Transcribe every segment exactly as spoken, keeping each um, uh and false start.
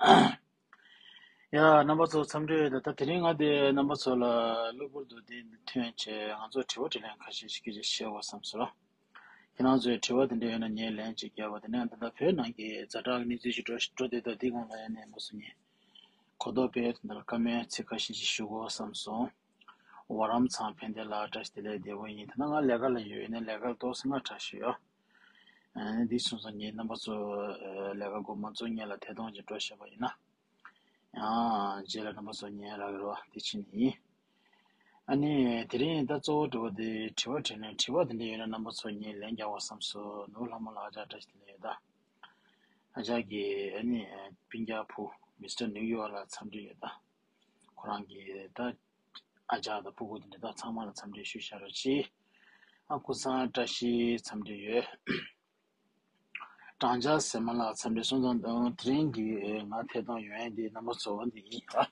ཡ། རྣམ་པ་ཚོ་འཚམས་འདྲི་ཡོད། ད་ད་དེ་རིང་ང་དེ་རྣམ་པ་ཚོ་ལ་གློ་བུར་དུ་དེ་འདི་ཐོན་བྱས། ང་ཚོ་དྲི་བ་དྲིས་ལན་ཁ་ཤས་ཤིག་སྐད་ཆ་བཤད་དགོས་བསམ་སོང་། ཁྱེད་རང་ཚོའི་དྲི་བ་དེ་འདྲ་ཡོད་ན་ངས་ལན་ཅིག་རྒྱབ་པ། དེ་ནས་ད་ལྟ་བོད་ནང་གི་ཛ་དྲག་གི་གནས་ཚུལ་ཞིག་འགྲོ་འགྲོ་བསྡད་དུས། འདི་སྒང་ལ་ཡང་ནས་མ་སུ་ཉེ་གོ་རྟོགས་སྤེལ་དེ་འདྲ་བཀའ་མོལ་ཚིག་ཁ་ཤས་ཤིག་ཞུ་དགོས་བསམ་སོང་། ཝ་རམ་ཚང་ཕན་བདེ་ལགས་བཀྲ་ཤིས་བདེ་ལེགས། བདེ་པོ་ཡིན། ད་ནང་ང་ལས་ཀ་ལ་ཡོད་ནས་ལས་ཀ་ལ་ཏོག་ཙམ་སྔ་དྲགས་ཤིག་ཡོད། ཨ་ནི་འདི་སོང་ཙང་ངས་རྣམ་པ་ཚོ་ལས་ཀ་འགོ་མ་རྫོགས་སྔོན་ལ་ཐད་གཏོང་ཅིག་འགྲོ་བཞག་པ་ཡིན་ན། ཡང་རྗེས་ལ་རྣམ་པ་ཚོ་ཉན་རག་རོགས་དེ་ཕྱིན་ནི་ཡིན། ཨ་ནི་དེ་རིང་ད་གཙོ་བོ་འགྲོ་བ་དེ་དྲི་བ་དྲིས་ནས། དྲི་བ་དེ་འདྲ་ཡོད་ན་རྣམ་པ་ཚོ་ངས་ལན་རྒྱག་པ་བསམ་སོང་། ནོར་བུ་ལྷ་མོ་ལགས་བཀྲ་ཤིས་བདེ་ལེགས་ཡོད་ད། ཨ་ཅག་གི་ཨ་ནི་སྤུན་ཀྱག་བུ་མི་སི་ཊར་ནིའུ་ཡོག་ལགས་འཚམས་འདྲི་ཡོད་ད། ཁོ་རང་གི་ད་ཨ་ཅག་དང་སྤུ་གུ་དེ་འདྲ་ད་ཚང་མ་ལ་འཚམས་འདྲི་ཞུ་བཞག་རོགས་གྱིས། ཨ་ཀུན་བཟང་བཀྲ་ཤིས་འཚམས་འདྲི་ཡོད། སྦྲང་ཆར་ཟེར་མ་ལགས་འཚམས་འདྲི་སོང་ཙང་། དེ་རིང་གི་ང་ཐད་གཏོང་ཡོང་ཡས་འདི་རྣམ་པ་ཚོ་འདི་ཡིན་ར།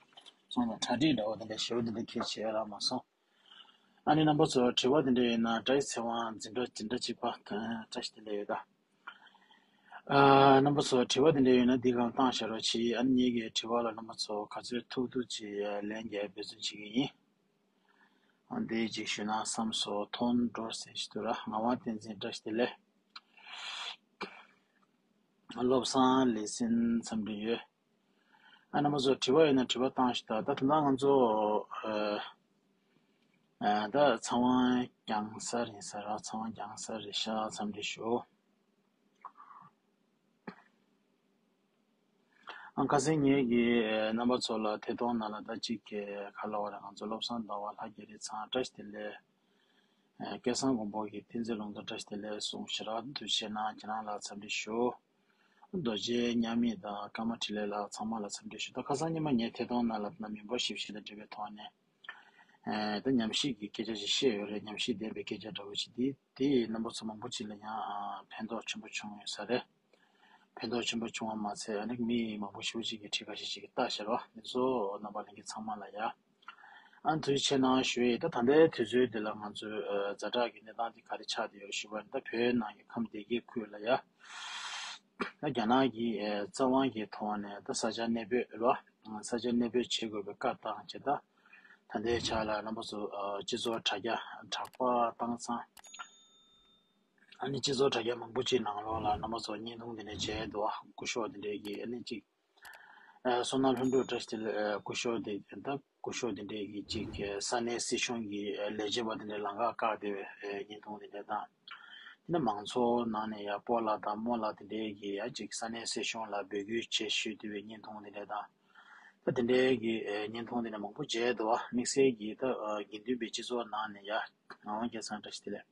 སོང་ཙང་གྲ་སྒྲིག་འདྲ་བོ་དེ་འདྲ་ཞེ་པོ་དེ་འདྲ་གལ་ཆེ་རག་མ་སོང་། ཨ་ནི་རྣམ་པ་ཚོ་དྲི་བ་དེ་འདྲ་ཡོད་ན། བཀྲ་ཤིས་ཚེ་དབང་འཛིན་གྲྭ་འཛིན་གྲྭ་གཅིག་པ་བཀྲ་ཤིས་བདེ་ལེགས་ཡོད་ད། ཨ་རྣམ་པ་ཚོ་དྲི་བ་དེ་འདྲ་ཡོད་ན་འདི་སྒང་བཏང་བཞག་རོགས་གྱིས། ཨ་ནི་ངེད་ཀྱི་དྲི་བ་ལ་རྣམ་པ་ཚོ་ག་ཚོད་ཐུབ་ཐུབ་ཅིག་ལན་རྒྱག་འབད་བརྩོན་བྱེད་ཀྱི་ཡིན། ཨ་འདི་ཅིག་ཞུས་ན་བསམ་སོང་། ཐོན་འགྲོ་ཟེར་ཞིག་འདུག་ར། ངག་དབང་བསྟན་འཛིན་བཀྲ་ཤིས་བདེ་ལེགས། བློ་བཟང་ལེགས་སེམས་འཚམས་འདྲི་ཡོད། ཨ་རྣམ་པ་ཚོ་དྲི་བ་ཡོད་ན་དྲི་བ་བཏང་ཞིག་ད། ད་ད་ལྟ་ང་ཚོ་ཨ་ཨ་ད་ཚེ་དབང་རྒྱང་གསལ་ཡིན་ས་ར། ཚེ་དབང་རྒྱང་གསལ་རེད་ཤག་འཚམས་འདྲི་ཞུ། ཨ་ཁ་སང་ངེད་ཀྱིས་རྣམ་པ་ཚོ་ལ་ཐད་གཏོང་ནང་ལ་ད་ཅིག་གི་ག་ལབ་དགོས་རེད། ང་ཚོ་བློ་བཟང་ཟླ་བ་ལྷ་རྒྱ་རི་ཚང་བཀྲ་ཤིས་བདེ་ལེགས། ཨ་སྐལ་བཟང་མགོན་པོ་གིས་བསྟན་འཛིན་ལུང་རྟོགས་བཀྲ་ཤིས་བདེ་ལེགས་གསུངས། ཞེ་དྲག་ཐུགས་རྗེ་ཆེ་གནང་། ཁྱེད་རང་ལ་འཚམས་འདྲི་ཞུ། རྡོ་རྗེ་མཉམ་མེད་དང་ཀརྨ་འཕྲིན་ལས་ལགས་ཚང་མ་ལ་འཚམས་འདྲི་ཞུ། ད་ཁ་སང་ཉི་མ་ངའི་ཐད་གཏོང་ནང་ལ་ད་མི་འབོར་ཞེ་པོ་ཞིག་དང་འབྲེལ་བའི་ཐོག་ནས། ཨ་ད་ཉམས་ཞིབ་ཀྱི་སྐད་ཆ་ཞིག་བཤད་ཡོད་རེད། ཉམས་ཞིབ་ལྡན་པའི་སྐད་ཆ་འདྲ་བོ་ཞིག་འདི་དེ་ཡིས་རྣམ་པ་ཚོ་མང་པོ་ཅིག་ལ་ཡང་ཨ་ཕན་ཐོགས་ཆེན་པོ་བྱུང་ཡོད་ས་རེད། ཕན་ཐོགས་ཆེན་པོ་བྱུང་བ་མ་ཚད། ཨ་ནི་མི་མང་པོ་ཞེ་པོ་ཅིག་གིས་བྲིས་ཁ་ཤས་ཅིག་གིས་ལྟ་ཤར་བ་འདི་ཚོ་རྣམ་པ་ལྷན་རྒྱས་ཚང་མ་ལ་ཡ་ཨ་ཐུགས་རྗེ་ཆེ་གནང་ཞུ་ཡི། ད་ད་ལྟའི་དུས་ཚོད་འདི་ལ་ང་ཚོའི་ཨ་ཛ་དྲག་གི་གནས་སྟངས་འདི་ག་རེ་ཆགས་བསྡད་ཡོད་ཞུ་བ་ཡིན་ན། ད་བོད་ནང་གི་ཁམས་སྡེ་དགེ་ཁུལ་ལ་ཡ་ད་རྒྱ་ནག་གི་ཨ་རྩ་དབང་གི་ཐོག་ནས་ད་ས་ཆ་གནས་སྤོས་ལ་ས་ཆ་གནས་སྤོས་བྱེད་དགོས་པའི་བཀའ་བཏང་བྱས། ད་ད་ལྟའི་ཆ་ལ་རྣམ་པ་ཚོ་ཨ་སྤྱི་ཚོགས་དྲ་རྒྱ་དྲ་པར་བཏང་ཚང་། ཨ་ནི་སྤྱི་ཚོགས་དྲ་རྒྱ་མང་པོ་ཅིག་ནང་ལོགས་ལ་རྣམ་པ་ཚོ་བརྙན་ཐུང་འདི་འདྲ་མཇལ་འདུག་ཨ། སྐུ་ཞབས་འདི་འདྲས་ཀྱིས་ཨ་ནི་ཅིག་ཨ་བསོད་ནམས་ལྷུན་གྲུབ་བཀྲ་ཤིས་བདེ་ལེགས། ཨ་སྐུ་ཞབས་འདི་ད་སྐུ་ཞབས་འདི་འདྲས་ཀྱིས་ཅིག་ཨ་ས་གནས་སྲིད་གཞུང་གི་ཨ་ལས་བྱེད་པ་འདི་འདྲས་ལམ་ཁ་བཀག་བསྡད་པའི་ཨ་བརྙན་ཐུང་འདི་འདྲས་དང་། དེ་ནས་མང་ཚོགས་ནང་ནས་ཡ་སྤོ་ལགས་དང་རྨོ་ལགས་འདི་འདྲས་ཀྱིས་ཡ་ཅིག་ས་གནས་སྲིད་གཞུང་ལ་འབོད་སྐུལ་བྱེད་ཞུས་བསྡད་པའི་བརྙན་ཐུང་འདི་འདྲས་དང་། ད་དེ་འདྲའི་གི་ཨ་བརྙན་ཐུང་དེ་འདྲ་མང་པོ་མཇལ་འདུག་བ། དམིགས་བསལ་གྱིས་ད་ཨ་དགེ་འདུན་པའི་སྤྱི་ཚོགས་ནང་ནས་ཡ། ངག་དབང་སྐལ་བཟང་བཀྲ་ཤིས་བདེ་ལེགས།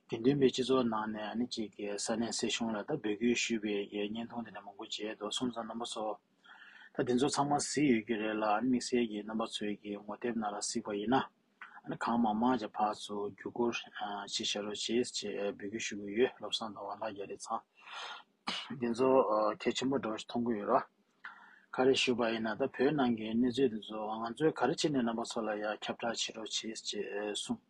དགེ་འདུན་པའི་སྤྱི་ཚོགས་ནང་ནས་ཨ་ནི་གཅིག་གི་ས་གནས་སྲིད་གཞུང་ལ་ད་འབོད་སྐུལ་ཞུས་པའི་གི་བརྙན་ཐུང་དེ་འདྲ་མང་པོ་མཇལ་འདུག་སོང་ཙང་རྣམ་པ་ཚོ་ད་དེ་ཚོ་ཚང་མ་གཟིགས་ཡོད་ཀྱི་རེད་ལ། ཨ་ནི་དམིགས་བསལ་གྱིས་རྣམ་པ་ཚོའི་གི་ངོ་དེབ་ནང་ལ་གཟིགས་པ་ཡིན་ན། ཨ་ནི་གང་མང་མང་ཅིག་ཕར་ཚུར་བརྒྱུད་སྐུར་ཨ་བྱེད་ཤ་རོགས་བྱེད་ཅེས་འབོད་སྐུལ་ཞུ་གི་ཡོད། བློ་བཟང་ཟླ་བ་ལྷ་རྒྱ་རི་ཚང་། འདི་ཚོ་ཨ་གལ་ཆེན་པོ་འདྲ་བོ་ཞིག་མཐོང་གི་ཡོད་ར། ག་རེ་ཞུས་པ་ཡིན་ན། ད་བོད་ནང་གི་གནས་ཚུལ་འདི་ཚོ་ང་ཚོས་ག་རེ་བྱས་ནས་རྣམ་པ་ཚོ་ལ་ཡ་ཁྱབ་བསྒྲགས་བྱེད་རོགས་བྱེད་ཅེས་གསུངས་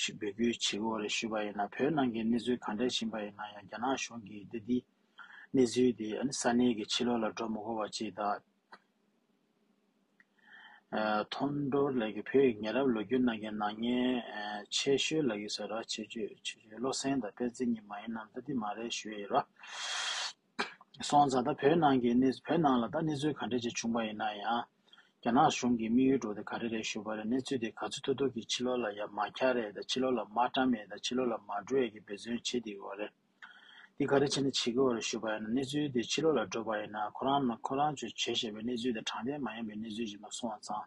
ཞུ་འབོད་སྐུལ་བྱེད་དགོས་རེད་ཞུས་པ་ཡིན་ན། བོད་ནང་གི་གནས་ཚུལ་ག་འདྲ་ཕྱིན་པ་ཡིན་ན་ཡང་རྒྱ་ནག་གཞུང་གིས་འདི་འདི་གནས་ཚུལ་འདི་ཨ་ནི་ས་གནས་ཀྱི་ཕྱི་ལོགས་ལ་འགྲོ་མི་དགོས་པ་ཅིག་དང་། ཨ་མཐོང་གྲོལ་ལས་ཀྱི་བོད་ཀྱི་ཉེ་རབས་ལོ་རྒྱུས་ནང་གི་ནག་ཉེས་ཨ་ཆེ་ཤོས་ལབ་ཀྱི་ཟེར་ར། ཆེ་ཤོས་ཆེ་ཤོས་བློ་སེང་དང་དཔལ་བརྩེགས་གཉིས་མ་ཡིན་ནམ། ད་འདི་མ་རེད་ཞུ་ཡི་ར། སོང་ཙང་ད་བོད་ནང་གི་གནས་བོད་ནང་ལ་ད་གནས་ཚུལ་ག་འདྲ་ཅིག་བྱུང་པ་ཡིན་ན་ཡང་། རྒྱ་ནག་གཞུང་གི་དམིགས་ཡུལ་འདྲ་བོ་དེ་ག་རེ་རེད་ཞུས་པ་རེད། གནས་ཚུལ་དེ་ག་ཚོད་ཐུབ་ཐུབ་ཀྱིས་ཕྱི་ལོགས་ལ་ཡ་མ་ཁྱབ་རེད་དང་། ཕྱི་ལོགས་ལ་མ་འགྲོ་ཡས་ཀྱི་འབད་བརྩོན་བྱེད་བསྡད་ཡོད་རེད། འདི་ག་རེ་བྱས་ནས་བྱེད་ཀྱི་ཡོད་རེད་ཞུས་པ་ཡིན་ན། གནས་ཚུལ་དེ་ཕྱི་ལོགས་ལ་འགྲོ་བ་ཡིན་ན། ཁོ་རང་ཁོ་རང་ཚོས་བྱས་བཞག་པའི་གནས་ཚུལ་དེ་དྲང་བདེན་མ་ཡིན་པའི་གནས་ཚུལ་ཞིག་མ་སོང་བ་ཙང་།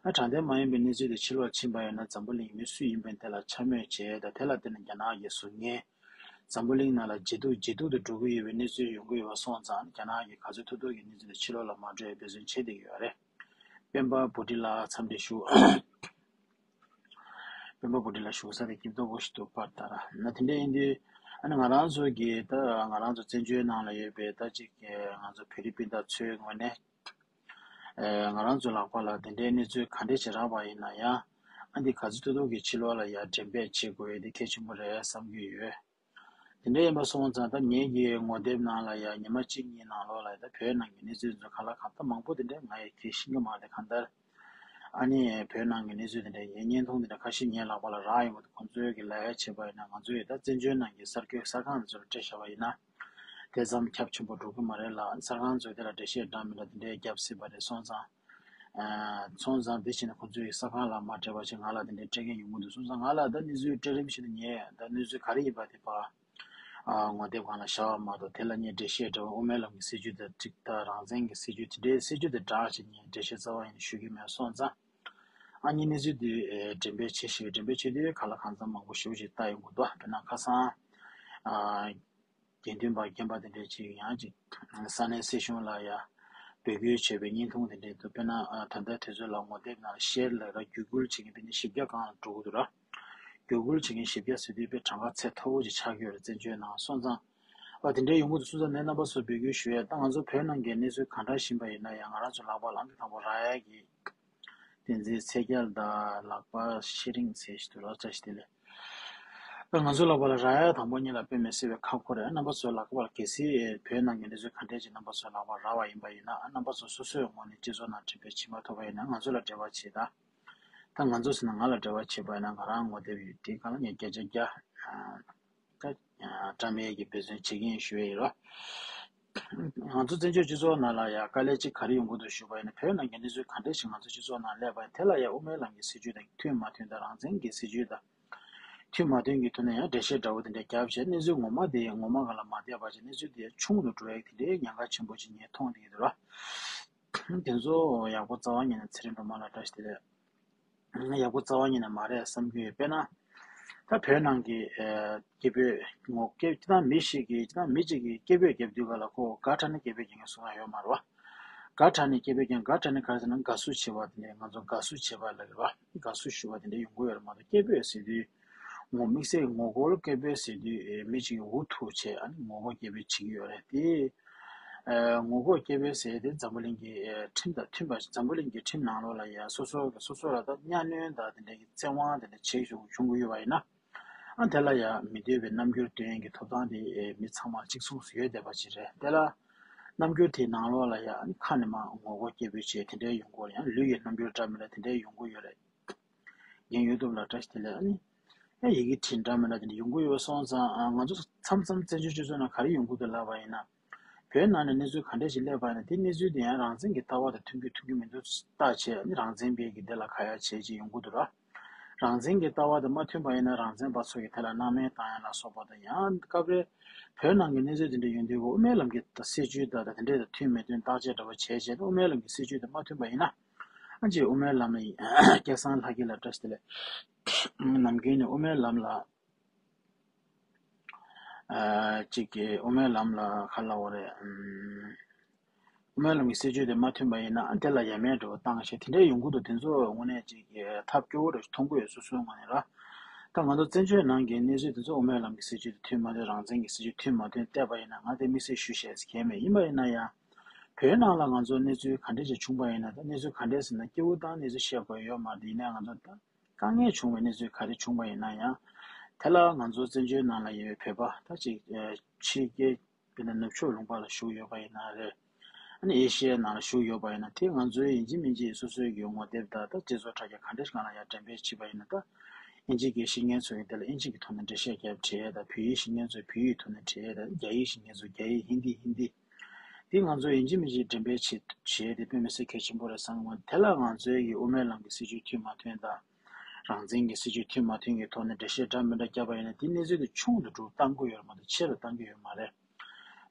ཨ་དྲང་བདེན་མ་ཡིན་པའི་གནས་ཚུལ་དེ་ཕྱི་ལོགས་ཕྱིན་པ་ཡིན་ན། འཛམ་བུ་གླིང་མི་སུ་ཡིན་པ་དེ་ལ་འཕྱ་སྨོད་བྱས་དང་། དེ་ལ་བརྟེན་ནས་རྒྱ་ནག་གིས་ཟུར་ཉན། འཛམ་བུ་གླིང་ནང་ལ་ཇེ་སྡུག་ཇེ་སྡུག་ཏུ་འགྲོ་གི་ཡོད་པའི་གནས་ཚུལ་ཡོང་གི་ཡོད་པ་སོང་ཙང་། རྒྱ་ནག་གིས་ག་ཚོད་ཐུབ་ཐུབ་ཀྱིས་གནས་ཚུལ་དེ་ཕྱི་ལོགས་ལ་མ་འགྲོ་བའི་འབད་བརྩོན་བྱེད་བསྡད་ཀྱི་ཡོད་རེད། སྤེན་པ་བུ་ཁྲིད་ལགས་འཚམས་འདྲི་ཞུ། སྤེན་པ་བུ་ཁྲིད་ལགས་བཞུགས་ས་དེ་སྐྱིད་པོ་ཞིག་འདུག་པར་ལྟར་ན། དེ་འདྲ་ཡིན་དུས་ཨ་ནི་ང་རང་ཚོ་གི་ད་ང་རང་ཚོ་བཙན་བྱོལ་ནང་ལ་ཡོད་པའི་ད་ཅིག་གི་ང་ཚོ་བོད་རིགས་སྤུན་ཟླ་ཚོའི་ངོས་ནས་ཨ་ང་རང་ཚོའི་ལག་པ་ལ་དེ་འདྲའི་གནས་ཚུལ་ག་འདྲ་ཞིག་རག་པ་ཡིན་ན་ཡང་། ཨ་འདི་ག་ཚོད་ཐུབ་ཐུབ་ཀྱིས་ཕྱི་ལོགས་ལ་ཡར་འགྲེམས་སྤེལ་བྱེད་དགོས་ཡས་དེ་གལ་ཆེན་པོ་རེད་བསམ་གྱི་ཡོད། དེ་འདྲ་ཡིན་པ་སོང་ཙང་ད་ངེད་ཀྱི་ངོ་དེབ་ནང་ལ་ཡང་ཉི་མ་གཅིག་གཉིས་ནང་ལོགས་ལ་ད་བོད་ནང་གི་གནས་ཚུལ་ཚོ་ག་ལ་གང་ལྟར་མང་པོ་དེ་འདྲ་ང་ཡང་གིས་ཤེས་ཀྱི་མ་རེད། གང་ལྟར་ཨ་ནི་བོད་ནང་གི་གནས་ཚུལ་དེ་འདྲ་ཡིན་བརྙན་ཐུང་དེ་འདྲ་ཁ་ཤས་ངའི་ལག་པ་ལ་རག་ཡོང་གི་འདུག་ཁོང་ཚོས་ཀྱི་ལབ་ཡ་བྱས་པ་ཡིན་ན། ང་ཚོ་ཡི་ད་བཙན་བྱོལ་ནང་གི་གསར་འགོད་གསར་ཁང་དེ་ཚོ་ལ་སྤྲད་བཞག་པ་ཡིན་ན་དེ་ཙམ་ཁྱབ་ཆེན་པོ་འགྲོ་གི་མ་རེད་ལ། གསར་ཁང་ཚོས་དེ་ལ་འགྲེལ་བཤད་འདྲ་མི་འདྲ་དེ་འདྲའི་རྒྱབ་སྲིད་པ་རེད། སོང་ཙང་། ཨ། སོང་ཙང་དེ་བྱས་ནས་ཁོང་ཚོའི་གསར་ཁང་ལ་མ་སྤྲད་པ་བྱས་ང་ལ་དེ་འདྲའི་སྤྲད་མཁན་ཡོང་གི་འདུག་སོང་ཙང་ང་ལ་ད་གནས་ཚུལ་སྤྲད་རིམ་བཞིན་དུ་ངས་ད་གནས་ཚུལ་ག་རེ་ཡིན་པ་དེ་ཕར། ཨ། ངོ་དེབ་སྒང་ལ་བཞག་པ་མ་གཏོགས་དེ་ལ་ངས་འགྲེལ་བཤད་འདྲ་བོ་དབུ་མའི་ལམ་གྱི་སྲིད་བྱུས་དང་གཅིག་དང་རང་བཙན་གྱི་སྲིད་བྱུས་དེ་འདྲའི་སྲིད་བྱུས་དེ་འདྲ་ཞིག་ངས་འགྲེལ་བཤད་རྩ་བ་ཡིན་ཞུ་གི་མེད། སོང་ཙང་ཨ་ནི་གནས་ཚུལ་འདི་འགྲེམས་སྤེལ་བྱེད་ཞེས་འགྲེམས་སྤེལ་བྱེད་དུས་ག་ལ་གང་འཚམ་མང་པོ་ཞེ་པོ་ཅིག་ལྟ་ཡོང་གི་འདུག་དཔེར་ན་ཁ་སང་། ཨ། དགེ་འདུན་པ་རྒན་པ་དེ་འདྲས་ཅིག་ཡང་ཅིག་ས་གནས་སྲིད་གཞུང་ལ་ཡ་འབོད་སྐུལ་བྱས་པའི་བརྙན་ཐུང་དེ་འདྲས་འདུག་དཔེར་ན་ཨ། ད་ལྟ་དེ་ཚོ་ལ་ངོ་དེབ་ནང་ཤེར་ལབ་ར་བརྒྱུད་སྐུལ་བྱེད་མཁན་དེ་ནི་བཞི་བརྒྱ་སྒང་ལ་འགྲོ་གི་འདུག་ར། བརྒྱུད་སྐུལ་བྱེད་མཁན་བཞི་བརྒྱ་ཟེར་དུས་དཔེ་གྲངས་ཀ་ཚད་མཐོ་པོ་ཅིག་ཆགས་ཀྱི་ཡོད་རེད། བཙན་བྱོལ་ནང་སོང་ཙང་ཨ། དེ་འདྲས་ཡོང་གི་འདུག་སོང་ཙང་ངས་རྣམ་པ་ཚོར་འབོད་སྐུལ་ཞུ་ཡ། ད་ང་ཚོ་བོད་ནང་གི་གནས་ཚུལ་གང་འདྲ་ཞིག་ཡིན་པ་ཡིན་ན་ཡང་ང་རང་ཚོ་ལག་པ་ལ་ཨང་ཀི་དང་པོ་རག་ཡ་གི་བསྟན་འཛིན་ཚེ་རྒྱལ་དང་ལག་པ་ཤེས་རིང་ཚེ་ཞིག་ཏུ་རོགས་བྱ་ཞིག་དེ་ལས། ང་ཚོའི་ལག་པ་ལ་རག་ཡ་དང་པོ་ཉིད་ལ་དཔེ་མི་སྲིད་པའི་ཁག་པོ་རེད། རྣམ་པ་ཚོའི་ལག་པ་ལ་གལ་སྲིད་བོད་ནང་གི་གནས་ཚུལ་ག་འདྲས་ཅིག་རྣམ་པ་ཚོའི་ལག་པ་རག་པ་ཡིན་པ་ཡིན་ན། རྣམ་པ་ཚོ་སོ་སོའི་ངོས་ནས་སྤྱི་ཚོགས་ནང་འགྲེམས་སྤེལ་བྱེད་མ་ཐུབ་པ་ཡིན་ན་ང་ཚོ་ལ་འབྲེལ་བ་བྱེད་དང་། ད་ང་ཚོ་ཟེར་ན་ང་ལ་འབྲེལ་བ་བྱེད་པ་ཡིན་ན་ང་རང་ངོ་དེབ་ཡོད་དེ་ག་ལ་ངས་བརྒྱ་ཆ་བརྒྱ། ད་བཀྲམ་ཡས་ཀྱི་འབད་བརྩོན་བྱེད་ཀྱི་ཡིན་ཞུ་ཡས་ཡིན་རོ། ང་ཚོ་བཙན་བྱོལ་སྤྱི་ཚོགས་ནང་ལ་ཡང་དཀའ་ལས་གཅིག་ག་རེ་ཡོང་གི་འདུག་ཞུས་པ་ཡིན་ན། བོད་ནང་གི་གནས་ཚུལ་ག་འདྲ་ཞིག་ང་ཚོ་སྤྱི་ཚོགས་ནང་སླེབས་པ་ཡིན་དེ་ལ་ཡང་དབུ་མའི་ལམ་གྱི་སྲིད་བྱུས་དང་མཐུན་མ་མཐུན་དང་རང་བཙན་གྱི་སྲིད་བྱུས་དང་མཐུན་མ་མཐུན་གྱི་ཐོག་ནས་ཡང་འགྲེལ་བཤད་འདྲ་བོ་དེ་འདྲ་བརྒྱབ་བྱས་གནས་ཚུལ་ངོ་མ་དེ་ངོ་མ་སྒང་ལ་མ་བསྡད་པ་བྱས་གནས་ཚུལ་དེ་ཆུང་དུ་འགྲོ་ཡག་དེ་འདྲའི་ཉེན་ཁ་ཆེན་པོ་ཅིག་ངས་མཐོང་བསྡད་ཀྱི་འདུག་ར། དེ་ཚོ་ཡག་པོ་རྩ་བ་ཉིད་ནས་ཚེ་རིང་སྒྲོལ་མ་ལགས་བཀྲ་ཤིས་བདེ་ལེགས། ཡག་པོ་རྩ་བ་ཉིད་ནས་མ་རེད་བསམ་གྱི་ཡོད། དཔེར་ན། ད་བོད་ནང་གི་ཨ། སྐད་འབོད་ངོ་སྐད་སྤྱིར་བཏང་མི་ཞིག་གིས་སྤྱིར་བཏང་མི་གཅིག་གིས་སྐད་འབོད་རྒྱབ་དུས་ག་ལ་ཁོ་དགའ་དྲགས་ནས་སྐད་འབོད་རྒྱག་མཁན་སུ་ཡང་ཡོད་མ་རེད་བ། དགའ་དྲགས་ནས་སྐད་འབོད་རྒྱག་དགའ་དྲགས་ནས་ག་རེ་ཟེར་ན་དགའ་བསུ་བྱེད་པ་དེ་ནས་ང་ཚོ་དགའ་བསུ་བྱེད་པ་ལབ་ཀྱི་རེད་བ། དགའ་བསུ་ཞུ་བ་དེ་འདྲ་ཡོང་གི་ཡོད་རེད་མ་གཏོགས་སྐད་འབོད་ཟེར་དུས། ངོ་དམིགས་བསལ་ངོ་རྒོལ་སྐད་འབོད་ཟེར་དུས་ཨེ། མི་གཅིག་འུ་ཐུག་བྱས་ཨ་ནི་ངོ་རྒོལ་སྐད་འབོད་བྱེད་ཀྱི་ཡོད་རེད་དེ། ཨེ། ངོ་རྒོལ་སྐད་འབོད་ཟེར་དེ་འཛམ་བུ་གླིང་གི་ཨེ། ཁྲིམས་དང་མཐུན་པ་ཞིག་འཛམ་བུ་གླིང་གི་ཁྲིམས་ནང་ལོགས་ལ་ཡ་སོ་སོ་གི་སོ་སོ་ལ་ད་གཉའ་གནོན་དང་དེ་འདྲ་གི་བཙན་དབང་དེ་འདྲ་བྱེད་བྱུང་བྱུང་གི་ཡོད་པ་ཡིན་ན། ཨ་དེ་ལ་ཡ་མི་འདོད་པའི་རྣམ་འགྱུར་སྟོན་གྱི་ཐོབ་ཐང་དེ་ཨེ། མི་ཚང་མ་གཅིག་མཚུངས་སུ་ཡོད་བསྡད་པ་ཅིག་རེད། དེ་ལ་རྣམ་འགྱུར་དེའི་ནང་ལོགས་ལ་ཡ་ཨ་ནི་ཁ་ནས་མར་ངོ་རྒོལ་སྐད་འབོད་བྱས་དེ་འདྲའི་ཡོང་གི་ཡོད་རེད། ཡང་ལུས་ཀྱི་རྣམ་འགྱུར་འདྲ་མི་འདྲ་དེ་འདྲའི་ཡོང་གི་ཡོད་རེད། རྒན་ཡུལ་སྟོབས་ལགས་བཀྲ་ཤིས་བདེ་ལེགས། ཨ་ནི་ཡ་ཡི་གེ་བྲིས་འདྲ་མི་འདྲ་དེ་འདྲ་ཡོང་གི་ཡོད་སོང་ཙང་ང་ཚོ་མཚམས་མཚམས་བཙན་བྱོལ་སྤྱི་ཚོགས་ནང་ག་རེ་ཡོང་གི་འདུག་ལབ་པ་ཡིན་ན། བོད་ནང་ནས་གནས་ཚུལ་ག་འདྲ་ཞིག་སླེབས་པ་ཡིན་ན་དེ་གནས་ཚུལ་དེ་ཡང་རང་བཙན་གྱི་ལྟ་བ་དང་མཐུན་གྱི་མཐུན་གྱི་མི་འདུག་བརྟག་བྱས། ཨ་ནི་རང་བཙན་པས་ཀྱི་དེ་ལ་ཁ་ཡ་བྱས་ཅིག་ཡོང་གི་འདུག་ར། རང་བཙན་གྱི་ལྟ་བ་དང་མ་མཐུན་པ་ཡིན་ན་རང་བཙན་པ་ཚོ་གིས་དེ་ལ་སྣང་མེད་བཏང་ཡ་ལ་སོགས་པ་དང་། ཡང་སྐབས་རེ་བོད་ནང་གི་གནས་ཚུལ་དེ་འདྲ་ཡོང་དུས་དབུ་མའི་ལམ་གྱི་སྲིད་བྱུས་དང་དེ་འདྲ་དང་མཐུན་མི་མཐུན་བརྟག་དཔྱད་འདྲ་བོ་བྱས་བྱས་ནས་དབུ་མའི་ལམ་གྱི་སྲིད་བྱུས་དང་མ་མཐུན་པ་ཡིན་ན། ཨ་ཅེ་དབུ་མའི་ལམ་ལ་སྐལ་བཟང་ལྷ་སྐྱིད་ལགས་བཀྲ་ཤིས་བདེ་ལེགས། ནམ་རྒྱུན་ནས་དབུ་མའི་ལམ་ལ། ཨ་ཅིག་གིས་དབུ་མའི་ལམ་ལ་ག་ལབ་དགོས་རེད། ཨམ། དབུ་མའི་ལམ་གྱི་སྲིད་བྱུས་དེ་མ་མཐུན་པ་ཡིན་ན་ཨ་དེ་ལ་ཡ་མེད་འགྲོ་བཏང་བྱས་དེ་འདྲའི་ཡོང་གི་འདུག་དེ་ཚོ་དངོས་གནས་ཅིག་གིས་ཐབས་སྐྱོ་བོ་རེ་མཐོང་གི་ཡོད། སོ་སོའི་ངོས་ནས་ར། ད་ང་ཚོ་བཙན་བྱོལ་ནང་གི་གནས་ཚུལ་དེ་ཚོ་དབུ་མའི་ལམ་གྱི་སྲིད་བྱུས་དེ་མཐུན་མ་མཐུན། རང་བཙན་གྱི་སྲིད་བྱུས་མཐུན་མ་མཐུན་བལྟས་པ་ཡིན་ན་ང་དེ་དམིགས་བསལ་ཞུ་བཤད་ཟེར་མཁན་མེད། ཡིན་པ་ཡིན་ན་ཡང་། བོད་ནང་ལ་ང་ཚོ་གནས་ཚུལ་ག་འདྲས་ཅིག་བྱུང་པ་ཡིན་ན། ད་གནས་ཚུལ་ག་འདྲས་ཟེར་ན་སྐྱེ་བོ་དང་གནས་ཚུལ་བཤད་དགོས་ཡོད་མ་རེད། ཡིན་ནའི་ང་ཚོ་ད་དཀའ་ངལ་བྱུང་བའི་གནས་ཚུལ་ག་རེ་བྱུང་པ་ཡིན་ན་ཡང་། དེ་ལ་ང་ཚོ་བཙན་བྱོལ་ནང་ལ་ཡོད་པའི་བོད་པ་ད་ཅིག་ཕྱི་རྒྱལ་དཔེར་ན་ནུབ་ཕྱོགས་ལུང་པ་ལ་བཞུགས་ཡོད་པ་ཡིན་ན་རེད། ཨ་ནི་ཨེ་ཤི་ཡའི་ནང་ལ་བཞུགས་ཡོད་པ་ཡིན་ན་དེ་ང་ཚོའི་ཡིན་གཅིག་མིན་གཅིག་སོ་སོའི་གི་ངོ་དེབ་དང་ད་སྤྱི་ཚོགས་དྲ་རྒྱ་ག་འདྲ་ཞིག་སྒང་ལ་ཡང་འགྲེམས་སྤེལ་བྱས་པ་ཡིན་ན། ད་དབྱིན་ཇི་གི་ཤེས་མཁན་ཚོ་གིས་དེ་ལ་དབྱིན་ཇི་གི་ཐོག་ནས་འགྲེལ་བཤད་རྒྱབ་བྱས། ད་བོད་ཡིག་ཤེས་མཁན་ཚོས་བོད་ཡིག་ཐོག་ནས་བྲིས། ད་རྒྱ་ཡིག་ཤེས་མཁན་ཚོས་རྒྱ་ཡིག་ཧིན་དི་ཧིན་དི། དེ་ང་ཚོ་ཡིན་གཅིག་མིན་གཅིག་འགྲེམས་སྤེལ་བྱེད་བྱེད་དེ་དཔེ་མི་སྲིད་གལ་ཆེན་པོ་རེད་བསམ་གི། དེ་ལ་ང་ཚོའི་གི་དབུ་མའི་ལམ་གྱི་སྲིད་བྱུས་མཐུན་མ་མཐུན་དང་། རང་བཙན་གྱི་སྲིད་བྱུས་མཐུན་མ་མཐུན་གྱི་ཐོག་ནས་འགྲེལ་བཤད་འདྲ་མི་འདྲ་བརྒྱབ་པ་ཡིན་ན་དེ་གནས་ཚུལ་དེ་ཆུང་དུ་འགྲོ་བཏང་གི་ཡོད་རེད་མ་གཏོགས་ཆེ་རུ་བཏང་གི་ཡོད་མ་རེད།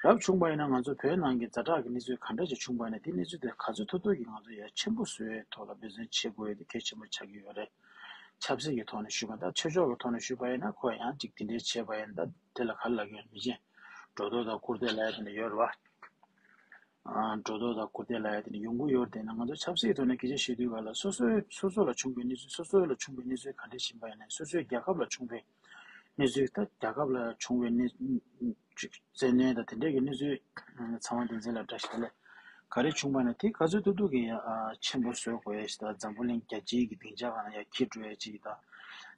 རབ་བྱུང་པ་ཡིན་ན་ང་ཚོ་བོད་ནང་གི་ཛ་དྲག་གི་གནས་ཚུལ་ག་འདྲ་ཞིག་བྱུང་པ་ཡིན་ན་དེ་གནས་ཚུལ་དེ་ག་ཚོད་ཐུབ་ཐུབ་ཀྱིས་ང་ཚོ་ཡར་ཆེན་པོ་བཟོ་ཡའི་ཐོག་ལ་འབད་བརྩོན་བྱེད་དགོས་ཡ་དེ་གལ་ཆེན་པོ་ཆགས་ཀྱི་ཡོད་རེད། ཆབ་སྲིད་ཀྱི་ཐོག་ནས་ཞུས་པ་ད་ཆོས་ཕྱོགས་ཀྱི་ཐོག་ནས་ཞུས་པ་ཡིན་ན་ཁོ་ཡང་ཅིག་དེ་འདྲའི་བྱས་པ་ཡིན་ད་དེ་ལ་ག་རེ་ལབ་ཀྱི་ཡོད་མི་ཤེས། སྒྲོ་འདོགས་དང་སྐུར་འདེབས་ལབ་ཡ་དེ་འདྲ་ཡོད་རེད་བ། ཨ། སྒྲོ་འདོགས་དང་སྐུར་འདེབས་ལབ་ཡ་དེ་འདྲ་ཡོང་གི་ཡོད་རེད། དེ་ན་ང་ཚོ་ཆབ་སྲིད་ཀྱི་ཐོག་ནས་སྐད་ཆ་བཤད་དུས་ག་ལ་སོ་སོའི་སོ་སོ་ལ་བྱུང་བའི་གནས་ཚུལ་སོ་སོ་ལ་བྱུང་བའི་གནས་ཚུལ་ག་འདྲ་ཞིག་ཡིན་པ་ཡིན་ན་སོ་སོའི་རྒྱལ་ཁབ་ལ་བྱུང་བའི་གནས་ཚུལ། ད་རྒྱལ་ཁབ་ལ་བྱུང་བའི་གནས་ཅིག་བཙན་གནོན་དང་དེ་འདྲའི་གི་གནས་ཚུལ་ཚེ་དབང་བསྟན་འཛིན་ལགས་བཀྲ་ཤིས་བདེ་ལེགས། ག་རེ་བྱུང་པ་ན་དེ་ག་ཚོད་ཐུབ་ཐུབ་ཀྱིས་ཡ་ཨ་ཆེན་པོ་བཟོ་དགོས་ཡ་ཞིག་དང་། འཛམ་བུ་གླིང་རྒྱལ་སྤྱིའི་གི་སྡིངས་ཆ་སྒང་ལ་ཡ་འཁྱེར་འགྲོ་ཡ་ཅིག་དང་།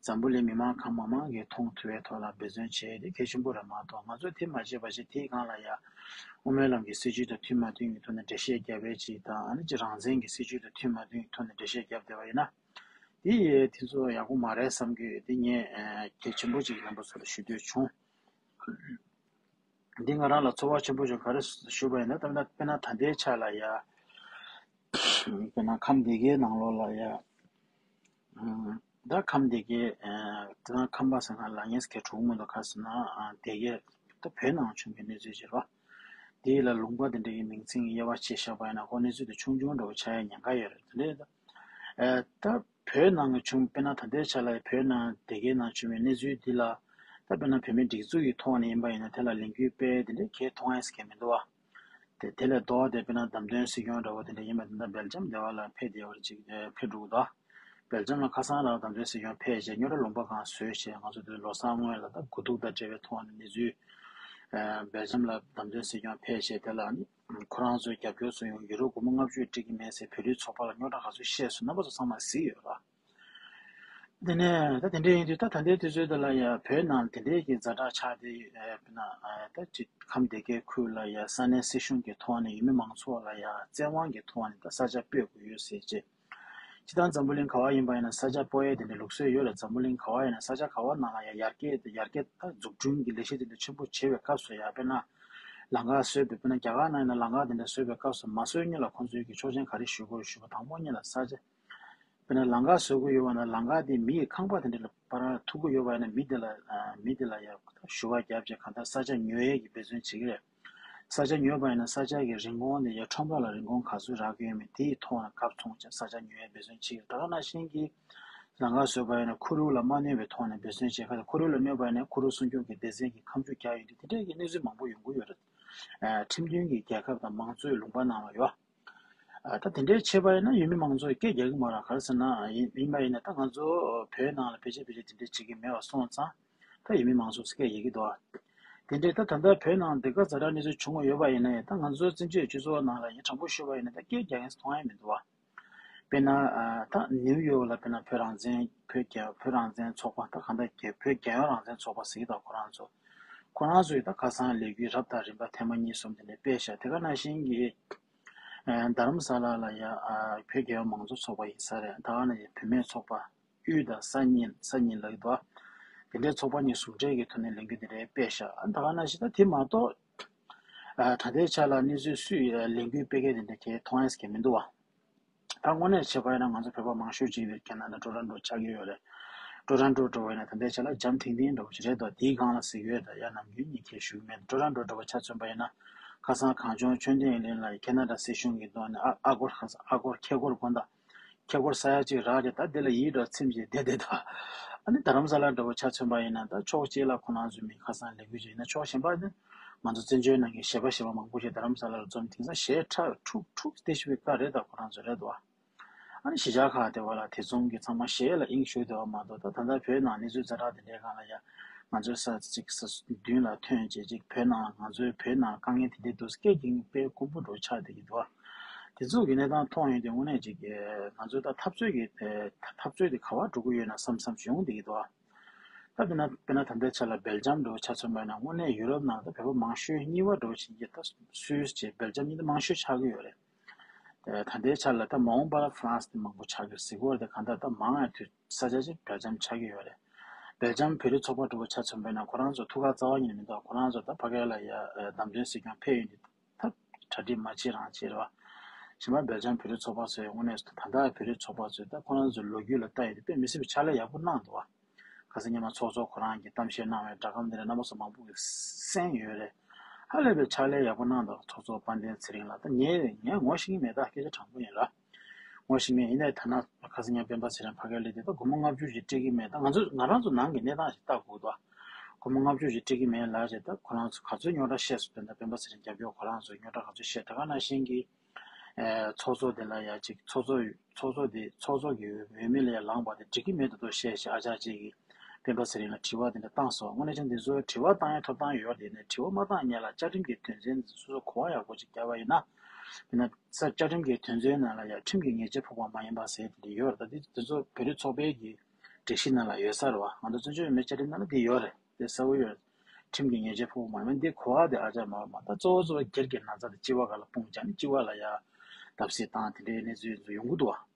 འཛམ་བུ་གླིང་མི་མང་གང་མང་མང་གིས་མཐོང་ཐུབ་པའི་ཐོག་ལ་འབད་བརྩོན་བྱས་ཏེ་གལ་ཆེན་པོ་རེད་མ་གཏོགས། ང་ཚོས་དེ་མ་བྱས་པ་བྱས་དེའི་སྒང་ལ་ཡ་དབུ་མའི་ལམ་གྱི་སྲིད་བྱུས་དང་མཐུན་མ་མཐུན་གྱི་ཐོག་ནས་འགྲེལ་བཤད་རྒྱབ་པའི་ཅིག་དང་། ཨ་ནི་ཅིག་རང་བཙན་གྱི་སྲིད་བྱུས་དང་མཐུན་མ་མཐུན་གྱི་ཐོག་ནས་འགྲེལ་བཤད་རྒྱབ་བསྡད་པ་ཡིན་ན། དེ་ཡིས་དེ་ཚོ་ཡག་པོ་མ་རེད་བསམ་གྱི་ཡོད། དེ་ངས་གལ་ཆེན་པོ་ཅིག་རྣམ་པ་ཚོ་ལ་ཞུ་འདོད་བྱུང་། འདི་ང་རང་ལ་ཚོར་བ་ཆེན་པོ་བྱུང་། ག་རེ་ཞུ་བ་ཡིན་ན། དཔེར་ན་དཔེར་ན་ད་ལྟའི་ཆ་ལ་ཡ། དཔེར་ན་ཁམས་སྡེ་དགེའི་ནང་ལོགས་ལ་ཡ། ཨ། ད་ཁམས་སྡེ་དགེ། ཨ། དེ་ན་ཁམས་པ་ཟེར་ན་ལ་ངས་གལ་གྲུང་མོ་འདུག་ག་ཟེར་ན། ཨ། སྡེ་དགེ་ད་བོད་ནང་བྱུང་བའི་གནས་ཚུལ་ཅིག་རེད་པ། དེ་ལ་ལུང་པ་དེ་འདྲ་གི་མིང་ཚིག་དབྱེ་བ་ཕྱེ་བཞག་པ་ཡིན་ན་ཁོ་གནས་ཚུལ་དེ་ཆུང་ཆུང་འདྲ་བོ་ཆགས་ཡ་ཉེན་ཁ་ཡོད་རེད། དེ་འདྲ་ད། ཨ། ད་བོད་ནང་གི་བྱུང་། དཔེར་ན་ད་ལྟའི་ཆ་ལ་བོད་ནང་སྡེ་དགེ་ནང་བྱུང་བའི་གནས་ཚུལ་འདི་ལ། ད་དཔེར་ན་བོད་མིའི་སྒྲིག་འཛུགས་ཀྱི་ཐོག་ནས་ཡིན་པ་ཡིན་ན་དེ་ལ་ལས་འགུལ་སྤེལ་དེ་འདྲའི་གལ་མཐོང་ཡས་གལ་མི་འདུག་པ། དེ་དེ་ལས་ལྡོག་སྟེ་དཔེར་ན་བདམས་ཐོན་སྲིད་སྐྱོང་འདྲ་བོ་དེ་འདྲ་ཡིན་པ་དེ་འདྲ་སྦེལ་ཇམ་སྡེ་བ་ལ་ཕེབས་བསྡད་པ་ཅིག་ཨ། ཕེབས་འགྲོ་གི་འདུག་སྦེལ་ཇམ་ལ་ཁ་སང་རང་བདམས་ཐོན་སྲིད་སྐྱོང་ཕེབས་བྱས་རྙོག་དྲ་ལུང་པ་གང་བཟོས་བྱས། ང་ཚོ་དེ་ལོ་གསར་སྔོན་ལ་ད་དགུ་ཐུག་དང་འབྲེལ་བའི་ཐོག་ནས་གནས་ཚུལ། ཨ། སྦེལ་ཇམ་ལ་བདམས་ཐོན་སྲིད་སྐྱོང་ཕེབས་བྱས་དེ་ལ་ནི་ཁོ་རང་ཚོའི་རྒྱབ་སྐྱོར་སུ་ཡོང་ཡུ་རོ་སྒོར་མོ་ལྔ་བཅུ་སྤྲད་ཀྱི་མེད་ཟེར་བོད་རིགས་ཚོགས་པ་ལ་རྙོག་དྲ་ག་ཚོད་བཤད་སོང་རྣམ་པ་ཚོ་ཚང་མ་གཟིགས་ཡོད་ར། དེ་ནས་ད་དེ་འདྲ་ཡིན་དུས་ད་ད་ལྟའི་དུས་ཚོད་འདི་ལ་ཡ་བོད་ནང་དེ་འདྲའི་གི་ཛ་དྲག་ཆགས་ཏེ། ཨ། དཔེར་ན། ཨ། ད་ཅིག་ཁམས་སྡེ་དགེ་ཁུལ་ལ་ཡ་ས་གནས་སྲིད་གཞུང་གི་ཐོག་ནས་ཡུལ་མི་མང་ཚོགས་ལ་ཡ་བཙན་དབང་གི་ཐོག་ནས་ད་ས་ཆ་སྤོས་དགོས་ཡོད་ཟེར་བྱས། སྤྱིར་བཏང་འཛམ་བུ་གླིང་ག་བ་ཡིན་པ་ཡིན་ན་ས་ཆ་སྤོ་ཡས་དེ་འདྲའི་ལུགས་སྲོལ་ཡོད་རེད། འཛམ་བུ་གླིང་ག་བ་ཡིན་ན་ས་ཆ་ག་བ་ནང་ལ་ཡ་ཡར་རྒྱས་དེ་ཡར་རྒྱས་ད་འཛུགས་སྐྲུན་གྱི་ལས་གཞི་དེ་འདྲ་ཆེན་པོ་བྱེད་པའི་སྐབས་སུ་ཡ། དཔེར་ན་ལམ་ཁ་བཟོས་པའི། དཔེར་ན་རྒྱ་གར་ནང་ཡིན་ན་ལམ་ཁ་དེ་འདྲ་བཟོས་པའི་སྐབས་སུ་མ་བཟོས་སྔོན་ལ་ཁོང་ཚོའི་གི་ཆོག་མཆན་ག་རེ་ཞུ་དགོས་ཞུ་བ། དང་པོ་ཉིད་ལ་ས་ཆ། དཔེར་ན་ལམ་ཁ་བཟོ་གི་ཡོད་པ་ན་ལམ་ཁ་དེ་མི་ཡི་ཁང་པ་དེ་འདྲ་ལ་པར་ཐུག་གི་ཡོད་པ་ཡིན་ན་མི་དེ་ལ། ཨ། མི་དེ་ལ་ཡ་ཞུ་བ་བརྒྱབ་བྱས་གང་ལྟར་ས་ཆ་ཉོ་ཡས་ཀྱི་འབད་བརྩོན་བྱེད་ཀྱི་རེད། ས་ཆ་ཉོས་པ་ཡིན་ན་ས་ཆ་གི་རིན་གོང་དེ་ཡ་ཁྲོམ་ར་ལ་རིན་གོང་ག་ཚོད་རག་གི་ཡོད་མེད་དེའི་ཐོག་ནས་ཁ་ཚོང་བྱས་ས་ཆ་ཉོ་ཡས་འབད་བརྩོན་བྱེད་ཀྱི་རེད། ད་ག་ནང་བཞིན་གྱི་ལམ་ཁ་བཟོས་པ་ཡིན་ན་ཁུ་རུ་ལ་མ་གནོད་པའི་ཐོག་ནས་འབད་བརྩོན་བྱེད་ཁ། ཁུ་རུ་ལ་གནོད་པ་ཡིན་ན་ཁུ་རུ་སྲུང་སྐྱོབ་ཀྱི་སྡེ་ཚན་གྱིས་ཁ་མཆུ་རྒྱག་ཡོང་དུས་དེ་འདྲའི་གི་གནས་ཚུལ་མང་པོ་ཡོང་གི་ཡོད་རེད། ཨ། ཁྲིམས་མཐུན་གྱི་རྒྱལ་ཁབ་དང་མང་གཙོའི་ལུང་པ་ནང་ལ་ཡོད། ཨ། ད་དེ་འདྲའི་བྱས་པ་ཡིན་ན་ཡུལ་མི་མང་ཚོགས་སྐད་རྒྱག་གི་མ་རེད། ག་རེ་ཟེར་ན་ཡིན་ཡིན་པ་ཡིན་ན་ད་ང་ཚོ་བོད་ནང་ལ་ཕལ་ཆེར་ཕལ་ཆེར་དེ་འདྲའི་བྱེད་ཀྱི་མེད་པ་སོང་ཙང་ད་ཡུལ་མི་མང་ཚོགས་སྐད་རྒྱག་གི་འདུག་དེ་འདྲའི་ད་ད་ལྟ་བོད་ནང་དེ་ག་ཛ་དྲག་གནས་ཚུལ་བྱུང་བ་ཡོད་པ་ཡིན་ན་ཡང་ད་ང་ཚོ་བཙན་བྱོལ་སྤྱི་ཚོགས་ནང་ལ་ཡིན་དྲང་པོ་ཞུས་པ་ཡིན་ན་ད་སྐད་རྒྱག་མཁན་མཐོང་ཡ་མི་འདུག་བ། དཔེར་ན། ཨ། ད་ནིའུ་ཡོག་ལ་དཔེར་ན་བོད་རང་བཙན། བོད་རྒྱལ། བོད་རང་བཙན་ཚོགས་པ། ད་གང་ལྟར་རྒྱལ། བོད་རྒྱལ་ཡོངས་རང་བཙན་ཚོགས་པ་ཟེར་གྱི་འདུག་ཁོ་རང་ཚོ། ཁོ་རང་ཚོས་ད་ཁ་སང་ལས་འགུལ་རབ་དང་རིམ་པ་ཐེངས་མ་གཉིས་གསུམ་དེ་འདྲ་སྤེལ་ཤག་དེ་ག་ནང་བཞིན་གྱི། ཨ། རྡ་རམ་ས་ལ་ལ་ཡ། ཨ། བོད་རྒྱལ་ཡོངས་མང་གཙོ་ཚོགས་པ་ཡིན་ས་རེད། ད་ག་ནང་བཞིན་བུད་མེད་ཚོགས་པ། དབུས་དང་ས་གཉིས། ས་གཉིས་ལ་ཡོད་དོ། དེ་འདྲའི་ཚོགས་པ་གཉིས་ཟུང་འབྲེལ་གྱི་ཐོག་ནས་ལས་འགུལ་དེ་འདྲའི་སྤེལ་ཤག་ཨ། ད་ག་ནང་བཞིན་ད་དེ་མ་གཏོགས། ཨ། ད་ལྟའི་ཆ་ལ་གནས་ཚུལ་སུས་ལས་འགུལ་སྤེལ་མཁན་དེ་འདྲ་གས་མཐོང་ཡས་གས་མི་འདུག་བ། ད་དངོས་གནས་བྱས་པ་ཡིན་ན་ང་ཚོ་བོད་པ་མང་ཤོས་ཅིག་དེ་ཁེ་ན་ཌ་ཊོ་རོན་ཊོ་ཆགས་ཀྱི་ཡོད་རེད། ཊོ་རོན་ཊོ་འགྲོ་བ་ཡིན་ན་ད་ལྟའི་ཆ་ལ་འཇམ་ཐིང་ཐིང་འདྲ་བོ་ཞིག་རེད་དོ། དེའི་སྒང་ལ་ཟེར་གྱི་ཡོད། ད་ཡ་ནམ་རྒྱུན་ཉིན་ཁས་ཞུ་གི་མེད། ཊོ་རོན་ཊོ་འགྲོ་བ་ཆ་མཚོན་པ་ཡིན་ན་ཁ་སང་གངས་ལྗོངས་ཆོས་ལྡན་གླིང་ལ་ཁེ་ན་ཌ་སྲིད་གཞུང་གི་ཐོག་ནས་ཨ། ཨ་སྒོར། ཨ་སྒོར། ཁེ་སྒོར་དགོན་དང་། ཁེ་སྒོར་ས་ཡ་གཅིག་རག་རེད། ད་དེ་ལ་ཡིད་འགྲོ་ཚིམ་བྱས་བསྡད་བསྡད་དང་། ཨ་ནི་རྡ་རམ་ས་ལ་འདྲ་བོ་ཆ་མཚོན་པ་ཡིན་ན་ད་ཕྱོགས་གཅིག་ལ་ཁོ་རང་ཚོའི་མི་ཁ་སང་ལས་འགུལ་བྱས་ཡིན་ན་ཕྱོགས་གཞན་པ་ནི་ང་ཚོ་བཙན་བྱོལ་ནང་གི་གཞས་པ་གཞས་པ་མང་པོ་ཞིག་རྡ་རམ་ས་ལ་ལ་འཛོམས། དེང་སང་གཞས་ཁྲ་འཁྲུག་འཁྲུག་སྟེ་ཞུ་བའི་བཀའ་རེད། ད་ཁོ་རང་ཚོ་རེད་དོ། ཨ་ནི་གཞིས་ཆགས་ཁག་དེ་བ་ལ་དེ་མཚུངས་ཀྱི་ཚང་མ་གཞས་ལ་དབྱིངས་ཞུགས་བསྡད་པ་མ་གཏོགས། ད་ད་ལྟ་བོད་ནང་གནས་ཚུལ་ཛ་དྲག་དེ་འདྲའི་སྒང་ལ་ཡ་ང་ཚོའི་ས་ཚིགས་ས་མདུན་ལ་ཐོན་བྱས་ཅིག་བོད་ནང་ང་ཚོའི་བོད་ནང་དཀའ་ངལ་དེ་འདྲའི་འདུག་སྐད་ཀྱིས་དཔེ་དཀོན་པོ་འགྲོ་ཆགས་བསྡད་ཀྱི་འདུག་དེ་ཚོ་གི་གནས་སྟངས་མཐོང་ཡོང་དུས་དངོས་གནས་ཅིག་གི་ང་ཚོའི་ད་འཐབ་རྩོད་ཀྱི་འཐབ་རྩོད་དེ་ག་པར་འགྲོ་གི་ཡོད་ན་བསམ་བསམ་ཞིག་ཡོང་བསྡད་ཀྱི་འདུག་ད་དཔེར་ན་དཔེར་ན་ད་ལྟའི་ཆ་ལ་སྦེལ་ཇམ་འདྲ་བོ་ཆ་མཚོན་པ་ཡིན་ན་དངོས་གནས་ཡུ་རོབ་ནང་ད་བོད་པ་མང་ཤོས་གཉིས་པ་འདྲ་བོ་ཞིག་གི་ད་སུད་སི་བྱས་སྦེལ་ཇམ་གཉིས་ད་མང་ཤོས་ཆགས་ཀྱི་ཡོད་རེད། ད་ལྟའི་ཆ་ལ་ད་མ་འོངས་པ་ལ་ཧྥ་རན་སི་དེ་མང་པོ་ཆགས་ཀྱི་རེད་ཟེར་གྱི་ཡོད་རེད། གང་ལྟར་ད་མང་ཡང་དུས་ས་ཆ་ཅིག་སྦེལ་ཇམ་ཆགས་ཀྱི་ཡོད་རེད། སྦེལ་ཇམ་བོད་རིགས་ཚོགས་པ་འདྲ་བོ་ཆ་མཚོན་པ་ཡིན་ན་ཁོ་རང་ཚོ་ཐུགས་ཁག་རྩ་བ་ཉིད་ནས་མི་འདུག་ཁོ་རང་ཚོ་ད་ཕ་གི་ལ་ཡ་བདམས་ཐོན་སྲིད་སྐྱོང་ཕེབས་ཡོང་དུས་ད་གྲ་སྒྲིག་མ་བྱེད་རང་བྱེད་རེད་བ། གཞན་པ་སྦེལ་ཇམ་བོད་རིགས་ཚོགས་པ་ཚོའི་དངོས་གནས་སུ་ད་ལྟ་བོད་རིགས་ཚོགས་པ་ཚོས་ད་ཁོ་རང་ཚོའི་ལོ་རྒྱུས་ལ་ལྟ་ཡོང་དུས་དཔེ་མི་སྲིད་པའི་ཕྱག་ལས་ཡག་པོ་གནང་འདུག་བ། ཁ་སང་ཉི་མ་ཚོགས་གཙོ་ཁོ་རང་གིས་གཏམ་བཤད་གནང་བའི་སྒྲ་སྒམ་དེ་འདྲ་རྣམ་པ་ཚོ་མང་པོ་གིས་གསན་ཡོད་རེད། ཧ་ལས་པའི་ཕྱག་ལས་ཡག་པོ་གནང་འདུག་ཚོགས་གཙོ་དཔལ་ལྡན་ཚེ་རིང་ལགས། ད་ངས་ངས་ངོ་ཤེས་ཀྱི་མེད། ད་སྐད་ཆ་དྲང་པོ་ཡིན་ལ། ངོ་ཤེས་མེད། ཡིན་ནའི་ཐ་ན་ཁ་སང་ཉིན་སྤེན་པ་ཚེ་རིང་ཕ་གིར་སླེབས་དུས་ད་སྒོར་མོ་ལྔ་བཅུ་ཞིག་སྤྲད་ཀྱི་མེད། ད་ང་ཚོ་ང་རང་ཚོ་ནང་གི་གནས་སྟངས་ཞིག་ལྟ་དགོས་འདུག་སྒོར་མོ་ལྔ་བཅུ་ཞིག་སྤྲད་ཀྱི་མེད་ལབ་བྱས། ད་ཁོ་རང་ཚོ་ག་ཚོད་རྙོག་དྲ་བཤད་སོང་། དེ་འདྲ་སྤེན་པ་ཚེ་རིང་རྒྱབ་སྐྱོར་ཁོ་རང་ཚོས་རྙོག་དྲ་ག་ཚོད་བཤད། ད་ག་ནང་བཞིན་གྱི་ཨེ། ཚོགས་གཙོ་དེ་ལ་ཡ་ཅིག་ཚོགས་གཙོ་ཚོགས་གཙོ་དེ་ཚོགས་གཙོ་གི་འོས་མི་ལ་ཡ་ལངས་པ་དེ་འགྲིག་གི་མེད་དུ་འདུག་བཤད་བྱས་ཨ་ཅག་ཅིག་གིས་སྤེན་པ་ཚེ་རིང་ལ་དྲི་བ་དེ་འདྲ་བཏང་སོང་། དངོས་གནས་ཀྱང་དེ་ཚོ་དྲི་བ་བཏང་ཡའི་ཐོབ་ཐང་ཡོད་རེད། དེ་ནས་དྲི་བ་མ་བཏང་སྔོན་ལ་བཅའ་ཁྲིམས་ཀྱི་དོན་ཚན་དེ་སོ་སོ་གོ་བ་ཡག་པོ་ཅིག་བརྒྱབ་པ་ཡིན་ན། དེ་ན་ས་བཅའ་ཁྲིམས་ཀྱི་དོན་ཚན་ནང་ལ་ཡ་ཁྲིམས་ཀྱི་ཉེས་ཆད་ཕོག་པ་མ་ཡིན་པ་ཟེར་དེ་འདྲ་ཡོད་རེད། ད་དེ་དེ་ཚོ་བོད་རིགས་ཚོགས་པའི་གི་ སྒྲིག་གཞི་ནང་ལ་ཡོད་ས་རེད་བ། ང་ཚོ་བཙན་བྱོལ་བོད་མིའི་བཅའ་ཁྲིམས་ནང་ལ་འདི་ཡོད་རེད། དེ་གསལ་པོ་ཡོད་རེད། ཁྲིམས་ཀྱི་ཉེས་ཆད་ཕོག་གི་མ་རེད། འདི་གོ་བ་དེ་ཨ་ཅག་མ་རེད་མ། ད་གཙོ་བོ་གཙོ་བོ་སྒེར་གྱི་ན་ཚ་དེ་སྤྱི་པ་སྒང་ལ་སྤུངས་བྱས་ནས་སྤྱི་པ་ལ་ཡ་བརྡབ་གསིག་བཏང་དེ་འདྲའི་གནས་ཚུལ་ཡོང་གི་འདུག་བ།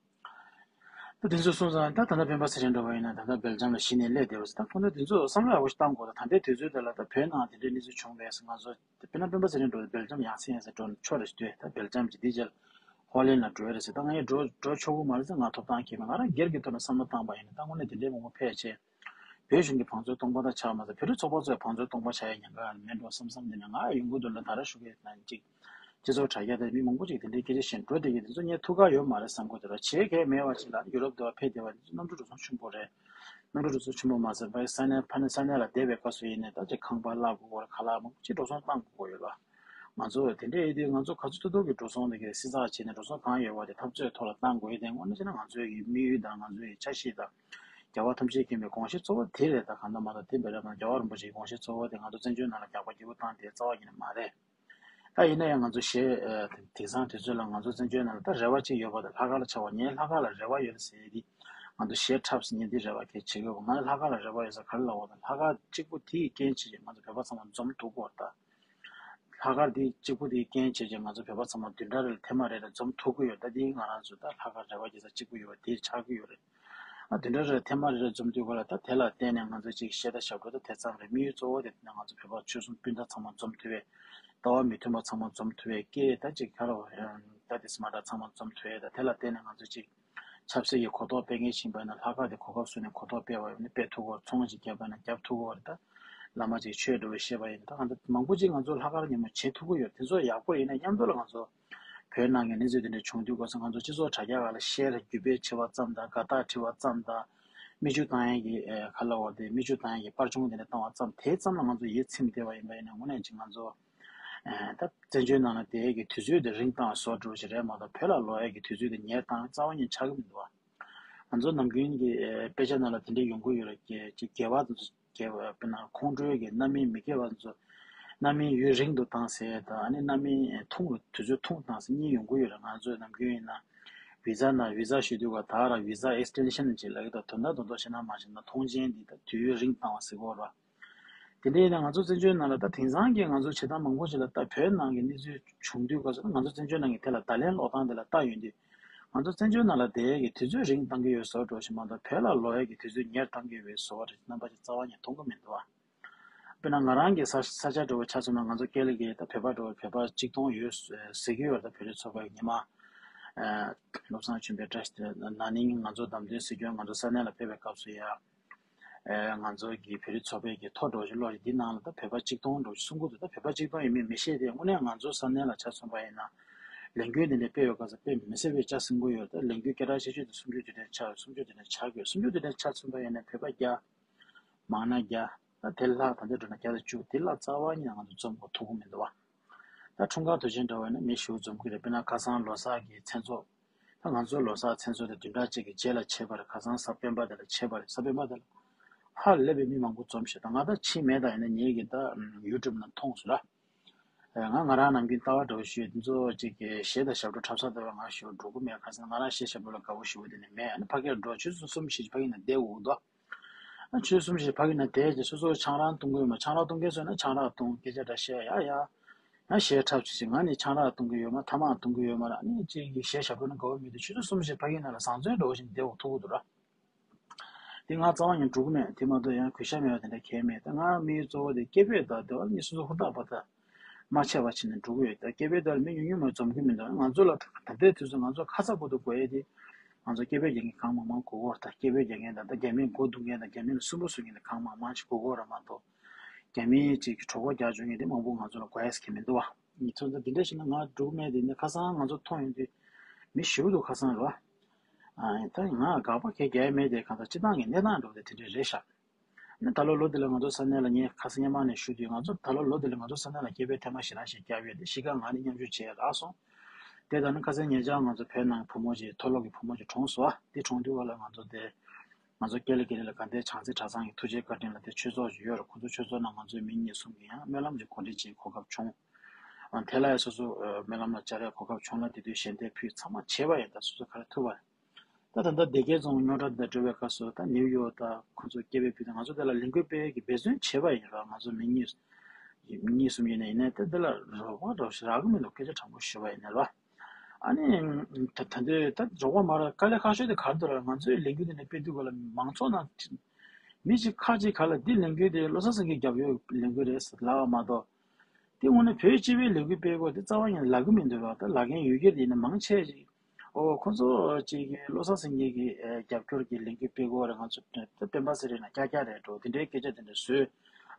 ད་དེ་ཚོ་སོང་ཙང་ད་ད་ལྟ་སྤེན་པ་ཚེ་རིང་འདྲ་བ་ཡིན་ན་ད་ལྟ་སྦེལ་ཇམ་ལ་གཞི་ནས་སླེབས་བསྡད་པ་ཟེར། ད་ཁོང་ཚོ་དེ་ཚོ་བསམ་བློ་ཡག་པོ་ཞིག་བཏང་དགོས། ད་ད་ལྟའི་དུས་ཚོད་དེ་ལ་ད་བོད་ནང་དེ་འདྲའི་གནས་ཚུལ་བྱུང་བས་ཟེར། ང་ཚོ་དཔེར་ན་སྤེན་པ་ཚེ་རིང་འགྲོ་སྦེལ་ཇམ་ཡང་སེ་ཡང་སེ་འགྲོ་ཆོག་རེད་ཞུ་དུས། ད་སྦེལ་ཇམ་གྱི་འདི་རྗེས་ཧོ་ལན་ལ་འགྲོ་ཡ་རེད་ཟེར། ད་ང་ཡང་འགྲོ་འགྲོ་ཆོག་གི་མ་རེད་ཟེར། ང་ཐོབ་ཐང་ཁེལ་མེད། ང་རང་སྒེར་གྱི་ཐོག་ནས་བསམ་བློ་བཏང་པ་ཡིན་ན་ད་དངོས་གནས་དེ་འདྲའི་མང་པོ་ཕེབས་བྱས། བོད་གཞུང་གི་བང་མཛོད་སྟོང་པ་ད་ཆགས་མ་ཟད་བོད་རིགས་ཚོགས་པ་ཚོའི་བང་མཛོད་སྟོང་པ་ཆགས་ཡ་ཉེན་ཁ་མེད་འགྲོ་བསམ་བསམ་དེ་ནས་ང་ཡོང་གི་འདུག་ལ། ད་ར་ཞུ་གི་ཡོད་ན་ཅིག་སྤྱི་ཚོགས་དྲ་རྒྱ་དང་མི་མང་པོ་ཅིག་དེ་འདྲའི་སྐད་ཆ་བཤད་འགྲོ་བསྡད་ཀྱི་དེ་ཚོ་ངས་ཐུགས་ཁག་ཡོད་མ་རེད་བསམ་གྱི་འདུག་ལ། བྱེད་མཁན་མེད་པ་ཅིག་ལ་ཡུ་རོབ་དུ་ཕེབས་བསྡད་པ་དེ་ཚོ་གནམ་གྲུ་འགྲོ་སོང་ཆེན་པོ་རེད། གནམ་གྲུ་འགྲོ་སོང་ཆེན་པོ་མ་ཟད་པའི་ས་གནས་ཕ་ནས་ས་གནས་ལ་བསྡད་པའི་སྐབས་སུ་ཡིན་ནའི་ད་ཅིག་ཁང་པ་གླ་དགོས་པར་ཁ་ལག་མང་པོ་ཅིག་འགྲོ་སོང་བཏང་དགོས་ཡོད་ལ། ང་ཚོ་དེ་འདྲ་ཡིན་དུས་ང་ཚོ་ག་ཚོད་ཐུབ་ཐུབ་ཀྱིས་འགྲོ་སོང་དེ་གའི་བསྲི་ཚགས་བྱས་ནས་འགྲོ་སོང་གང་ཡོད་པ་དེ་འཐབ་རྩོད་ཐོག་ལ་བཏང་དགོས་ཡོད་དེ། དངོས་གནས་བྱས་ན་ང་ཚོའི་གི་དམིགས་ཡུལ་དང་ང་ཚོའི་འཆར་གཞི་དང་རྒྱལ་བ་ཐམས་ཅད་མཁྱེན་པའི་དགོངས་གཞི་གཙོ་བོ་དེ་རེད། ད་གང་ལྟར་མ་ལྟར་དེ་འབད་ར་མ་རྒྱལ་བ་རིན་པོ་ཆེའི་དགོངས་གཞི་གཙོ་བོ་དེ་ང་ཚོ་བཙན་བྱོལ་ནང་ལ་རྒྱག་པ་སྐྱིད་པོ་བཏང་དེ་རྩ་བ་ཉིད་ནས་མ་རེད། ད་ཡིན་ན་ཡང་ང་ཚོ་གཞས་ཨ་དེང་སང་དུས་ཚོད་ལ་ང་ཚོ་བཙན་བྱོལ་ནང་ལ་ད་རེ་བ་གཅིག་ཡོད་པ་དང་ལྷག་དཀར་ལ་ཆགས་པ། ངའི་ལྷག་དཀར་ལ་རེ་བ་ཡོད་ཟེར་ཡས་དེ་ང་ཚོ་གཞས་འཁྲབ་ཟེར་མཁན་དེ་རེ་བ་གལ་ཆེ་གི་ཡོད་པ། ང་ལྷག་དཀར་ལ་རེ་བ་ཡོད་ས་ག་རེ་ལབ་པ་དང་ལྷག་དཀར་གཅིག་པུ་དེ་ཡི་རྐྱེན་བྱས་ཀྱི་ང་ཚོ་བོད་པ་ཚང་མ་འཛོམས་ཐུབ་ཀྱི་ཡོད་རེད། ད་ལྷག་དཀར་དེ་གཅིག་པུ་དེ་ཡི་རྐྱེན་བྱས་ཀྱི་ང་ཚོ་བོད་པ་ཚང་མ་བདུན་ཕྲག་རེ་ལ་ཐེངས་མ་རེ་རེ་འཛོམས་ཐུབ་ཀྱི་ཡོད། ད་དེ་ང་རང་ཚོ་ད་ལྷག་དཀར་རེ་བ་རྒྱག་ས་གཅིག་པུ་ཡོད་པ་དེ་ཆགས་ཀྱི་ཡོད་རེད། ཨ་བདུན་ཕྲག་རེར་ཐེངས་མ་རེ་རེ་འཛོམས་དུས་སྐབས་ལ་ད་དེ་ལ་བརྟེན་ནས་ང་ཚོ་ཅིག་གཞས་དང་ཞབས་བྲོ་དང་དེ་ཙམ་རེད། དམིགས་ཡུལ་གཙོ་བོ་དེ་ང་ཚོ་བོད་པ་ཆོལ་གསུམ་སྤུན་ཟླ་ཚང་མ་འཛོམས་ཐུབ་པའི། ལྟ་བ་མི་མཐུན་པ་ཚང་མ་འཛོམས་ཐུབ་པའི་སྐད་ད་ཅིག་ཁ་རོ། ད་དེ་སི་མ་འདྲ་ཚང་མ་འཛོམས་ཐུབ་པའི། ད་དེ་ལ་བརྟེན་ནས་ང་ཚོ་ཅིག་ཆབ་སྲིད་ཀྱི་གོ་རྟོགས་སྤེལ་མཁན་ཞིག་ཡིན་པ་ཡིན་ན་ལྷག་དཀར་དེ་གོ་སྐབས་བཟུང་ནས་གོ་རྟོགས་སྤེལ་བ་ཡིན་ན་སྤེལ་ཐུབ་ཀྱི་ཡོད། ཚོང་ཅིག་བརྒྱབ་པ་ཡིན་ན་བརྒྱབ་ཐུབ་ཀྱི་ཡོད་རེད། ད་བླ་མ་ཅིག་ཆོས་འགྲོ་བའི་བཤད་པ་ཡིན་ན་ད་གང་ལྟར་མང་པོ་ཅིག་ང་ཚོ་ལྷག་དཀར་མཉམ་དུ་བྱེད་ཐུབ་ཀྱི་ཡོད། དེ་ཚོ་ཡག་པོ་ཡིན་ན་མཉམ་དུ་ལ་ང་ཚོ་བོད་ནང་གི་གནས་ཚུལ་དེ་འདྲ་བྱུང་དུས་སྐབས་སུ་ང་ཚོ་སྤྱི་ཚོགས་དྲ་རྒྱ་སྒང་ལ་གཞས་ར་རྒྱུད་སྤེལ་བྱེད་པ་ཙམ་དང་དགའ་རྟགས་བྲིས་པ་ཙམ་དང་མིག་ཆུ་བཏང་ཡས་ཀྱི་ཨེ་ག་ལབ་དགོས་རེད། མིག་ཆུ་བཏང་ཡས་ཀྱི་པར་ཆུང་དེ་འདྲ་བཏང་བ་ཙམ་དེ་ཙམ་ལ་ང་ཚོ་ཡིད་ཚིམ་བསྡད་པ་ཡིན་པ་ཡིན་ན་དངོས་གནས་ཅིག་ང་ཚོ་ཨེ་ད་བཙན་བྱོལ་ནང་ལ་བསྡད་ཡས་ཀྱི་དུས་ཚོད་དེ་རིང་བཏང་བཟོ་འགྲོ་ཞིག་རེད་མ་གཏོགས་བོད་ལ་ལོག་ཡས་ཀྱི་དུས་ཚོད་དེ་ཉེར་བཏང་རྩ་བ་ཉིད་ཆགས་ཀྱི་མི་འདུག་བ། ང་ཚོ་ནམ་རྒྱུན་གྱི་ཨེ་དཔེ་ཆ་ནང་ལ་དེ་འདྲ་ཡོང་གི་ཡོད་རེད། ཀྱེ་ཅིག་རྒས་པ་དེ་ཚོ་རྒས་པ་དཔེར་ན་ཁོང་ཁྲོའི་གི་རྣམ་སྨིན་མི་སྐྱེ་བ་དེ་ཚོ་རྣམ་སྨིན་ཡུན་རིང་དུ་བཏང་ཟེར་དང་ཨ་ནི་རྣམ་སྨིན་ཐུང་རུ་དུས་ཚོད་ཐུང་བཏང་ཟེར་གཉིས་ཡོང་གི་ཡོད་རེད། ང་ཚོས་ནམ་རྒྱུན་ཡིན་ན་བི་ཛ་ན་བི་ཛ་ཞུ་དུས་ག་ད་ར་བི་ཛ་ཨེག་སི་ཊེན་ཤན་ཅིག་ལབ་ཀྱི་འདུག་དོན་དག་རྡོག་རྡོག་བཤད་ན་མ་བྱས་ན་ཐོངས་མཆན་འདི་ད་དུས་ཡུན་རིང་བཏང་བ་ཟེར་གྱི་ཡོད་རེད། དེ་འདྲ་ཡིན་ན་ང་ཚོ་བཙན་བྱོལ་ནང་ལ་ད་དེང་སང་གི་ང་ཚོ་བྱེད་སྟངས་མང་པོ་ཞིག་ལ་ད་བོད་ནང་གི་གནས་ཚུལ་བྱུང་དུས་སྐབས་སུ་ང་ཚོ་བཙན་བྱོལ་ནང་གི་དེ་ལ་བརྡ་ལན་སློག་སྟངས་དེ་ལ་ལྟ་ཡོང་དུས་ང་ཚོ་བཙན་བྱོལ་ནང་ལ་བསྡད་ཡས་ཀྱི་དུས་ཚོད་རིང་བཏང་གི་ཡོད་བཟོ་འདྲ་ཞིག་མ་གཏོགས་བོད་ལ་ལོག་ཡས་ཀྱི་དུས་ཚོད་ཉེར་བཏང་གི་ཡོད་པའི་བཟོ་འདྲ་ཞིག་རྣམ་པ་ཅིག་རྩ་བ་ཉིད་མཐོང་གི་མི་འདུག་བ། དཔེར་ན་ང་རང་གི་ས་ས་ཆ་འདྲ་བོ་ཆ་མཚོན་ན་ང་ཚོ་ཀེ་ལི་གི་ད་བོད་པ་འདྲ་བོ་བོད་པ་གཅིག་སྟོང་ཡོད་ཟེར་གྱི་ཡོད་རེད། ད་བོད་རིགས་ཚོགས་པའི་ཉི་མ་ཨ་བློ་བཟང་ཆོས་འཕེལ་བཀྲ་ཤིས་བདེ་ལེགས། ན་ནིང་ང་ཚོ་བདམས་ཐོན་སྲིད་སྐྱོང་ང་ཚོ་ས་གནས་ལ་ཕེབས་པའི་སྐབས་སུ་ཡ། ཨེ་ང་ཚོ་གི་བོད་རིགས་ཚོགས་པའི་གི་ཐོ་འདྲ་བོ་ཞིག་ཀློག་ཞིག་འདི་ནང་ལ་ད་བོད་པ་གཅིག་སྟོང་འདྲ་བོ་ཞིག་གསུང་གི་འདུག་ད་བོད་པ་གཅིག་སྟོང་ཡིན་མིན་མི་ཤེས་ཏེ་དངོས་གནས་ང་ཚོ་ས་གནས་ལ་ཆ་མཚོན་པ་ཡིན་ན་ལས་འགུལ་འདི་འདྲ་སྤེལ་བའི་སྐབས་སུ་དཔེ་མི་སྲིད་པའི་ཆ་ཟིན་གྱི་ཡོད། ད་ལས་འགུལ་སྐད་གྲགས་ཆེ་ཤོས་དེ་སུམ་ཅུ་དེ་འདྲ་ཆགས་ཡོད། སུམ་ཅུ་དེ་འདྲ་ཆགས་ཀྱི་ཡོད། སུམ་ཅུ་དེ་འདྲ་ཆ་མཚོན་པ་ཡིན་ན་བོད་པ་བརྒྱ། མང་ན་བརྒྱ། ད་དེ་ལྷག་ད་ལྟའི་འགྲོ་ན་བརྒྱ་དང་བཅུ་དེ་ལ་རྩ་བ་ཉིད་ནས་ང་ཚོ་འཛོམས་དགོས་ཐུག་གི་མི་འདུག་བ། ད་འཁྲུངས་སྐར་དུས་ཆེན་འདྲ་བ་ཡིན་ན་མི་ཞེ་པོ་འཛོམས་ཀྱི་རེད། དཔེར་ན་ཁ་སང་ལོ་གསར་གྱི་མཚན་ཚོགས། ད་ང་ཚོའི་ལོ་གསར་མཚན་ཚོགས་དེ་བདུན་ཕྲག་གཅིག་གི་རྗེས་ལ་བྱས་པ་རེད། ཁ་སང་གཟའ་སྤེན་པ་དེ་ལ་བྱས་པ་རེད། གཟའ་སྤེན་པ་དེ་ལ་ཧ་ལས་པའི་མི་མང་པོ་འཛོམས་ཤག་ད་ང་ད་ཕྱིན་མེད། ད་ཡིན་ན་ངེད་ཀྱིས་ད་ཡུ་ཊུབ་ནང་མཐོང་སོང་ལ། ང་ང་རང་ནམ་རྒྱུན་ལྟ་བ་འདྲ་བོ་ཞུས་དེ་ཚོ་གཅིག་གི་གཞས་དང་ཞབས་བྲོ་འཁྲབ་ས་དེ་བ་ང་ཞེ་པོ་འགྲོ་གི་མེད། ཁ་སང་ང་རང་གཞས་ཞབས་བྲོ་ལ་དགའ་བོ་ཞེ་པོ་དེ་ནི་མེད། ཨ་ནི་ཕ་གིར་འགྲོ་ཆུ་ཚོད་གསུམ་བཞི་ཕ་གི་ནང་བསྡད་འོ་དོ། ཨ་ཆུ་ཚོད་གསུམ་བཞི་ཕ་གི་ནང་བསྡད་རྗེས་སོ་སོ་ཆང་རག་འཐུང་གི་ཡོད་མ། ཆང་རག་འཐུང་སྐད་ཆ་འདྲ་བཤད་ཡ་ཡ། ཡང་གཞས་འཁྲབ་ཅིག་ཅིག་ང་ནི་ཆང་རག་འཐུང་གི་ཡོད་མ། ཐ་མག་འཐུང་གི་ཡོད་མ་ར། ཨ་ནི་གཅིག་གི་གཞས་ཞབས་བྲོ་ནི་དགའ་བོ་མེད་དུས་ཆུ་ཚོད་གསུམ་བཞི་ཕ་གི་ནང་ལ་བཟང་བཙོན་འགྲོ་བཞིན་བསྡད་འོ་ཐུག་གི་འདུག་ར། དེ་ང་རྩ་བ་ཉིད་འགྲོ་གི་མེད། དེ་མ་གཏོགས་ཡང་གུས་ཞབས་མེད་པ་དེ་འདྲ་གང་ཡང་མེད། ད་ང་དམིགས་ཡུལ་གཙོ་བོ་དེ་སྐད་འབོད་དང་དེ་བ་ནི་སོ་སོ་ཧུར་ཐག་པ་ད་མ་ཆད་པ་བྱས་ནས་འགྲོ་གི་ཡོད། ད་སྐད་འབོད་དེ་ལ་མི་ཉུང་ཉུང་མ་འཛོམས་གི་མི་འདུག་ང་ཚོ་ལ་ད་ལྟའི་དུས་ཚོད་ང་ཚོ་ཁ་ཚ་དགོས་འདུག་དགོས་ཡས་དེ་ང་ཚོ་སྐད་འབོད་རྒྱག་མཁན་གང་མང་མང་དགོས་ཀྱི་ཡོད་རེད། ད་སྐད་འབོད་རྒྱག་མཁན་དང་ད་རྒྱ་མིས་མགོ་འདུག་མཁན་དང་རྒྱ་མི་ལ་སུན་པོ་བཟོ་མཁན་དེ་གང་མང་མང་ཞིག་དགོས་ཀྱི་ཡོད་རེད་མ་གཏོགས། རྒྱ་མིའི་ཅིག་གི་གྲོད་ཁོག་རྒྱག་བཅུག་མཁན་དེ་མང་པོ་ང་ཚོ་ལ་དགོས་ཡས་ཟེར་མཁན་མི་འདུག་བ། ཡིན་ཙང་ད་འདི་འདྲ་ཞིག་ན་ང་འགྲོ་གི་མེད། དེ་ནས་ཁ་སང་ང་ཚོ་མཐོང་ཡོང་དུས་མི་ཞེ་པོ་འདུག་ཁ་སང་རེད་བ། ཨ་ད་ང་དགག་པ་གང་ཡང་རྒྱག་ཡ་མེད། དེ་གང་ལྟར་སྤྱིར་བཏང་གི་གནས་སྟངས་འདྲ་བོ་དེ་དེ་འདྲ་རེད་ཤག་ཨ་ནི་ད་ལོ་ལོ་འདི་ལ་ང་ཚོ་ས་གནས་ལ་ངས་ཁ་སང་སྔོན་མ་ནས་ཞུ་དུས་ང་ཚོ་ད་ལོ་ལོ་འདི་ལ་ང་ཚོ་ས་གནས་ལ་སྐད་འབོད་ཐེངས་མ་ཞེ་དྲག་ཞིག་བརྒྱབ་ཡོད། དེ་གཞིས་ཀ་ང་ནས་མཉམ་ཞུགས་བྱས་རག་སོང་། དེ་ད་ནི་ཁ་སང་ཉེ་ཆར་ང་ཚོ་བོད་ནང་གི་བུ་མོ་ཅིག་མཐོ་སློབ་ཀྱི་བུ་མོ་ཅིག་གྲོངས་སོང་། ཨ་དེ་གྲོངས་དུས་བར་ལ་ང་ཚོ་དེ། ང་ཚོ་ཀེ་ལི་ཀེ་ལི་ལ་དགའ་ལྡན་བྱང་རྩེ་གྲྭ་ཚང་གི་ཐུགས་རྗེ་བཀའ་དྲིན་ལ་དེ་ཆོས་ཚོགས་ཤིག་ཡོད་རེད། ཁོ་ཚོ་ཆོས་ཚོགས་ནང་ང་ཚོའི་མི་གཉིས་གསུམ་གྱིས་ཡང་སྨོན་ལམ་གྱི་གོ་སྒྲིག་བྱེད་གོ་སྐབས་བྱུང་། ཨ་དེ་ལ་ཡང་སོ་སོ་ཨ་སྨོན་ལམ་ལ་བཅར་ཡའི་གོ་སྐབས་བྱུང་ལ་དེ་དུས་ཞལ་འདེབས་ཕུལ་ཚང་མ་བྱས་པ་ཡིན། ད་སོ་སོ་ག་རེ་ཐུབ་པ་རེད། ད་ད་ལྟ་སྡེ་དགེ་རྫོང་རྙོག་དྲ་འདི་འགྲོ་བའི་སྐབས་སུ་ད་ནིའུ་ཡོག་ད་ཁོང་ཚོ་སྐད་འབོད་ཕུལ་ཏེ་ང་ཚོ་དེ་ལ་ལས་འགུལ་སྤེལ་གྱི་འབད་བརྩོན་བྱས་པ་ཡིན་ར། ང་ཚོ་མི་གཉིས་མི་གཉིས་གསུམ་ཡིན་ནའི་ཡིན་ནའི་ད་འདི་ལ་རོགས་པ་རོགས་ཞེས་རག་གི་མི་འདུག་སྐད་ཆ་དྲང་པོ་ཞུ་བ་ཡིན་ནའི་ལ། ཨ་ནི་ད་ད་འདི་ད་རོགས་པ་མ་རག་དཀའ་ལས་ཁག་ཤོས་དེ་ག་རེ་འདུག་ར། ང་ཚོའི་ལས་འགུལ་འདི་ནས་སྤེལ་དུས་ག་ལ་མང་ཚོགས་ནང་མི་གཅིག་ཁག་ཅིག་ག་ལ་འདི་ལས་འགུལ་དེ་བློ་བཟང་སེང་གེ་རྒྱབ་ཡོད་ལས་འགུལ་རེད་ཟེར་ལབ་པ་མ་གཏོགས། དེ་དངོས་གནས་བོད་སྤྱི་པའི་ལས་འགུལ་སྤེལ་དགོས་དེ་རྩ་བ་ཉིད་ལབ་གི་མི་འདུག་ར། ད་ལབ་མཁན་ཡོད་ཀྱི་རེད། ཡིན་ན་མང་ཆེ་ཅིག་ཨོ་ཁོ་ཚོ་ཅིག་གི་བློ་བཟང་སེང་གེ་གི་ཨེ་རྒྱབ་སྐྱོར་གྱི་ལས་འགུལ་སྤེལ་དགོས་རེད། ང་ཚོ་ད་སྤེན་པ་ཚེ་རིང་ལ་ཀྱག་ཀྱག་རེད་འགྲོ་དེ་འདྲའི་སྐད་ཆ་དེ་འདྲ་བཟོས།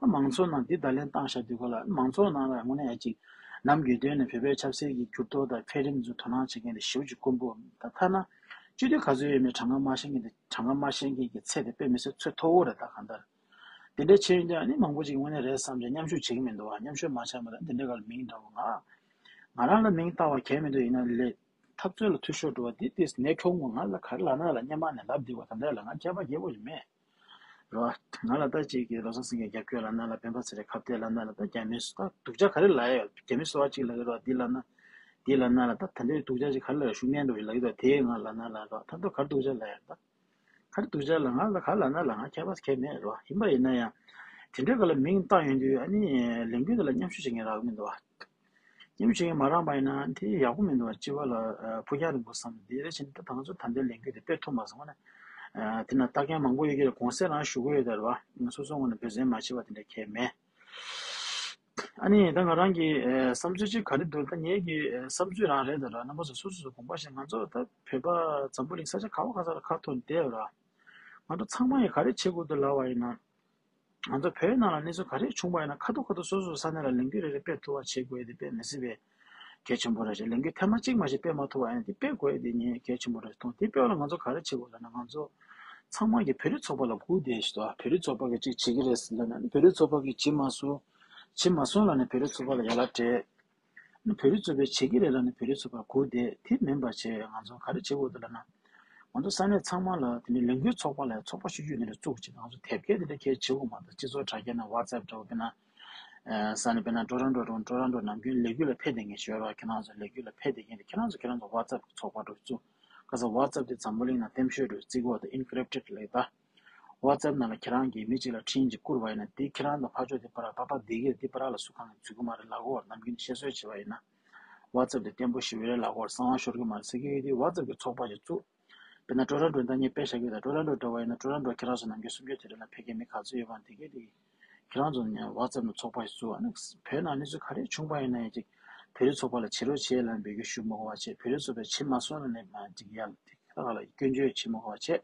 ཨ་མང་ཚོགས་ནང་འདི་བརྡ་ལན་བཏང་བཞག་དུས་ག་ལ་མང་ཚོགས་ནང་ལ་དངོས་གནས་ཅིག་ནམ་རྒྱུན་དུ་ནས་བོད་པའི་ཆབ་སྲིད་ཀྱི་འགྱུར་ལྡོག་དང་འཕེལ་རིམ་ཚོ་དོ་སྣང་བྱེད་མཁན་དེ་ཞེ་པོ་ཅིག་དཀོན་པོ། ད་ཐ་ན་སྤྱི་འཐུས་ག་ཚོད་ཡོད་མེད་གྲངས་ཀ་མ་ཤེས་མཁན་དེ་གྲངས་ཀ་མ་ཤེས་མཁན་གྱི་ཚད་དེ་དཔེ་མི་སྲིད་ཚོད་མཐོ་བོ་རེད། ད་གང་ལྟར། དེ་འདྲའི་ཆེད་ཡིན་ཀྱང་ནི་མང་པོ་ཅིག་དངོས་གནས་རེད་བསམ་བྱས་མཉམ་ཞུགས་བྱེད་ཀྱི་མི་འདུག་བ། མཉམ་ཞུགས་མ་བྱས་མ་ད་དེ་འདྲའི་སྒང་ལ་མིང་འདྲ་བོ་ང་ང་རང་ལ་མིང་བཏགས་པ་གལ་མི་འདུག་ཡིན་ན་ལས་འཐབ་རྩོད་ལ་འཐུས་ཤོར་འགྲོ་བ་འདི་ཏིས་ནད་ཁྱོག་མོ་ང་ལ་ག་རེ་ལབ་ན་ལ་སྙན་མ་ནས་ལབ་བསྡད་པ་ད་ལྟ་ལ་ང་ཁྱད་པར་རྒྱས་པོ་ཞིག་མེད་རོ། ང་ལ་ད་ཅིག་གི་བློ་བཟང་སེང་གེ་རྒྱབ་སྐྱོར་ལབ་ན་ལ་སྤེན་པ་ཚེ་རིང་ཁ་གཏད་ལབ་ན་ལ་ད་རྒྱ་མི་སུ་ད་སྡུག་ཅག་ག་རེ་ལབ་ཡ་ཡོད། རྒྱ་མི་སུ་བ་ཅིག་ལབ་ཡོད་རོ། འདི་ལབ་ན་འདི་ལབ་ན་ལ་ད་ད་འདྲའི་སྡུག་ཅག་ཅིག་ག་རེ་ལབ་ཡ་ཤུགས་སྣོན་འགྲོ་ཞིག་ལབ་ཡོད་ད་དེ་ང་ལབ་ན་ལ་རོ་ད་ད་ག་རེ་སྡུག་ཅག་ལབ་ཡ་ད། ག་རེ་སྡུག་ཅག་ལ་ང་ལ་ག་ལབ་ན་ལ་ང་ཁྱད་པར་གང་ཡང་མེད་རོ། ཡིན་པ་ཡིན་ན་ཡང་དེ་འདྲའི་སྒང་ལ་མིང་བཏགས་ཡོང་དུས་ཨ་ནི་ལས་འགུལ་དེ་ལ་མཉམ་ཞུགས་བྱེད་མཁན་རག་གི་མི་འདུག་བ། མཉམ་ཞུགས་བྱེད་མཁན་མ་རག་པ་ཡིན་ན་དེ་ཡག་པོ་མི་འདུག་བ། སྤྱི་པ་ལ་ཕུགས་རྒྱང་རིང་པོ་བསམ་དེ་རེ་བཞིན་ད་ང་ཚོ་ད་ལྟའི་ལས་འགུལ་དེ་སྤེལ་ཐུབ་མ་སོང་ན་དེ་ན་ལྟ་མཁན་མང་པོ་ཡོད་ཀྱི་རེད། གོང་གསལ་རང་ཞུ་གི་ཡོད་དེ་རེད་བ། སོ་སོ་ངོས་ནས་འབད་བརྩོན་མ་བྱས་པ་དེ་འདྲ་གང་ཡང་མེད། ཨ་ནི་ད་ང་རང་གི་ཨེ་བསམ་ཚུལ་གཅིག་ག་རེ་འདུག་ད་ངེད་ཀྱི་ཨེ་བསམ་ཚུལ་རང་རེད་ད་ར། རྣམ་པ་ཚོ་སོ་སོ་སོ་དགོངས་པ་བཞེས། ང་ཚོ་ད་བོད་པ་འཛམ་བུ་གླིང་ས་ཆ་ག་བ་ག་ས་ལ་ཁ་ཐོར་བསྡད་ཡོད་ར། ང་ཚོ་ཚང་མ་ཡིས་ག་རེ་བྱེད་དགོས་འདུག་ལབ་པ་ཡིན་ན། ང་ཚོ་བོད་ནང་ལ་གནས་ཚུལ་ག་རེ་བྱུང་བ་ཡིན་ན་ཁ་ཐུག་ཁ་ཐུག་སོ་སོ་ས་གནས་ལ་ལས་འགུལ་རེ་རེ་སྤེལ་ཐུབ་པ་བྱེད་དགོས་ཡ་དེ་དཔེ་མི་སྲིད་པའི་གལ་ཆེན་པོ་རེད་ཤག་ལས་འགུལ་ཐེངས་མ་གཅིག་མ་ཞིག་སྤེལ་མ་ཐུབ་པ་ཡིན་ན་དེ་སྤེལ་དགོས་ཡ་དེ་ངས་གལ་ཆེན་པོ་རེད་མཐོང་། དེ་སྤེལ་བ་ལ་ང་ཚོ་ག་རེ་བྱེད་དགོས་ལབ་ན་ང་ཚོ་ཚང་མ་གིས་བོད་རིགས་ཚོགས་པ་ལ་སྒུག་བསྡད་ཤག་བོད་རིགས་ཚོགས་པ་གིས་གཅིག་བྱེད་ཀྱི་རེད་ཟེར་ལབ་ན་བོད་རིགས་ཚོགས་པ་གིས་བྱེད་མ་སོང་། བྱེད་མ་སོང་ལབ་ནས་བོད་རིགས་ཚོགས་པ་ལ་ཡ་ལན་སྤྲད། ནི་བོད་རིགས་ཚོགས་པས་བྱེད་ཀྱི་རེད་ལབ་ནས་བོད་རིགས་ཚོགས་པ་སྒུག་བསྡད་དེ་མིན་པ་བྱས། ང་ཚོ་ག་རེ་བྱེད་དགོས་འདུག་ལབ་ན། ང་ཚོ་ས་གནས་ཚང་མ་ལ་དེ་ནས་ལས་འགུལ་ཚོགས་པ་ལ་ཚོགས་པ་ཆུང་ཆུང་དེ་འདྲ་བཙུགས་བྱས་ང་ཚོ་དེབ་སྐྱེལ་དེ་འདྲ་གལ་ཆེ་བོ་མ་གཏོགས་སྤྱི་ཚོགས་དྲ་རྒྱ་ནང་WhatsApp་འདྲ་བོ་དཔེར་ན། ས་གནས་དཔེར་ན་ཀྲོ་རོན་ཀྲོ་དང་ཀྲོ་རོན་ཀྲོ་ནམ་རྒྱུན་ལས་འགུལ་ལ་ཕེབས་བསྡད་མཁན་ཞིག་ཡོད་རེད་བ། ཁྱེད་རང་ཚོ་ལས་འགུལ་ལ་ཕེབས་བསྡད་མཁན་དེ་ཁྱེད་རང་ཚོ་ཁྱེད་རང་ཚོ་WhatsApp་ཚོགས་པ་འདྲ་བཙུགས། ཁ་སང་WhatsApp་དེ་འཛམ་བུ་གླིང་ནང་ལྟེམ་ཤོད་འདྲ་བཙུགས་གོ་ད་encrypted་ལབ་ད། WhatsApp་ནང་ལ་ཁྱེད་རང་གིས་མི་གཅིག་ལ་འཕྲིན་ཅིག་བསྐུར་བ་ཡིན་ན་དེ་ཁྱེད་རང་དང་ཕར་ཕྱོགས་དེ་པར་པ་པ་བསྡད་ཀྱི་རེད། དེ་པར་ལ་སུ་གང་གིས་འཛུལ་གི་མ་རེད་ལབ་གོ་ནམ་རྒྱུན་བཤད་སྲོལ་བྱས་པ་ཡིན་ན། WhatsApp་དེ་བརྟན་པོ་ཞེ་པོ་རེད་ལབ་གོ་གསང་བ་ཤོར་གི་མ་རེད་ཟེར་གི་ཡོད་དུས་WhatsApp་གི་ཚོགས་པ་ཞིག་བཙུགས། དཔེར་ན་ཀྲོ་རོན་ཀྲོ་ད་ངས་དཔེ་བཞག་གི་ཡོད་ད། ཀྲོ་རོན་ཀྲོ་འདྲ་བ་ཡིན་ན་ཀྲོ་རོན་ཀྲོ་ཁྱེད་རང་ཚོ་ནམ་རྒྱུན་གསུང་རྒྱུ་དེ་རེད་ལ་ཕ་གིའི་མི་ག་ཚོད་ཡོད་པ་དེ་གས་དེ་ཁྱེད་རང་ཚོ་ནས་WhatsApp་ནང་ཚོགས་པ་ཞིག་བཙུགས། ཨ་ནི་བོད་ནང་གནས་ཚུལ་ག་རེ་བྱུང་བ་ཡིན་ན་ཡང་ཅིག་བོད་རིགས་ཚོགས་པ་ལ་བྱེད་རོགས་བྱེད་ལབ་འབོད་སྐུལ་ཞུ་མ་དགོས་པ་བྱས། བོད་རིགས་ཚོགས་པས་བྱེད་མ་སོང་ན་ནས་མ་ཅིག་ཡ་ལ་དེ་ཁ་ཁ་ལ་སྐྱོན་བརྗོད་བྱེད་མ་དགོས་པ་བྱས།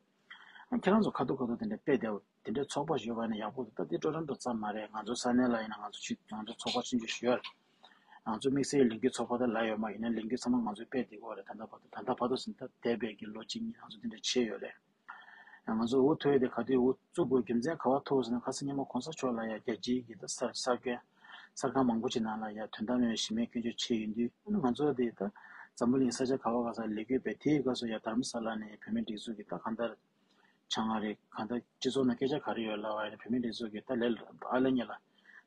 ཨ་ཁྱེད་རང་ཚོ་ཁ་ཐུག་ཁ་ཐུག་དེ་འདྲ་སྤེལ་བསྡད་པ་དེ་འདྲའི་ཚོགས་པ་ཞིག་ཡོད་པ་ཡིན་ན་ཡག་པོ་འདུག་ད་དེ་ཀྲོ་རོན་ཀྲོ་ཙམ་མ་རེད། ང་ཚོ་ས་གནས་ལ་ཡིན་ན་ང་ཚོ་ཅིག་ང་ཚོ་ཚོགས་པ་ཆུང་ཆུང་ཞིག་ཡོད་རེད། ང་ཚོ་དམིགས་བསལ་ལས་འགུལ་ཚོགས་པ་དེ་ལ་ཡོད་མ་ཡིན་ན་ལས་འགུལ་ཚང་མ་ང་ཚོས་སྤེལ་བསྡད་ཀྱི་ཡོད་རེད། ད་ལྟ་བར་དུ་ད་ལྟ་བར་དུ་ཟིན་ད་འདས་པའི་གི་ལོ་གཅིག་གཉིས་ང་ཚོ་དེ་འདྲ་བྱས་ཡོད་རེད། ང་ཚོ་འུ་ཐུག་ཡས་དེ་ག་དུས་འུ་བཙུགས་དགོས་རྒྱུ་མཚན་ག་བ་ཐུག་ཟེར་ན་ཁ་སང་ཉི་མ་གོང་ས་མཆོག་ལ་ཡ་རྒྱལ་སྤྱིའི་གི་ད་གསར་གསར་སྐྱོན་གསར་ཁང་མང་པོ་ཅིག་ནང་ལ་ཡ་དོན་དག་མེད་པའི་གཞི་མེད་སྐྱོན་བརྗོད་བྱས་ཡོད་དུས་ཨ་ནི་ང་ཚོ་དེ་ད་འཛམ་བུ་གླིང་ས་ཆ་ག་བ་ག་ས་ལས་འགུལ་སྤེལ་དེའི་སྐབས་སུ་ཡ་དྷ་རམ་ས་ལ་ནས་བོད་མི་སྒྲིག་འཛུགས་ཀྱི་ད་གང་ལྟར་བྱ་ང་རེད། གང་ལྟར་སྤྱི་ཚོགས་ནང་སྐད་ཆ་ག་རེ་ཡོད་ལབ་པ་ཡིན་ན་བོད་མི་སྒྲིག་འཛུགས་ཀྱི་ད་ལས་ཨ་ལེ་ཉེ་ལ་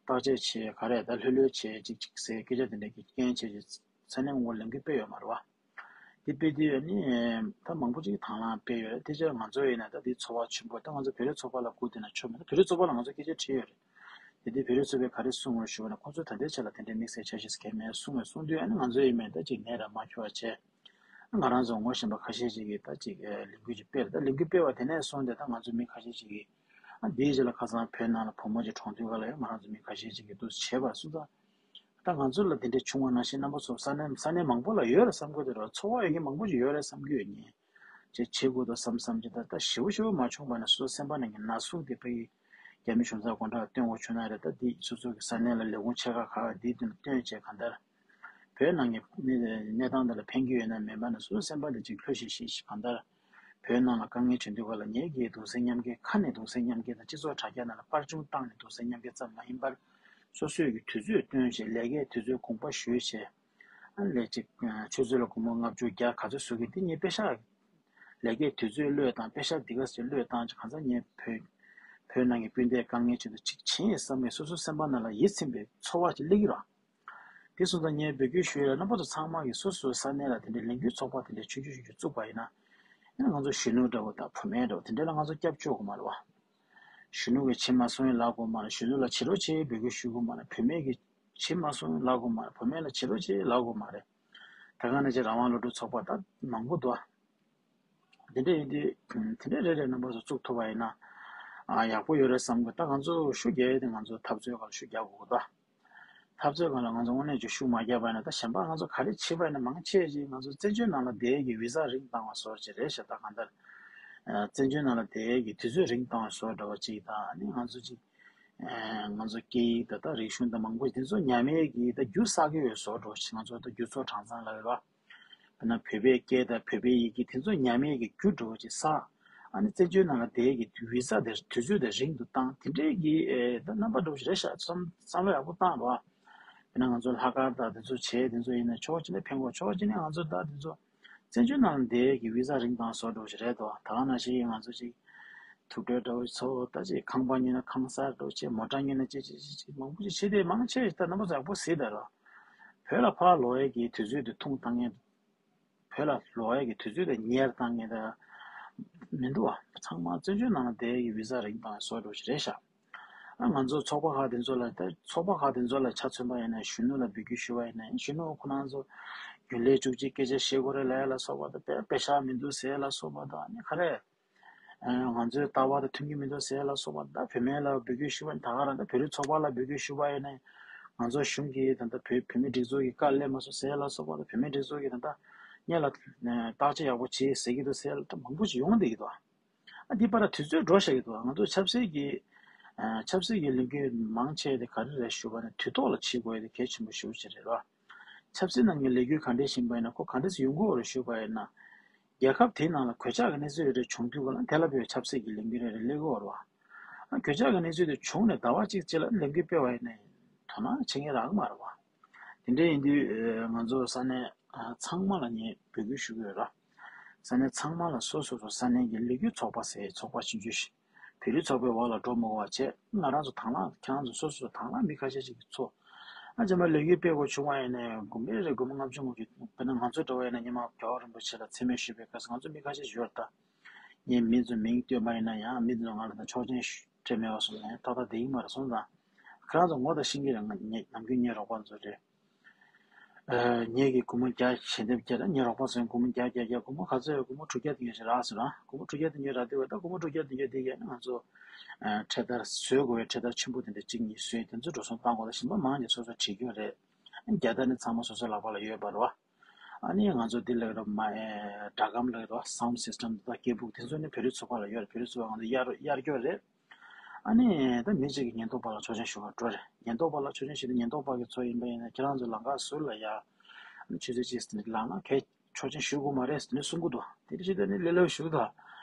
བརྟག་དཔྱད་བྱས་ག་རེ་ད་ལྷོད་ལྷོད་བྱས་ཅིག་ཅིག་ཟེར་སྐད་ཆ་དེ་འདྲ་གི་རྐྱེན་བྱས་ཅིག་ས་གནས་ངོ་ལས་འགུལ་སྤེལ་ཡོད་མ་རེད་བ། དེ་སྤེལ་དུས་ཨ་ནི་ད་མང་པོ་ཅིག་དང་བླངས་སྤེལ་ཡོད་རེད། དེ་ཕྱིར་ང་ཚོ་ཡིན་ན་ད་དེ་ཚོགས་པ་ཆེན་པོ་ད་ང་ཚོ་བོད་རིགས་ཚོགས་པ་ལ་སྒུག་བསྡད་ན་ཆོག་མེད། ད་བོད་རིགས་ཚོགས་པ་ལ་ང་ཚོ་སྐད་ཆ་དྲིས་ཡོད་རེད། དེ་དུས་བོད་རིགས་ཚོགས་པས་ག་རེ་གསུངས་ཡོད་ཞུ་བ་ན་ཁོང་ཚོས་ད་ལྟའི་ཆ་ལ་དེ་འདྲའི་དམིགས་བསལ་འཆར་གཞི་གང་ཡང་མེད་གསུངས་ཡོད། གསུངས་དུས་ཨ་ནི་ང་ཚོ་ཡིན་མིན་ད་ཅིག་ནད་ར་མ་འཁྱོལ་བ་བྱས། ང་རང་ཚོ་ངོ་ཤེས་པ་ཁ་ཤས་ཅིག་གིས་ད་ཅིག་ལས་འགུལ་ཅིག་སྤེལ་ད་ལས་འགུལ་སྤེལ་བ་དེ་ནས་བཟུང་སྟེ་ད་ང་ཚོ་མི་ཁ་ཤས་ཅིག་གིས་ཨ་འདིའི་རྗེས་ལ་ཁ་སང་བོད་ནང་ལ་བུ་མོ་ཅིག་གྲོངས་དུས་ག་ལ་ཡང་ང་རང་ཚོ་མི་ཁ་ཤས་ཅིག་གིས་འདུག་བྱས་པ་སོང་ཙང་། ད་ང་ཚོ་ལ་དེ་འདྲ་བྱུང་བ་ནང་བཞིན་རྣམ་པ་ཚོ་ས་གནས་ས་གནས་མང་པོ་ལ་ཡོད་རེད་བསམ་གི་འདུག་ར། ཚོར་བ་ཡོད་མཁན་མང་པོ་ཅིག་ཡོད་རེད་བསམ་གི་ཡོད་ངས། ཅེས་བྱེད་དགོས་འདུག་བསམ་བསམ་ཅིག་ད་ལྟ་ཞེ་པོ་ཞེ་པོ་མ་བྱུང་བ་ན་སོ་སོ་སེམས་པ་ནང་གི་ན་ཟུག་དེ་ཕ་གི་རྒྱ་མི་གཞུང་ཚབ་དགོང་དག་སྟོན་དགོས་བྱུང་ན་རེད། ད་འདི་སོ་སོ་གི་ས་གནས་ལ་ལས་ཁུངས་ཆེ་ཁག་ཁག་འདི་དུ་སྟོན་བྱས་གང་ལྟར་བོད་ནང་གི་གནས་སྟངས་དེ་ལ་ཕན་གྱི་ཡོད་ན་མེད་པ་ན་སོ་སོ་སེམས་པ་ལ་ཅིག་ལྷོད་ཤིག་ཤིག་ཤིག་གང་ལྟར་བོད་ནང་ལ་དཀའ་ངལ་བྱུང་དུས་ག་ལ་ངེད་ཀྱིས་གདུང་སེམས་མཉམ་སྐྱེད་ཁ་ནས་གདུང་སེམས་མཉམ་སྐྱེད་དང་སྤྱི་ཚོགས་དྲ་རྒྱ་ནང་ལ་པར་བྱུང་བཏང་ནས་གདུང་སེམས་མཉམ་སྐྱེད་ཙམ་མ་ཡིན་པར་སོ་སོས་ཀྱི་དུས་ཚོད་བཏོན་བྱས་ལས་ཀའི་དུས་ཚོད་དགོངས་པ་ཞུས་བྱས། ཨ་ལས་ཅིག་ཆུ་ཚོད་ལ་སྒོར་མོ་ལྔ་བཅུ་བརྒྱ་ག་ཚོད་བཟོ་གི་འདི་ངས་པེ་ཤག་ལས་ཀའི་དུས་ཚོད་བློས་བཏང་པེ་ཤག་འདི་ག་ཚོད་བློས་བཏང་ཅིག་གང་ཟག་ངས་བོད་བོད་ནང་གི་སྤུན་ཟླའི་དཀའ་ངལ་ཆེད་དུ་ཅིག་བྱེད་ཡིན་བསམ་ནས་སོ་སོའི་སེམས་པ་ནང་ལ་ཡིད་ཚིམ་པའི་ཚོར་བ་ཅིག་སླེབས་ཀྱི་རེད། དེ་སོང་ཙང་ངས་འབོད་སྐུལ་ཞུ་ཡ་ལ་རྣམ་པ་ཚོ་ཚང་མ་གིས་སོ་སོའི་ས་གནས་ལ་དེ་འདྲའི་ལས་འགུལ་ཚོགས་པ་དེ་འདྲའི་ཆུང་ཆུང་ཆུང་ཆུང་བཙུགས་པ་ཡིན་ན། ང་ཚོ་གཞོན་ནུ་འདྲ་བོ་དང་བུད་མེད་འདྲ་བོ་དེ་འདྲ་ལ་ང་ཚོ་སྐྱབས་བཅོལ་དགོས་མ་རེད་བ། གཞོན་ནུ་གིས་བྱེད་མ་སོང་ཡང་ལབ་དགོས་མ་རེད། གཞོན་ནུ་ལ་བྱེད་རོགས་བྱེད་འབོད་སྐུལ་ཞུ་དགོས་མ་རེད། བུད་མེད་ཀྱིས་བྱེད་མ་སོང་ཡང་ལབ་དགོས་མ་རེད། བུད་མེད་ལ་བྱེད་རོགས་བྱེད་ལབ་དགོས་མ་རེད། ད་ག་ནང་བཞིན་རང་དབང་སློབ་ཕྲུག་ཚོགས་པ་ད་མང་པོ་འདུག་བ། དེ་འདྲ་ཡིན་དུས་དེ་འདྲ་རེ་རེ་རྣམ་པ་ཚོ་བཙུགས་ཐུབ་པ་ཡིན་ན་ཨ་ཡག་པོ་ཡོད་རེད་བསམ་གི། ད་ང་ཚོ་ཤུགས་རྒྱག་ཡས་དེ་ང་ཚོ་འཐབ་རྩོད་སྒང་ལ་ཤུགས་རྒྱག་དགོས་གི་ད། འཐབ་རྩོད་སྒང་ལ་ང་ཚོ་དངོས་གནས་ཀྱི་ཤུགས་མ་རྒྱག་པ་ཡིན་ན་ད་གཞན་པ་ང་ཚོ་ག་རེ་བྱེད་པ་ཡིན་ན་མང་ཆེ་ཅིག་ང་ཚོ་བཙན་བྱོལ་ནང་ལ་བསྡད་ཡས་ཀྱི་བི་ཟ་རིན་བཏང་བ་བཟོ་འདྲ་ཅིག་རེད་ཤག་ད་གང་ལྟར་ཨ་བཙན་བྱོལ་ནང་ལ་བསྡད་ཡས་ཀྱི་དུས་ཚོད་རིན་བཏང་བ་བཟོ་འདྲ་བ་ཅིག་དང་ཨ་ནི་ང་ཚོ་ཅིག་ཨ་ང་ཚོ་སྐད་ཡིག་དང་ད་རིག་གཞུང་དང་མང་པོ་དེ་ཚོ་ཉམས་ཡས་ཀྱི་ད་རྒྱུ་བསགས་ཀྱི་ཡོད་བཟོ་འདྲ་ཅིག་ང་ཚོ་ད་རྒྱུ་ཚོགས་གྲངས་ཚང་ལ་ཡོད་པ། དཔེར་ན་བོད་པའི་སྐད་དང་བོད་པའི་ཡི་གེ་དེ་ཚོ་ཉམས་ཡས་ཀྱི་རྒྱུ་འདྲ་བོ་ཅིག་བསགས། ཨ་ནི་བཙན་བྱོལ་ནང་ལ་བསྡད་ཀྱི་བི་ཟ་དེ་དུས་ཚོད་དེ་རིང་དུ་བཏང་། དེ་འདྲའི་གི་ཨེ་ད་རྣམ་པ་འདྲ་བོ་ཞིག་རེད་ཤག་བསམ་བསམ་བློ་ཡག་པོ་བཏང་རོགས། དཔེར་ན་ང་ཚོ་ལྷག་དཀར་དང་དེ་ཚོ་བྱས་དེ་ཚོ་ཡིན་ན་ཕྱོགས་གཅིག་ནས་ཕན་གོ། ཕྱོགས་གཅིག་ནས་ང་ཚོ་ད་དེ་ཚོ་བཙན་བྱོལ་ནང་ལ་བསྡད་ཀྱི་བི་ཟ་རིང་བཏང་བཟོ་འདྲ་བོ་ཞིག་རེད་དོ། ད་ག་ནང་བཞིན་ང་ཚོ་ཅིག་ཐུག་འཕྲད་འདྲ་བོ་ཚོ་ད་ཅིག་ཁང་པ་ཉོས་ན་ཁང་གསར་འདྲ་བོ་བྱས། མོ་ཊ་ཉོས་ན་ཅིག་ཅིག་ཅིག་ཅིག་མང་པོ་ཅིག་བྱས་ཏེ་མང་ཆེ་ད་རྣམ་པ་ཚོ་ཡག་པོ་གཟིགས་ད་རོགས། བོད་ལ་ཕར་ལོག་ཡས་ཀྱི་དུས་ཚོད་དེ་ཐུང་བཏང་མཁན། བོད་ལ་ལོག་ཡས་ཀྱི་དུས་ཚོད་དེ་ཉེར་བཏང་མཁན་ད་མི་འདུག་བ། ཚང་མ་བཙན་བྱོལ་ནང་ལ་བསྡད་ཡས་ཀྱི་བི་ཟ་རིང་བཏང་བཟོ་འདྲ་བོ་ཞིག་རེད་ཤག་ཨ་ང་ཚོ་ཚོགས་པ་ཁག་དེ་ཚོ་ལ་ད་ཚོགས་པ་ཁག་དེ་ཚོ་ལ་ཆ་མཚོན་པ་ཡིན་ན་གཞོན་ནུ་ལ་འབོད་སྐུལ་ཞུ་བ་ཡིན་ན་གཞོན་ནུ་ཁོ་རང་ཚོ་རྒྱུན་ལས་བཅུ་གཅིག་སྐད་ཆ་བཤད་དགོས་རེད་ལབ་ཡས་ལ་སོགས་པ་དང་དཔེ་དཔེ་ཤག་མི་འདུག་ཟེར་ཡས་ལ་སོགས་པ་དང་ཨ་ནི་ག་རེ། ང་ཚོའི་ལྟ་བ་དང་མཐུན་གྱི་མི་འདུག་ཟེར་ལ་སོགས་པ་ད་བུད་མེད་ལ་འབོད་སྐུལ་ཞུ་བ་ཡིན་ད་ག་རང་ད་བོད་རིགས་ཚོགས་པ་ལ་འབོད་སྐུལ་ཞུ་བ་ཡིན་ན་ང་ཚོ་གཞུང་གིས་ད་ལྟ་བོད་བོད་མི་སྒྲིག་འཛུགས་ཀྱི་བཀའ་སླེབས་མ་སོང་ཟེར་ལ་སོགས་པ་ད་བོད་མི་སྒྲིག་འཛུགས་ཀྱིས་ད་ལྟ་སྔོན་ལ་བརྟག་དཔྱད་ཡག་པོ་བྱེད་ཟེར་གྱི་འདུག་ཟེར་ལ་ད་མང་པོ་ཞིག་ཡོང་བསྡད་ཀྱི་འདུག་ཨ་འདི་པར་དུས་ཚོད་འགྲོ་བཞག་གི་འདུག་ང་ཚོ་ཆབ་སྲིད་ཀྱི་ཆབ་སྲིད་ཀྱི་ལས་འགུལ་མང་ཆེ་དེ་ག་རེ་རེད་ཞུ་བ་ན་དུས་ཐོག་ལ་བྱེད་དགོས་ཡ་དེ་གལ་ཆེན་པོ་ཞེ་པོ་ཅིག་རེད་ར། ཆབ་སྲིད་ནང་གི་ལས་འགུལ་ག་འདྲས་ཕྱིན་པ་ཡིན་ན་ཁོ་ག་འདྲས་སེ་ཡོང་གི་ཡོད་རེད་ཞུས་པ་ཡིན་ན། རྒྱལ་ཁབ་དེའི་ནང་ལ་གོད་ཆག་གི་གནས་ཚུལ་རེ་རེ་བྱུང་དུས་ག་ལ་དེ་ལ་དཔེ་ཆབ་སྲིད་ཀྱི་ལས་འགུལ་རེ་རེ་སླེབས་ཀྱི་ཡོད་རེད་བ། ཨ་གོད་ཆག་གི་གནས་ཚུལ་དེ་བྱུང་ནས་ཟླ་བ་གཅིག་རྗེས་ལ་ལས་འགུལ་སྤེལ་བ་ཡིན་ན་དོ་སྣང་བྱེད་མཁན་རག་གི་མ་རེད་བ། དེ་འདྲ་ཡིན་དུས་ང་ཚོ་ས་གནས་ཚང་མ་ལ་ངས་འབོད་སྐུལ་ཞུ་གི་ཡོད་ར། ས་གནས་ཚང་མ་ལ་སོ་སོ་སོ་ས་གནས་ཀྱི་ལས་འགུལ་ཚོགས་པ་ཟེར་ཚོགས་པ་ཆུང་ཆུང་ཞིག་བོད་རིགས་ཚོགས་པའི་འོག་ལ་འགྲོ་མི་དགོས་པ་བྱས་ང་རང་ཚོ་དང་བླངས་ཁྱེད་རང་ཚོ་སོ་སོ་དང་བླངས་མི་ཁ་ཤས་ཤིག་གིས་ཚོགས། ཨ་ཅེ་མ་ལས་འགུལ་སྤེལ་དགོས་བྱུང་བ་ཡིན་ནའི་དགོན་པའི་རེ་དགོན་པ་ལྔ་བཅུ་ང་བཅུ་དཔེར་ན་ང་ཚོ་འདྲ་བ་ཡིན་ན་ཉི་མ་རྒྱལ་བ་རིན་པོ་ཆེ་ལ་མཚན་སྨད་ཞུས་པའི་སྐབས་སུ་ང་ཚོ་མི་ཁ་ཤས་ཤིག་ཡོད་རེད་ད། ངས་མི་ཚོ་མིང་བཏོན་པ་ཡིན་ན་ཡང་མི་ཚོ་ང་ལ་ད་ཆོག་མཆན་སྤྲད་མེད་པ་སོང་ནས་ཏག་ཏག་བསྡད་ཀྱི་མ་རེད་སོང་ཙང་། ཁྱེད་རང་ཚོ་ངོ་ད་ཤེས་ཀྱི་རེད། ང་ངས་ནམ་རྒྱུན་ངའི་རོགས་པ་ཚོ་རེད། ངེད་ཀྱིས་སྒོར་མོ་བརྒྱ་ཞལ་འདེབས་བརྒྱབ་ན་ངའི་རོགས་པ་ཚོས་སྒོར་མོ་བརྒྱ་བརྒྱ་བརྒྱ་སྒོར་མོ་ག་ཚོད་ཡོད། སྒོར་མོ་དྲུག་བརྒྱ་བདུན་བརྒྱ་ཞིག་རག་སོང་ར། སྒོར་མོ་དྲུག་བརྒྱ་བདུན་བརྒྱ་རག་དུས་བས་ད་སྒོར་མོ་དྲུག་བརྒྱ་བདུན་བརྒྱ་དེ་ཡས་ན་ང་ཚོ་འཕྲེད་དར་བཟོ་དགོས་པའི་འཕྲེད་དར་ཆེན་པོ་དེ་འདྲ་གཅིག་གཉིས་བཟོས་དེ་ཚོ་འགྲོ་སོང་བཏང་དགོས། ད་གཞན་པ་མང་ཆེ་སོ་སོ་བྲིས་ཀྱི་ཡོད་རེད། རྒྱ་དར་ནི་ཚང་མ་སོ་སོའི་ལག་པ་ལ་ཡོད་པ་རེད་བ། ཨ་ནི་ང་ཚོ་འདི་ལ་རོ་མ་ཨེ་སྒྲ་སྒམ་ལ་རོ་sound system དང་stage book དེ་ཚོ་ནི་བོད་རིགས་ཚོགས་པ་ལ་ཡོད་རེད། བོད་རིགས་ཚོགས་པ་ང་ཚོ་གཡར་གཡར་རྒྱུ་རེད། ཨ་ནི་ད་མི་གཅིག་གིས་ཉེན་རྟོག་པ་ལ་ཆོག་མཆན་ཞུ་བར་འགྲོ་རེད། ཉེན་རྟོག་པ་ལ་ཆོག་མཆན་ཞུས་ཏེ་ཉེན་རྟོག་པ་གིས་ཚོ་ཡིན་པ་ཡིན་ན་ཁྱེད་རང་ཚོ་ལམ་ཁ་ཟུར་ལ་ཡ། ཨ་ནི་ཆུ་ཚོད་གཅིག་ཙམ་ལངས་ན་གས་ཆོག་མཆན་ཞུ་དགོས་མ་རེད་ཟེར་ནས་གསུང་གི་འདུག་དེ་འདྲ་བྱས་ཏེ་ནི་ལེ་ལོ་ཞུ་གི་འདུག་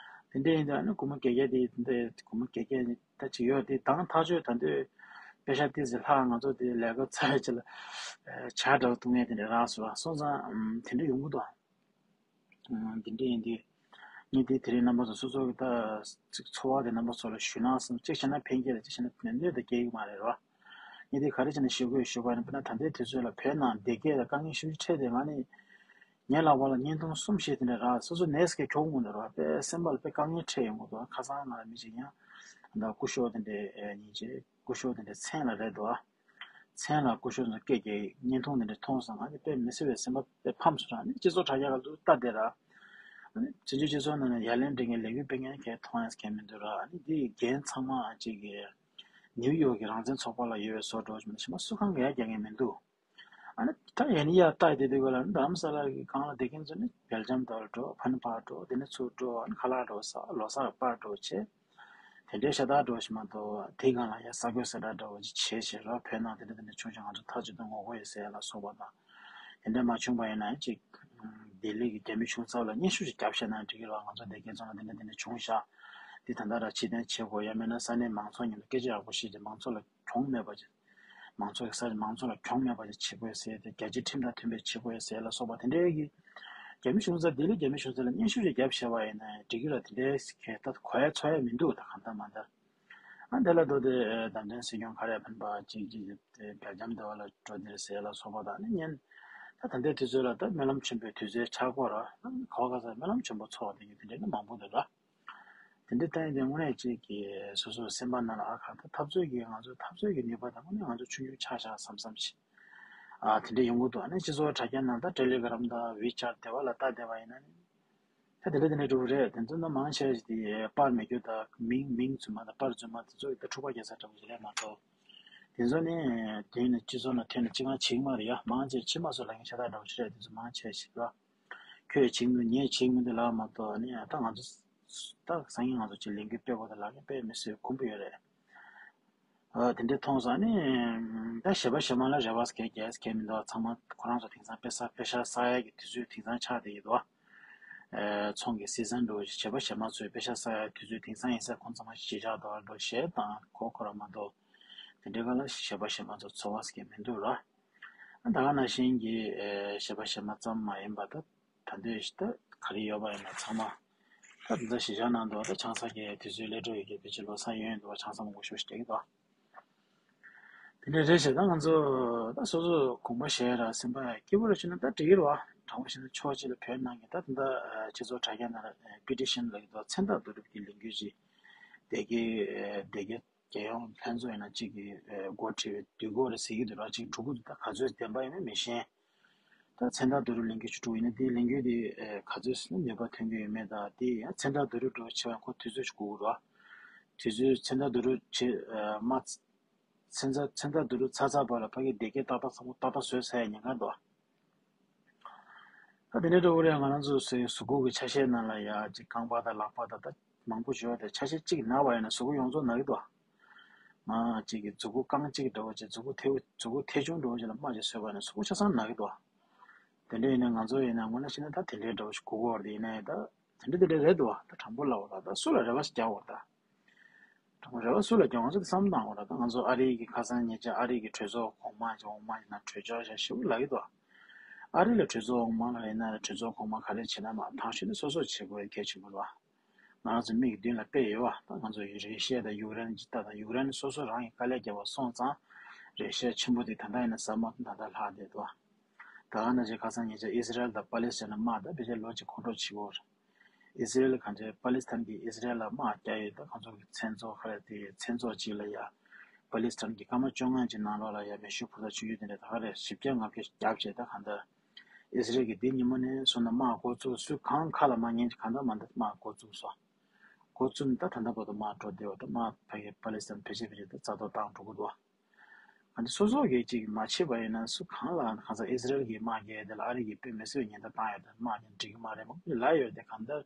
དེ་འདྲ་ཡིན་དུས་ཨ་ནི་སྒོར་མོ་བརྒྱད་བརྒྱ་དེ་དེ་འདྲ་སྒོར་མོ་བརྒྱད་བརྒྱ་ད་ཅིག་ཡོད་དེ་དང་ཐག་ཆོད་ད་འདོད་པེ་ཤ་ཏི་ཟི་ལྷག་ང་ཚོ་དེ་ལས་ཀ་ཚར་རྗེས་ལ་ཇ་འདྲ་བོ་བཏུང་ཡས་དེ་འདྲ་རག་སོང་ར། སོང་ཙང་དེ་འདྲ་ཡོང་གི་འདུག་འདི་འདྲ་ཡིན་དུས། ངས་འདི་དེ་རིང་རྣམ་པ་ཚོ་སོ་སོ་གི་ད་ཚིག་ཚོར་བ་དེ་རྣམ་པ་ཚོ་ལ་ཞུས་ན་བསམ། གཅིག་བྱས་ན་ཕན་སྐྱེད་ལ་གཅིག་བྱས་ན་གནོད་དང་སྐྱེལ་གི་མ་རེད་རོ། ངས་འདི་ག་རེ་བྱས་ན་ཞུ་དགོས་ཞུ་བ་ཡིན་ན་དཔེར་ན་ད་ལྟའི་དུས་ཚོད་ལ་བོད་ནང་བདེ་སྐྱིད་ལ་དཀའ་ངལ་ཞེ་པོ་ཅིག་འཕྲད་དེ་ང་ནི་ངའི་ལག་པ་ལ་བརྙན་ཐུང་གསུམ་བཞི་དེ་འདྲ་རག་སོ་སོ་ནས་སྐད་གྱོང་མོ་འདྲ་རོ། དཔེ་སེམས་པ་ལ་དཔེ་དཀའ་ངལ་འཕྲད་ཡོང་གི་འདུག་ཁ་སང་ང་ལ་མི་གཅིག་ཡང་ད་སྐུ་ཞབས་དེ་འདྲ་ཡིན་ཅེས། སྐུ་ཞབས་དེ་འདྲ་མཚན་ལ་རེད་འདུག་ཨ། མཚན་ལ་སྐུ་ཞབས་ཚོ་སྐད་ཀྱི་བརྙན་ཐུང་དེ་འདྲ་མཐོང་སོང་། ང་ནི་དཔེ་མི་སྲིད་པའི་སེམས་པ་དཔེ་ཕམ་སོང་ར། ནི་སྤྱི་ཚོགས་དྲ་རྒྱ་ཁག་ཏུ་ལྟ་བསྡད་ར། ཨ་ནི་བཙན་བྱོལ་སྤྱི་ཚོགས་ནང་ནས་ཡ་ལན་འབྲི་མཁན་ལས་འགུལ་སྤེལ་མཁན་གས་མཐོང་ཡས་གས་མི་འདུག་ར། ཨ་ནི་འདི་འགན་ཚང་མ་ཅིག་གི་ནིའུ་ཡོག་གི་རང་བཙན་ཚོགས་པ་ལ་ཡོད་པའི་བཟོ་འདྲ་ཞིག་མ་གཏོགས་གཞན་པ་སུ་གང་གིས་ཡ་རྒྱག་མཁན་མི་འདུག་ཨ་ནི་ད་ཡ་ནི་ཡ་ལྟ་བསྡད་དུས་ག་ལ་ནི་རྡ་རམ་ས་ལ་གི་སྒང་ལ་བསྡད་མཁན་ཚོ་ནི་སྦེལ་ཇམ་དུ་འགྲོ། ཕ་ནི་པར་འགྲོ། དེ་ནས་ཚུར་འགྲོ། ཨ་ནི་ཁ་ལག་འགྲོ་ས་ལོ་གསར་པར་འགྲོ་བྱས། དེ་འདྲའི་ཤ་སྟག་འགྲོ་ཞིག་མ་གཏོགས་དེའི་སྒང་ལ་ཡ་ས་རྒོད་ས་སྒྲ་འདྲ་བོ་ཅིག་བྱས་བྱས་ར། བོད་ནང་དེ་འདྲ་དེ་འདྲ་བྱུང་ཞིང་ང་ཚོ་ཐག་གཅོད་དུ་ངོ་རྒོལ་ཡོད་ཟེར་ཡ་ལ་སོགས་པ་དང་། དེ་འདྲ་མ་བྱུང་པ་ཡིན་ན་ཅིག་ལྡི་ལི་གི་རྒྱ་མི་གཞུང་ཚབ་ལ་སྙན་ཞུ་ཞིག་བརྒྱབ་བཞག་ན་འགྲིག་གི་རེད་བ། ང་ཚོ་བདེ་སྐྱིད་རྫོང་ལ་དེ་འདྲ་དེ་འདྲ་བྱུང་ཤག་འདི་ད་ལྟ་ར་ཕྱིར་འཐེན་བྱེད་དགོས། ཡང་མིན་ན་ས་གནས་མང་ཚོགས་མཉམ་དུ་སྐད་ཆ་ཡག་པོ་བཤད་དེ་མང་ཚོགས་ལ་གྱོང་མེད་པ་ཅིག་མང་ཚོགས་ཀྱི་ས་ཆ་མང་ཚོགས་ལ་གྱོང་མེད་པ་ཅིག་བྱེད་དགོས་ཟེར་ཏེ་རྒྱལ་སྤྱིའི་ཁྲིམས་དང་མཐུན་པའི་བྱེད་དགོས་ཟེར་ལ་སོགས་པ་དེ་འདྲའི་གི་རྒྱ་མི་གཞུང་ཚབ་ལྡི་ལི་རྒྱ་མི་གཞུང་ཚབ་ལ་སྙན་ཞུ་ཞིག་བརྒྱབ་བཞག་པ་ཡིན་ན་འགྲིག་གི་རེད། དེ་འདྲའི་གི་ད་གོ་ཡ་ཚོར་ཡ་མི་འདུག་ད་གང་ལྟར་མ་ལྟར། ཨ་དེ་ལ་འགྲོ་དེ་བདམས་ཐོན་སྲིད་སྐྱོང་ག་རེ་ཕན་པ་ཅིག་ཅིག་དེ་རྒྱ་རྒྱམ་དེ་བ་ལ་འགྲོ་དེ་རེད་ཟེར་ལ་སོགས་པ་དང་ནི་ཉན། ད་ད་ལྟའི་དུས་ཚོད་ལ་ད་སྨོན་ལམ་ཆེན་པོའི་དུས་ཚོད་ཆགས་སྐོར་ར། ག་བ་ག་ས་སྨོན་ལམ་ཆེན་པོ་ཚོགས་དེ་ཡོད་དེ་འདྲ་ནི་མང་པོ་འདུག་ར། དེ་འདྲའི་ཐད་དེ་དངོས་གནས་ཅིག་གི་སོ་སོའི་སེམས་པ་ནང་ལ་ཨ་ཁ་ད་འཐབ་རྩོད་ཀྱི་ང་ཚོའི་འཐབ་རྩོད་ཀྱི་ནུས་པ་དང་དངོས་གནས་ང་ཚོ་ཆུང་ཆུང་ཆགས་ཤག་བསམ་བསམ་ཞིག་ཨ་དེ་འདྲ་ཡོང་གི་འདུག་ཨ་ནི་སྤྱི་ཚོགས་དྲ་རྒྱ་ནང་ད་ཊེ་ལི་གྷི་རམ་དང་ཝི་ཅེཊ་དེ་བ་ལ་ལྟ་བསྡད་པ་ཡིན་ན་ནི། ད་དེ་འདྲ་དེ་འདྲ་འགྲོ་གི་རེད། དེ་ཚོ་ནི་མང་ཆེ་བ་ཞིག་དེ་པར་མེད་རྒྱུ་དང་མིང་མིང་རྫུན་མ་དང་པར་རྫུན་མ་དེ་ཚོ་ད་འཁྲུག་པ་རྒྱག་ས་འདྲ་བོ་ཞིག་རེད་མ་གཏོགས། དེ་ཚོ་ནི་དེ་ནི་སྤྱི་ཚོགས་ནང་ཐོན་ནས་ཅི་གང་བྱེད་ཀྱི་མ་རེད་ཡ། མང་ཆེ་ཕྱི་མ་སོགས་ལ་ངས་ཤ་སྟག་འདྲ་བོ་ཞིག་རེད། དེ་ཚོ་མང་ཆེ་བ་ཞིག་ལ་ཁྱོད་བྱེད་ཀྱི་འདུག་ངས་བྱེད་ཀྱི་མི་འདུག་ལབ་མ་གཏོགས་ནི་ད་ང་ཚོ་ད་སང་ཉིན་ང་ཚོ་ཅིག་ལས་འགུལ་སྤེལ་དགོས་དང་ལབ་མཁན་དཔེ་མི་སྲིད་དཀོན་པོ་ཡོད་རེད། ཨ་དེ་འདྲ་མཐོང་སོང་ནི། ད་གཞས་པ་གཞས་མ་ལ་རེ་བ་སྐྱེ་རྒྱལ་སྐྱེ་མི་འདུག་ཚང་མ་ཁོ་རང་ཚོ་དེང་སང་དཔེ་ས་དཔེ་ཤ་ས་ཡ་གི་དུས་ཚོད་དེང་སང་ཆགས་བསྡད་ཡོད་དོ། ཨ་ཚོང་གི་སི་ཛན་འགྲོ་གཞས་པ་གཞས་མ་ཚོའི་དཔེ་ཤ་ས་ཡ་དུས་ཚོད་དེང་སང་ཡིན་ས་ཁོང་ཚང་མ་ཞེ་དྲག་འདུག་འགྲོ་གཞས་དང་གོ་ཁོ་རང་མ་གཏོགས། དེ་འདྲའི་སྒང་ལ་གཞས་པ་གཞས་མ་ཚོ་ཚོར་བ་སྐྱེ་མི་འདུག་ར། ད་ག་ནང་བཞིན་གྱི་ཨ་གཞས་པ་གཞས་མ་ཙམ་མ་ཡིན་པ་ད། ད་འདོད་ཞིག་ད་ག་རེ་ཡོད་པ་ཡིན་ན་ཚང་མ། ད་འདི་གཞིས་ཆགས་ནང་དུ་ད་ཆང་ས་གི་དུས་ཚོད་སླེབས་འགྲོ་ཡོད་ཀྱི་བེད་སྤྱོད་ལོ་གསར་ཡོང་ཡོང་འདུག་བ། ཆང་ས་མང་པོ་ཞིག་རྒྱག་གི་འདུག་དེ་འདྲ་རེད་ཞེ་ད་ང་ཚོ་ད་སོ་སོ་དགོངས་པ་བཞེས་ར་སེམས་པ་སྐྱིད་པོ་ར་བྱུང་ན་ད་འགྲིག་གི་རེད་བ། དྲང་པོ་བཤད་ན་ཕྱོགས་གཅིག་ལ་བོད་ནང་གི་ད་ད་ལྟ་སྤྱི་ཚོགས་དྲ་རྒྱ་ནང་ལ་པི་ཊི་ཤན་ལབ་ཀྱི་འདུག་མཚན་རྟགས་བསྡུ་རུབ་ཀྱི་ལས་འགུལ་ཅིག་སྡེ་དགེ་སྡེ་དགེ་རྒྱལ་ཡོངས་ལྷན་ཚོགས་ཡིན་ན་གཅིག་གིས་འགོ་ཁྲིད་པའི་དུས་འགོ་རེ་ཟེར་གྱི་འདུག་ར། གཅིག་གྲུབ་ཀྱི་འདུག་ད་ག་ཚོད་བདེན་པ་ཡིན་མིན་མི་ཤེས། ད་མཚན་རྟགས་བསྡུ་རུབ་ལས་འགུལ་ཞིག་གྲུབ་ཡིན་ན་དེའི་ལས་འགུལ་དེ་ག་ཚོད་ནུས་པ་ཐོན་གྱི་ཡོད་མེད་དང་དེ་ཡང་མཚན་རྟགས་བསྡུ་རུབ་འགྲོ་བྱེད་པ་ཁོ་དུས་ཚོད་ཞིག་དགོས་ཀྱི་རེད་བ། དུས་ཚོད་མཚན་རྟགས་བསྡུ་རུབ་བྱེད་མ། མཚན་རྟགས་མཚན་རྟགས་བསྡུ་རུབ་ཚར་ཚར་བར་ལ་ཕ་གི་སྡེ་དགེ་ཏག་ཏག་ཚང་མ་ཏག་ཏག་བཟོས་ཚར་ཡ་ཉེན་ཁ་འདུག་ད་དེ་འདྲའི་འགྲོ་གི་རེད། ང་རང་ཚོ་གཟུགས་པོ་གི་ཆ་ཤས་ནང་ལ་ཡ་གཅིག་རྐང་པ་དང་ལག་པ་དང་ད་མང་པོ་ཞིག་ཡོད་དེ་ཆ་ཤས་གཅིག་ན་བ་ཡིན་ན་གཟུགས་པོ་ཡོངས་རྫོགས་ན་གི་འདུག་ང་གཅིག་གི་གཟུགས་པོ་རྐང་གཅིག་འདྲ་བོ་ཅིག་གཟུགས་པོ་ཐལ་གཟུགས་པོ་ཐལ་ཆུང་འདྲ་བོ་ཅིག་ལ་རྨ་ཅིག་བཟོས་པ་ཡིན་ན་གཟུགས་པོ་ཆ་ཚང་ན་གི་འདུག་དེ་འདྲ་ཡིན་ན་ང་ཚོ་ཡིན་ན་དངོས་གནས་བཤད་ན་ད་དེ་འདྲའི་འདྲ་བོ་ཞིག་དགོས་ཀྱི་ཡོད་རེད། ཡིན་ན་ཡང་ད་དེ་འདྲ་དེ་འདྲ་རེད་འདུག་ད་དྲང་པོ་ལབ་པ་ལ་ད་སུ་ལ་རེ་བ་ཞིག་རྒྱག་དགོས་རེད་ད། དྲང་པོ་རེ་བ་སུ་ལ་རྒྱག་ང་ཚོ་དེ་བསམ་བློ་བཏང་དགོས་རེད་ད། ང་ཚོ་ཨ་རི་གི་ཁ་སང་ཉེ་ཆར་ཨ་རི་གི་གྲོས་ཚོགས་གོང་མ་ཅིག་འོག་མ་ཡིན་ན་གྲོས་ཆོད་བཞག་ཞེ་པོ་ལབ་ཀྱི་འདུག་ཨ་རི་ལ་གྲོས་ཚོགས་འོག་མ་ལ་ཡིན་ན་གྲོས་ཚོགས་གོང་མ་ག་རེ་བྱེད་ན་མ་ཐང་ཤོས་དེ་སོ་སོ་བྱེད་དགོས་གལ་ཆེན་པོ་རེད་བ། ང་རང་ཚོ་མིག་གི་མདུན་ལ་དཔེ་ཡོད་བ། ད་ང་ཚོ་རེ་ཤི་ཡ་དང་ཡུཀ་རེན་གྱི་ལྟ་དང་ཡུཀ་རེན་སོ་སོ་རང་གི་དཀའ་ལས་བརྒྱབ་པ་སོང་ཙང་རེ་ཤི་ཡ་ཆེན་པོ་དེ་ད་ལྟ་ཡིན་ན་ཟ་མ་ད་ལྟ་ལྷག་བསྡད་འདུག་ད་ག་ནང་བཞིན་ཁ་སང་ཉེ་ཆར་ཨི་སི་རལ་དང་པ་ལི་སི་ཐན་དམག་ད་ཕལ་ཆེར་ལོ་གཅིག་འཁོར་གྲོགས་བྱེད་ཀྱི་ཡོད་རེད། ཨི་སི་རལ་གང་ཅི་པ་ལི་སི་ཐན་གྱིས་ཨི་སི་རལ་ལ་དམག་རྒྱག་ཡོད། ད་ང་ཚོ་གི་མཚན་ཚོགས་ཁ་རེ་དེ་མཚན་ཚོགས་གཅིག་ལ་ཡ་པ་ལི་སི་ཐན་གྱི་སྐར་མ་བཅོ་ལྔ་ཅིག་ནང་ལོགས་ལ་ཡ་མེ་ཤུགས་འཕུར་མདའ་ཆུང་ཆུང་དེ་འདྲ་ད་ག་རེ་བཞི་བརྒྱ་ལྔ་བརྒྱ་བརྒྱབ་བྱས་ད་གང་ལྟར་ཨི་སི་རལ་གྱིས་འདི་ཉིན་མོ་ནས་བཟུང་ནས་དམག་འགོ་བཙུགས། སུ་གང་ཁ་ལ་མ་ཉན་གང་ལྟར་མ་འདི་དམག་འགོ་བཙུགས་སོང་། འགོ་བཙུགས་ནས་ད་ད་ལྟ་བར་དུ་དམག་འགྲོ་བསྡད་པ་ད་དམག་ཕ་གི་པ་ལི་སི་ཐན་ཕལ་ཆེར་ཕལ་ཆེར་ད་རྩ་གཏོར་བཏང་འགྲོ་གི་འདུག་ཨ་ནི་སོ་སོ་གིས་ཅིག་མ་བྱས་པ་ཡིན་ན་སུ་གང་ལ་གང་ཟག་ཨི་སི་རལ་གྱིས་དམག་རྒྱག་དེ་ལ་ཨ་རི་གིས་དཔེ་མི་སྲིད་པའི་ཉེན་བརྡ་བཏང་ཡོད་དེ་དམག་ཉེན་འགྲིག་གི་མ་རེད། མང་པོ་ལབ་ཡོད་དེ་གང་ལྟར་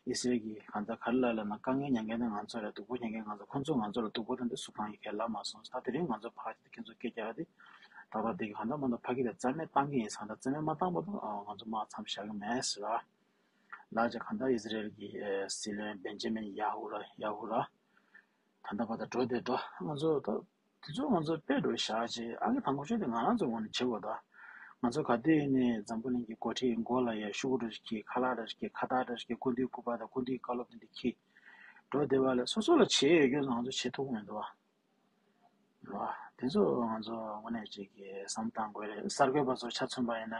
ཨི་སི་རལ་གྱིས་གང་ལྟར་ག་རེ་ལབ་ལབ་ན་དཀའ་ངལ་མྱངས་མཁན་དེ་ང་ཚོ་རེད། སྡུག་པོ་མྱངས་མཁན་ང་ཚོ། ཁོ་ཚོས་ང་ཚོ་ལ་སྡུག་པོ་དང་དེ་སུ་གང་ཡིན་གང་ལབ་མ་སོང་། ད་དེ་རིང་ང་ཚོ་ཕར་ཁྱེད་ཚོ་སྐད་རྒྱག་དེ་ད་ལྟ་དེ་གི་གང་ལྟར་མ་གཏོགས་ཕ་གི་དེ་རྩ་མེད་བཏང་གི་ཡིན་ཟེར། ད་རྩ་མེད་མ་བཏང་བར་དུ་ང་ཚོ་དམག་མཚམས་བཞག་གི་མེད་ཟེར་ལ་ལབ་བྱས་གང་ལྟར་ཨི་སི་རལ་གྱི་སྲིད་བློན་བེན་ཇ་མིན་ཡ་ཧུ་ར་ཡ་ཧུ་ར། ད་ལྟ་བར་དུ་འགྲོ་བསྡད་འདུག་ང་ཚོ་ད་དེ་ཚོ་ང་ཚོ་དཔེ་འགྲོ་བཞག་ཅིག་ཨ་ནི་དང་པོ་ཆོས་དེ་ང་རང་ཚོ་ངོས་ནས་བྱེད་དགོས་ད། ང་ཚོ་ག་དུས་ནས་འཛམ་བུ་གླིང་གི་འགོ་ཁྲིད་མགོ་ལ་ཡ་ཤོག་གུ་འདྲ་ཞིག་གི་ཁ་ལག་འདྲ་ཞིག་གི་ཁ་བཏགས་འདྲ་ཞིག་གི་སྐུ་མདུན་སྐུ་པར་དང་སྐུ་མདུན་བཀའ་སློབ་དེ་འདྲ་གི་འགྲོ་བསྡད་པ་ལས་སོ་སོ་ལ་བྱེད་ཡོད་རྒྱུ་ང་ཚོ་བྱེད་ཐུབ་ཀྱི་མི་འདུག་བ། རེད་བ། དེ་ཚོ་ང་ཚོ་དངོས་གནས་ཅིག་གི་བསམ་བཏང་དགོས་རེད། གསར་འགོད་པ་ཚོ་ཆ་མཚོན་པ་ཡིན་ན་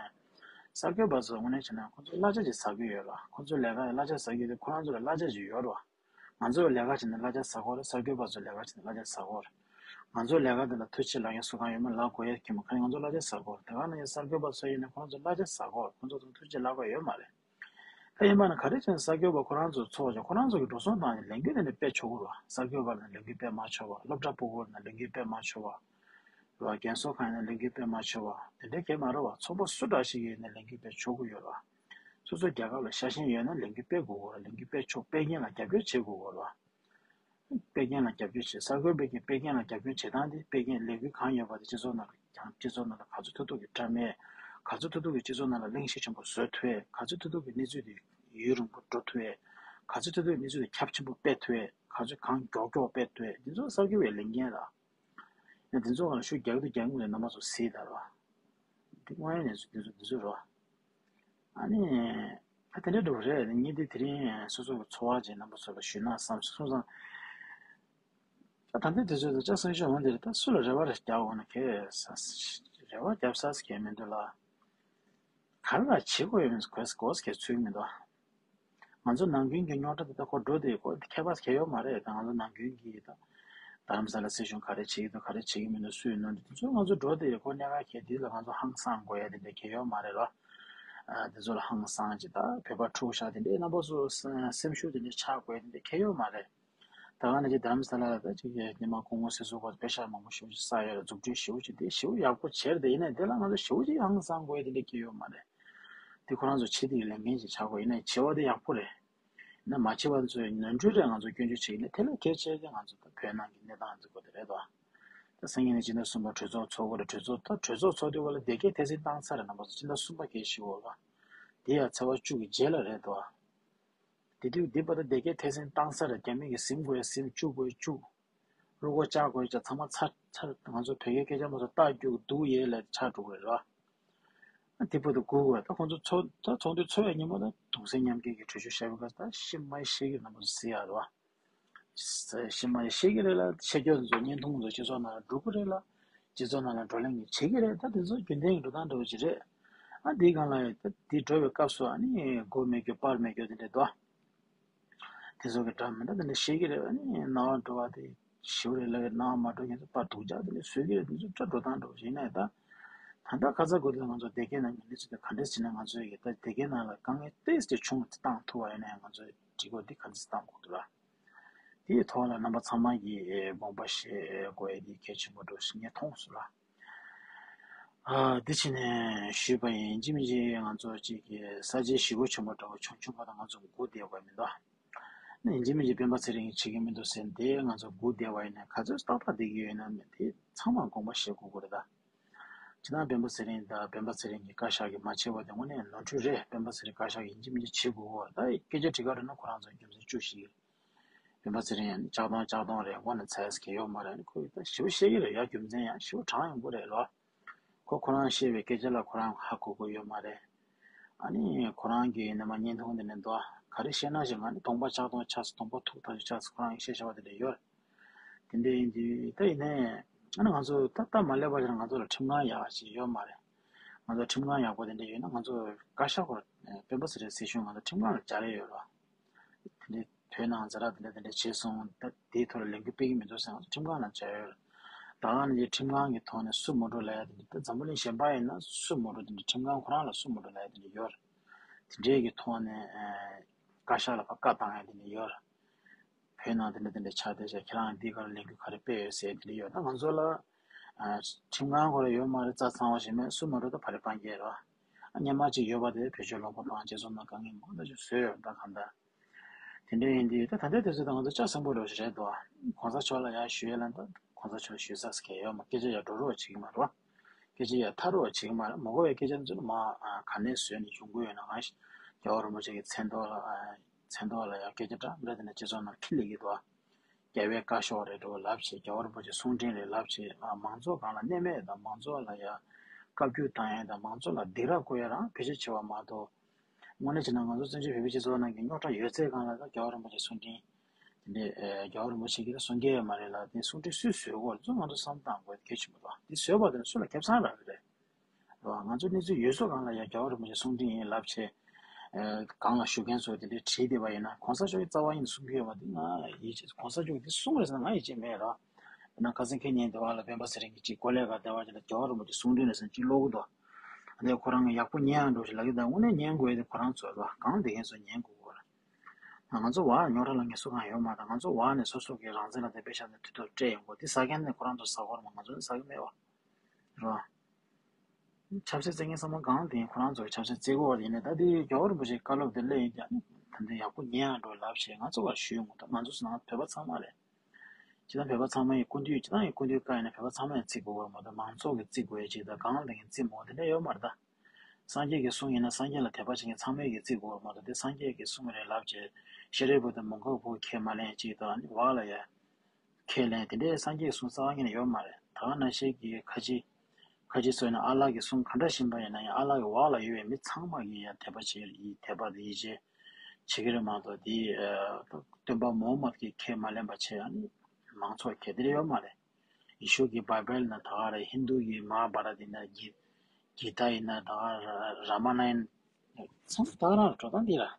གསར་འགོད་པ་ཚོ་དངོས་གནས་བྱས་ན་ཁོ་ཚོ་གླ་ཆ་ཅིག་ཟ་གི་ཡོད་ལ། ཁོ་ཚོ་ལས་ཀ་གླ་ཆ་ཟ་གི་ཡོད་དེ་ཁོ་རང་ཚོ་ལ་གླ་ཆ་ཅིག་ཡོད་རེད་བ། ང་ཚོས་ལས་ཀ་བྱས་ནས་གླ་ཆ་ཟ་དགོས་རེད། གསར་འགོད་པ་ཚོས་ལས་ཀ་བྱས་ནས་གླ་ཆ་ཟ་དགོས་རེད། ང་ཚོའི་ལས་ཀ་འདི་ལ་ཐུགས་རྗེ་ཆེ་ལབ་མཁན་སུ་གང་ཡོད་མེད་ལབ་དགོས་ཡ་ཁྱད་མེད། ཁ་ཉིན་ང་ཚོ་གླ་ཆ་ཟ་དགོས་རེད། དེ་ག་ནང་བཞིན་གསར་འགོད་པ་ཚོ་ཡིན་ན་ཁོ་རང་ཚོ་གླ་ཆ་ཟ་དགོས་རེད། ཁོ་ཚོ་ཚོ་ཐུགས་རྗེ་ཆེ་ལབ་དགོས་ཡོད་མ་རེད། ད་ཡིན་པ་ན་ག་རེ་བྱས་ནས་གསར་འགོད་པ་ཁོ་རང་ཚོ་ཚོགས་བྱས་ཁོ་རང་ཚོ་གི་འགྲོ་སོང་བཏང་ནས་ལས་འགུལ་དེ་འདྲ་སྤེལ་ཆོག་གི་རེད་བ། གསར་འགོད་པ་ལ་ལས་འགུལ་སྤེལ་མ་ཆོག་པ། སློབ་གྲྭ་ཕྲུ་གུ་ལ་ལས་འགུལ་སྤེལ་མ་ཆོག་པ། རེད་བ། རྒན་གསོ་ཁང་ཡིན་ན་ལས་འགུལ་སྤེལ་མ་ཆོག་པ་དེ་འདྲའི་གང་ཡང་མ་རེད་བ། ཚོགས་པ་སུ་འདྲ་ཞིག་ཡིན་ན་ལས་འགུལ་སྤེལ་ཆོག་གི་ཡོད་རེད་བ། སོ་སོ་རྒྱལ་ཁབ་ལ་ཤ་ཞེན་ཡོད་ན་ལས་འགུལ་སྤེལ་དགོས་ཀྱི་རེད། ལས་འགུལ་སྤེལ་ཆོག་སྤེལ་མཁན་ལ་རྒྱབ་སྐྱོར་བྱེད་དགོས་ཀྱི་རེད་བ། སྤེལ་མཁན་ལ་རྒྱབ་སྐྱོར་བྱེད། གསར་འགོད་པའི་གི་སྤེལ་མཁན་ལ་རྒྱབ་སྐྱོར་བྱེད་སྟངས་དེ་སྤེལ་མཁན་ལས་འགུལ་གང་ཡོད་པ་དེ་སྤྱི་ཚོགས་ནང་ལ་ཀྱང་སྤྱི་ཚོགས་ནང་ལ་ག་ཚོད་ཐུབ་ཐུབ་ཀྱི་བཀྲམ་ཡས། ག་ཚོད་ཐུབ་ཐུབ་ཀྱི་སྤྱི་ཚོགས་ནང་ལ་གླེང་གཞི་ཆེན་པོ་བཟོ་ཐུབ་ཡས། ག་ཚོད་ཐུབ་ཐུབ་ཀྱི་གནས་ཚུལ་དེ་ཡུན་རིང་པོ་འགྲོ་ཐུབ་ཡས། ག་ཚོད་ཐུབ་ཐུབ་ཀྱི་གནས་ཚུལ་དེ་ཁྱབ་ཆེན་པོ་སྤེལ་ཐུབ་ཡས། ག་ཚོད་གང་མགྱོགས་མགྱོགས་སྤེལ་ཐུབ་ཡས། འདི་ཚོ་གསར་འགོད་པའི་ལས་འགན་རེད། ཡང་འདི་ཚོ་གང་ལ་ཤུགས་རྒྱག་དུས་རྒྱག་གི་མེད་རྣམ་པ་ཚོ་གཟིགས་དང་རོ། འདི་དངོས་ཡོད་གནས་ཚུལ་འདི་ཚོ་འདི་ཚོ་རོ། ཨ་ནི། ད་དེ་འདྲ་འགྲོ་གི་རེད། ངས་འདི་དེ་རིང་སོ་སོ་གི་ཚོར་བ་ཅིག་རྣམ་པ་ཚོ་ལ་ཞུས་ན་བསམ་སོང་ཙང་། ད་ད་ལྟའི་དུས་ཚོད་དུ་ལྕགས་སེང་ཤོག་འོང་དེ་རེད། ད་སུ་ལ་རེ་བ་རེ་རྒྱག་འོང་ན་གས་ས་རེ་བ་རྒྱབ་ས་ས་གས་མི་འདུག་ལ། ག་རེ་ལ་བྱེད་དགོས་ཡོད་མེད་གོ་གོ་སྐད་ཚུལ་མི་འདུག་ང་ཚོ་ནང་ཁུལ་གྱི་རྙོག་དྲ་དེ་ད་ཁོ་འགྲོ་བསྡད་ཡོད་ཁོ་ཁྱད་པར་གལ་ཡོད་མ་རེད། ད་ང་ཚོ་ནང་ཁུལ་གྱི་ད་རྡ་རམ་ས་ལ་སྲིད་གཞུང་ག་རེ་བྱེད་ཀྱི་འདུག་ག་རེ་བྱེད་ཀྱི་མི་འདུག་སུས་ནོར་འདུག་དེ་ཚོ་ང་ཚོ་འགྲོ་བསྡད་ཡོད་ཁོ་གནད་འགག་གལ་དེ་ལ་ང་ཚོ་ཧང་སང་དགོས་ཡ་དེ་འདྲ་གལ་ཡོད་མ་རེད་ལ། ཨ་དེ་ཚོ་ལ་ཧང་སང་ཅིག་ད་བོད་པ་འཁྲུག་ཤག་དེ་འདྲའི་རྣམ་པ་ཚོ་སེམས་ཤུགས་དེ་འདྲ་ཆག་དགོས་ཡ་དེ་འདྲ་གལ་ཡོད་མ་རེད། ད་ག་ནང་བཞིན་རྡ་རམ་ས་ལ་ལ་ད་ཅིག་ཉི་མ་སྐུ་ངོ་སྲིད་ཟུར་བར་པེ་ཤག་མང་པོ་ཞེ་པོ་ཅིག་བསགས་ཡོད་རེད། འཛུགས་སྐྲུན་ཞེ་པོ་ཅིག་དེ་ཞེ་པོ་ཡག་པོ་བྱས་རེད། དེ་ཡིན་ནའི་དེ་ལ་ང་ཚོ་ཞེ་པོ་ཅིག་ཧང་སང་དགོས་ཡ་དེ་འདྲ་གལ་ཡོད་མ་རེད། དེ་ཁོ་རང་ཚོ་བྱེད་དེ་ལས་འགན་ཅིག་བྱ་དགོས། ཡིན་ནའི་བྱེད་པ་དེ་ཡག་པོ་རེད། ཡིན་ན་མ་བྱེད་པ་ཚོས་ནོར་འཁྲུལ་རེད། ང་ཚོ་སྐྱོན་བརྗོད་བྱེད་ཀྱི་ནས་དེ་ལས་གལ་ཆེ་དེ་ང་ཚོ་ད་བོད་ནང་གི་གནས་སྟངས་ཚོ་གོ་དེ་རེད་དོ། ད་སང་ཉིན་ནས་སྤྱི་ཟླ་གསུམ་པ་གྲོས་ཚོགས་ཚོགས་དགོས་རེད། གྲོས་ཚོགས་ད་གྲོས་ཚོགས་ཚོགས་དུས་ག་ལ་སྡེ་དགེ་ཐེག་སེང་བཏང་ཚར་རེད། རྣམ་པ་ཚོ་སྤྱི་ཟླ་གསུམ་པ་གལ་ཞིག་འོ་ལ་དེ་ཡང་ཚེས་པ་བཅུ་གི་རྗེས་ལ་རེད་དོ། དེ་དུས་འདི་བར་དུ་སྡེ་དགེ་ཐེག་སེང་བཏང་ས་རེད། རྒྱ་མི་གི་ཟིན་དགོས་ཟིན། བཅུག་དགོས་བཅུག་རུ་སྒོ་བཅག་དགོས་བཅག་ཚང་མ་ཚར་ཚར། ང་ཚོ་བོད་སྐད་སྐད་ཆ་མ་ཚོ་རྟགས་རྒྱུག་སྡུག་ཡས་ལ་ཆགས་འགྲོ་གི་རེད་ལ། དེ་བར་དུ་སྒུག་དགོས། ད་ཁོང་ཚོ་ཚོ་ད་ཚོགས་འདུ་ཚོགས་ཡ་ཉིན་མོ་ད་གདུང་སེམས་མཉམ་སྐྱེད་ཀྱི་གྲོས་ཆོད་བཤད་པའི་སྐབས་ད་ཤི་མ་ཤེས་ཀྱི་རྣམ་པ་ཚོ་གཟིགས་ཡ་རེད་བ། ཤི་མ་ཤེས་ཀྱི་རེད་ལ། ཤེས་རྒྱུ་ཚོ་བརྙན་ཐུང་ཚོ་སྤྱི་ཚོགས་ནང་ལ་འགྲོ་གི་རེད་ལ། སྤྱི་ཚོགས་ནང་ལ་བགྲོ་གླེང་བྱེད་ཀྱི་རེད། ད་དེ་ཚོ་རྒྱུན་ལྡན་གྱི་འགྲོ་སྟངས་འདྲ་བོ་ཅིག་རེད། ཨ་འདིའི་སྒང་ལ་ད་འདི་འགྲོ་བའི་སྐབས་སུ་ཨ་ནི་མགོ་མེད་རྒྱུ་པར་མེད་རྒྱུ་དེ་འདྲ་འདུག་དེ་ཚོ་གི་འདྲ་མི་འདྲ་དེ་འདྲ་ཤེས་ཀྱི་རེད། ཨ་ནི་ནང་འགྲོ་བ་དེ་ཞིའུ་རེད་ལ་ནང་མ་འགྲོ་མཁན་ཚོ་པར་སྡུག་ཅག་དེ་འདྲ་བཟོས་ཀྱི་རེད། དེ་ཚོ་འདྲ་འགྲོ་སྟངས་འདྲ་བོ་ཅིག་ཡིན་ནའི་ད་ད་ལྟ་ཁ་ཚ་དགོས་དུས་ང་ཚོ་སྡེ་དགེ་ནང་གི་གནས་ཚུལ་དེ་ག་འདྲས་བྱས་ནས་ང་ཚོའི་གི་ད་སྡེ་དགེ་ནང་ལ་དཀའ་ངལ་ཏོག་ཙམ་བྱུང་བཏང་ཐུབ་པ་ཡིན་ན་ང་ཚོའི་སྒྲིག་གོ་འདི་ག་འདྲས་བཏང་དགོས་འདུག་ལ། དེའི་ཐོག་ལ་རྣམ་པ་ཚང་མ་གིས་དགོངས་པ་བཞེས་དགོས་ཡ་འདི་གལ་ཆེན་པོ་འདྲ་བོ་ཞིག་ངས་མཐོང་སོང་ལ། ཨ་འདི་ཕྱིན་ནས་ཞུས་པ་ཡིན། ཅི་མི་ཅི་ང་ཚོ་གཅིག་གི་ས་ཆའི་ཞི་རྒོལ་ཆེན་པོ་འདྲ་བོ་བྱུང་བྱུང་བ་དང་ང་ཚོ་སྒུག་བསྡད་དགོས་མི་འདུག་ནས་ཡིན་གཅིག་མིན་གཅིག་སྤེན་པ་ཚེ་རིང་གིས་བྱེད་ཀྱི་མི་འདུག་ཟེར་ནས་དེ་ང་ཚོ་སྒུག་བསྡད་པ་ཡིན་ན་ག་ཚོད་ཏག་ཏག་བསྡད་ཀྱི་ཡོད་ན་མེད་དེ་ཚང་མ་དགོངས་པ་བཞེས་དགོས་ཀྱི་རེད་ད། ཇི་ལྟར་སྤེན་པ་ཚེ་རིང་དང་སྤེན་པ་ཚེ་རིང་གི་བཀའ་ཤག་གིས་མ་བྱས་པ་དེ་དངོས་གནས་ནོར་འཁྲུལ་རེད། སྤེན་པ་ཚེ་རིང་བཀའ་ཤག་གིས་ཡིན་གཅིག་མིན་གཅིག་བྱེད་དགོས་ཀྱི་རེད་ད། སྐད་ཆ་དྲི་ག་རེ་ན་ཁོ་རང་ཚོ་རྒྱུ་མཚན་བཅུ་བཞི་གི་སྤེན་པ་ཚེ་རིང་ཡང་ལྕགས་གདོང་ལྕགས་གདོང་རེད། དངོས་གནས་ཚད་གལ་ཡོད་མ་རེད། ཁོས་ད་ཞེ་པོ་བཤད་ཀྱི་རེད་ཡ། རྒྱུ་མཚན་ཡང་ཞེ་པོ་དྲང་ཡོང་གི་རེད་ལོ། ཁོ་ཁོ་རང་བཤད་པའི་སྐད་ཆ་ལ་ཁོ་རང་ཧ་གོ་གི་ཡོད་མ་རེད། ཨ་ནི་ཁོ་རང་གིས་ནི་མ་བརྙན་ཐུང་དེ་ནས་འདུག་ག་རེ་བཤད་ན་ཞིག་ང་ནི་གདོང་པ་ལྕགས་གདོང་ཆགས་སོང་། གདོང་པ་ཐུག་ཐག་ཆོད་ཆགས་སོང་། ཁོ་རང་གིས་བཤད་བྱ་བ་དེ་འདྲ་ཡོད་རེད། དེ་འདྲ་ཡིན་དུས་ད་ཡིན་ནའི་ཨ་ནི་ང་ཚོ་ད་ལྟ་མ་སླེབས་པ་ཞིག་ང་ཚོ་ལ་ཁྲིམས་ཁང་ཡག་ཅིག་ཡོད་མ་རེད། ང་ཚོ་ཁྲིམས་ཁང་ཡག་པོ་དེ་འདྲ་ཡོད་ན་ང་ཚོ་བཀའ་ཤག་སྐོར་སྤེན་པ་ཚེ་རིང་སྲིད་གཞུང་ང་ཚོ་ཁྲིམས་ཁང་ལ་སྦྱར་ཡས་ཡོད་རེད། དེ་འདྲའི་བོད་ནང་ཛ་དྲག་དེ་འདྲ་དེ་འདྲ་བྱས་སོང་། ད་དེའི་ཐོག་ལ་ལས་འགུལ་སྤེལ་གྱི་མི་འདུག་ཟེར་ང་ཚོ་ཁྲིམས་ཁང་ལ་བཅར་ཡོད། ད་ག་ནང་བཞིན་ཁྲིམས་ཁང་གི་ཐོག་ནས་སུ་མ་འགྲོ་ལབ་ཡ་དེ་འདྲ། ད་འཛམ་བུ་གླིང་གཞན་པ་ཡིན་ན་སུ་མ་འགྲོ་དེ་འདྲ། ཁྲིམས་ཁང་ཁོ་རང་ལ་སུ་མ་འགྲོ་ལབ་ཡ་དེ་འདྲ་ཡོད་རེད། དེ་འདྲའི་གི་ཐོག་ནས་ཨ་བཀའ་ཤག་ལ་ཕར་བཀའ་བཏང་ཡ་དེ་འདྲ་ཡོད་རེད། བོད་ནང་དེ་འདྲ་དེ་འདྲ་ཆགས་བསྡད་བྱས་ཁྱེད་རང་འདི་ག་ལ་ལས་འགུལ་ག་རེ་སྤེལ་ཡོད་ཟེར་དེ་འདྲ་ཡོད། ད་ང་ཚོ་ལ་ཨ་ཁྲིམས་ཁང་ཁོ་རང་ཡོད་མ་རེད། རྩ་ཚང་བ་ཞིག་མེད། སུ་མ་འགྲོ་ད་ཕ་རི་སྤང་རྒྱལ་རོ། ཨ་སྔོན་མ་གཅིག་ཡོད་པ་དེ་བོད་ཆོལ་ལུང་པ་དང་རྗེ་བཙུན་མ་དཀའ་ངལ་མང་དག་ཅིག་བཟོས་ཡོད་ད་གང་ལྟར། དེ་འདྲ་ཡིན་དུས་ད་ད་ལྟའི་དུས་ཚོད་ད་ང་ཚོ་ལྕགས་སྲིན་པོ་འདྲ་བོ་ཞིག་རེད་འདུག་གོང་ས་མཆོག་ལ་ཡར་ཞུ་ཡས་ལ་ད་གོང་ས་མཆོག་ལ་ཞུ་ས་ཟེར་མཁན་ཡོད་མ། སྐད་ཆ་ཡར་འགྲོ་རོགས་བྱེད་ཀྱི་མ་རེད་བ། སྐད་ཆ་ཡར་ཐར་རོགས་བྱེད་ཀྱི་མ་རེད། མ་གོ་བའི་སྐད་ཆ་ཚོ་ལ་མ་ག་ནས་བཟོས་ནས་ཡོང་གི་ཡོད་ན། གང་ཞིག་རྒྱལ་བ་རིན་པོ་ཆེ་གི་མཚན་ཐོག་ལ་མཚན་ཐོག་ལ་ཡང་སྐད་ཆ་འདྲ་འདྲ་དེ་འདྲ་སྤྱི་ཚོགས་ནང་འཁྱེར་སླེབས་ཀྱི་འདུག་རྒྱལ་བའི་བཀའ་ཤོག་རེད་འགྲོ་ལབ་བྱས། རྒྱལ་བ་རིན་པོ་ཆེ་གསུང་འཕྲིན་རེད་ལབ་བྱས། མང་ཚོགས་སྒང་ལ་གནས་མེད་དང་མང་ཚོགས་ལ་ཡང་བཀའ་བཀྱོན་བཏང་ཡས་དང་མང་ཚོགས་ལ་སྡིགས་ར་བསྐུལ་ཡས་རང་བེད་སྤྱོད་བྱས་པ་མ་གཏོགས། དངོས་གནས་བྱས་ན་ང་ཚོ་བཙན་བྱོལ་བོད་པའི་སྤྱི་ཚོགས་ནང་གི་རྙོག་དྲ་ཡོད་ཚད་སྒང་ལ་ད་རྒྱལ་བ་རིན་པོ་ཆེ་གསུང་འཕྲིན་དེ་འདྲས་རྒྱལ་བ་རིན་པོ་ཆེ་གིས་ད་གསུང་གི་ཡོད་མ་རེད་ལ། དེ་གསུང་འཕྲིན་སུས་བཟོས་ཡོད་ཚོ་ང་ཚོ་བསམ་བཏང་དགོས་གལ་ཆེན་པོ་འདུག་དེ་བཟོས་པ་དེ་ནི་སུ་ལ་ཁེ་བཟང་རག་གི་རེད། རེད་བ། ང་ཚོ་གནས་ཚུལ་ཡོད་ཚོ་སྒང་ལ་ཡང་རྒྱལ་བ་རིན་པོ་ཆེ་གསུང་འཕྲིན་ཡིན་ལབ་བྱས། ཨ་སྒང་ལ་བཞུགས་མཁན་ཚོ་དེ་འདྲའི་བྲིས་བསྡད་པ་ཡིན་ན། གོང་ས་མཆོག་གི་རྩ་བ་ཡིན་གསུང་གི་ཡོད་པ་དེ་ང་ཡིད་ཆེས། གོང་ས་མཆོག་གིས་དེ་གསུངས་རེད་ཟེར་ན་ང་ཡིད་ཆེས་མེད་ར། ཡིན་ན་ཁ་སང་ཁེ་ཉིན་དེ་བ་ལ་སྤེན་པ་ཚེ་རིང་གིས་ཅིག་གོ་ལས་ཀ་བདེ་བ་ཅིག་ལ་རྒྱལ་བ་རིན་པོ་ཆེ་གསུང་འཕྲིན་རེད་ཟེར་ཅིག་ཀློག་གི་འདུག་དེ་ཁོ་རང་གིས་ཡག་པོ་ཉན་ཡང་འགྲོ་ཞིག་ལབ་ཀྱི་འདུག་དངོས་གནས་ཉན་དགོས་ཡ་དེ་ཁོ་རང་ཚོ་རེད་བ། སྒང་བསྡད་མཁན་ཚོ་ཉན་དགོས་གོ་ར། ང་ཚོ་བ་རྙོག་དྲ་ལ་ངེས་སོ་གང་ཡོད་མ་རེད། ང་ཚོ་བ་ནས་སོ་སོ་གི་རང་བཙན་ལ་དེ་དཔེ་བཞག་ནས་དུས་ཐོག་སྤྲད་ཡོང་གོ་དེ་ཟ་མཁན་ནས་ཁོ་རང་ཚོ་ཟ་གོ་ར་མ། ང་ཚོ་ནི་ཟ་གི་མེད་བ། རེད་བ། ཆབ་སྲིད་བཙན་མཁན་ཚང་མ་གང་དེ་ཁོ་རང་ཚོའི་ཆབ་སྲིད་བརྩི་དགོས་པ་ཡིན་ནའི་ད་དེ་རྒྱལ་བ་རིན་པོ་ཆེའི་བཀའ་སློབ་དེ་སླེབས་ཡིན་ཀྱང་ད་འདི་ཡག་པོ་ཉན་ཡང་འགྲོ་ལབ་བྱས་ང་ཚོ་བ་ཞུས་ཡོང་གོ་ད་ང་ཚོ་ཟེར་ན་བོད་པ་ཚང་མ་རེད། སྤྱིར་བཏང་བོད་པ་ཚང་མ་ཡི་སྐུ་མདུན། སྤྱིར་བཏང་ཡི་སྐུ་མདུན་བཀའ་ཡིན་ན་བོད་པ་ཚང་མ་ཡང་བརྩི་དགོས་པ་མ་གཏོགས་མང་ཚོགས་ཀྱིས་བརྩི་དགོས་ཡ་ཅིག་དང་གང་ལ་ཡིན་བརྩི་མ་དགོས་དེ་འདྲ་ཡོད་མ་རེད་ད། སངས་རྒྱས་ཀྱི་གསུང་ཡིན་ན་སངས་རྒྱས་ལ་དད་པ་བྱེད་མཁན་ཚང་མས་ཀྱིས་བརྩི་དགོས་པ་མ་གཏོགས་དེ་སངས་རྒྱས་ཀྱི་གསུང་རེད་ལབ་བྱས་ཤཱ་རིའི་བུ་དང་མོའུ་འགལ་བུ་ཁས་མ་ལེན་ཅིག་དང་ཨ་ནི་བག་ལ་ཡ་ཁས་ལེན་དེ་འདྲའི་སངས་རྒྱས་ཀྱི་གསུང་རྩ་བ་ཉིད་ནས་ཡོད་མ་རེད། ད་ག་ནང་བཞིན་གྱི་ཁ་ཆེ་ཁ་ཆེ་ཚོས་ནི་ཨ་ལགས་ཀྱི་གསུང་ག་འདྲ་བཞིན་པ་ཡིན་ན་ཡང་ཨ་ལགས་ཀྱི་འོག་ལ་ཡོད་པའི་མི་ཚང་མ་གིས་ཡང་དད་པ་བྱེད་ཡིད་དད་པ་དང་ཡིད་ཆེས་བྱེད་ཀྱི་རེད་མ་གཏོགས་དེ་སྟོན་པ་མུ་ཧམ་མད་ཀྱིས་ཁས་མ་ལེན་པ་བྱས་ཨ་ནི་མང་ཚོགས་ཁས་དེ་འདྲ་ཡོད་མ་རེད། ཡེ་ཤུ་གི་བྷའི་བྷལ་ན་ད་ག་རེད། ཧིན་དུ་གི་མ་ཧཱ་བྷ་ར་ཏ་ཡིན་ན་གི་གི་ད་ཡིན་ན་ད་ག་ར་མ་ན་ཡིན་ཚང་མ་ད་ག་རང་འགྲོ་སྟངས་འདི་ར།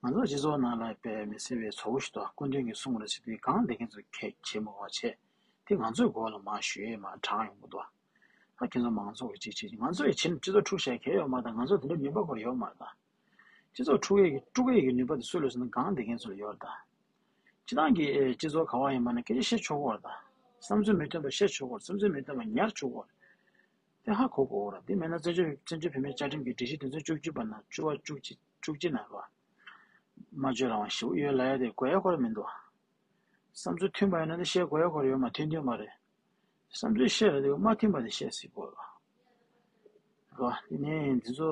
ང་ཚོ་སྤྱི་ཚོགས་ནང་ལ་དཔེ་མི་སྲིད་པའི་བཟོ་བོ་ཞིག་འདུག་སྐུ་མདུན་གྱིས་གསུངས་པ་ཞིག་དེ་གང་བདེ་མཁན་ཚོ་ཁས་བྱེད་མ་དགོས་པ་བྱས། དེ་ང་ཚོའི་མགོ་ལ་མར་ཞུ་ཡས་མར་དྲངས་ཡོང་གི་འདུག་ད་ཁྱེད་ཚོ་མང་ཚོགས་ཀྱིས་ཅིག་བྱེད་ཅིག་ང་ཚོ་ཡི་ཕྱིན་སྤྱི་ཚོགས་འཁྲུག་བཤད་གལ་ཡོད་མ་རེད། ང་ཚོ་དེ་འདྲ་ནུས་པ་ཁོ་ཡོད་མ་རེད། སྤྱི་ཚོགས་འཁྲུག་ཡས་ཀྱི་དཀྲུག་ཡས་ཀྱི་ནུས་པ་དེ་སུ་ལ་ཡོད་ཟེར་ན་གང་བདེ་མཁན་ཚོ་ལ་ཡོད་རེད་ད། སྤྱི་བཏང་གི་ཨེ་སྤྱི་ཚོགས་ག་བ་ཡིན་པ་ན་སྐད་ཆ་བཤད་ཆོག་གི་རེད་ད། བསམ་ཚུལ་མི་མཐུན་པ་བཤད་ཆོག་གི་རེད། བསམ་ཚུལ་མི་མཐུན་པ་ཉར་ཆོག་གི་རེད། དེ་ཧ་གོ་དགོས་རེད། དེ་མེད་ན་བཙན་བྱོལ་བཙན་བྱོལ་བོད་མིའི་བཅའ་ཁྲིམས་ཀྱི་སྒྲིག་གཞི་དོན་ཚན་བཅུ་གཅིག་པ་ན་བཅུ་པ་བཅུ་གཅིག་བཅུ་གཅིག་ན་རེད་བ། སྨྲ་བརྗོད་རང་དབང་ཞེ་པོ་ཡོད་ལབ་ཡ་དེ་དགོས་ཡ་ཁོ་རང་མི་འདུག་བ། བསམ་ཚུལ་མཐུན་པ་ཡིན་ན་དེ་བཤད་དགོས་ཡ་ཁོ་རང་ཡོད་མ་མཐུན་མཐུན་མ་རེད། བསམ་ཚུལ་བཤད་ཡ་དེ་མ་མཐུན་པ་དེ་བཤད་སྲིད་དགོས་རེད་བ། རེད་བ། དེ་ནས་འདི་ཚོ་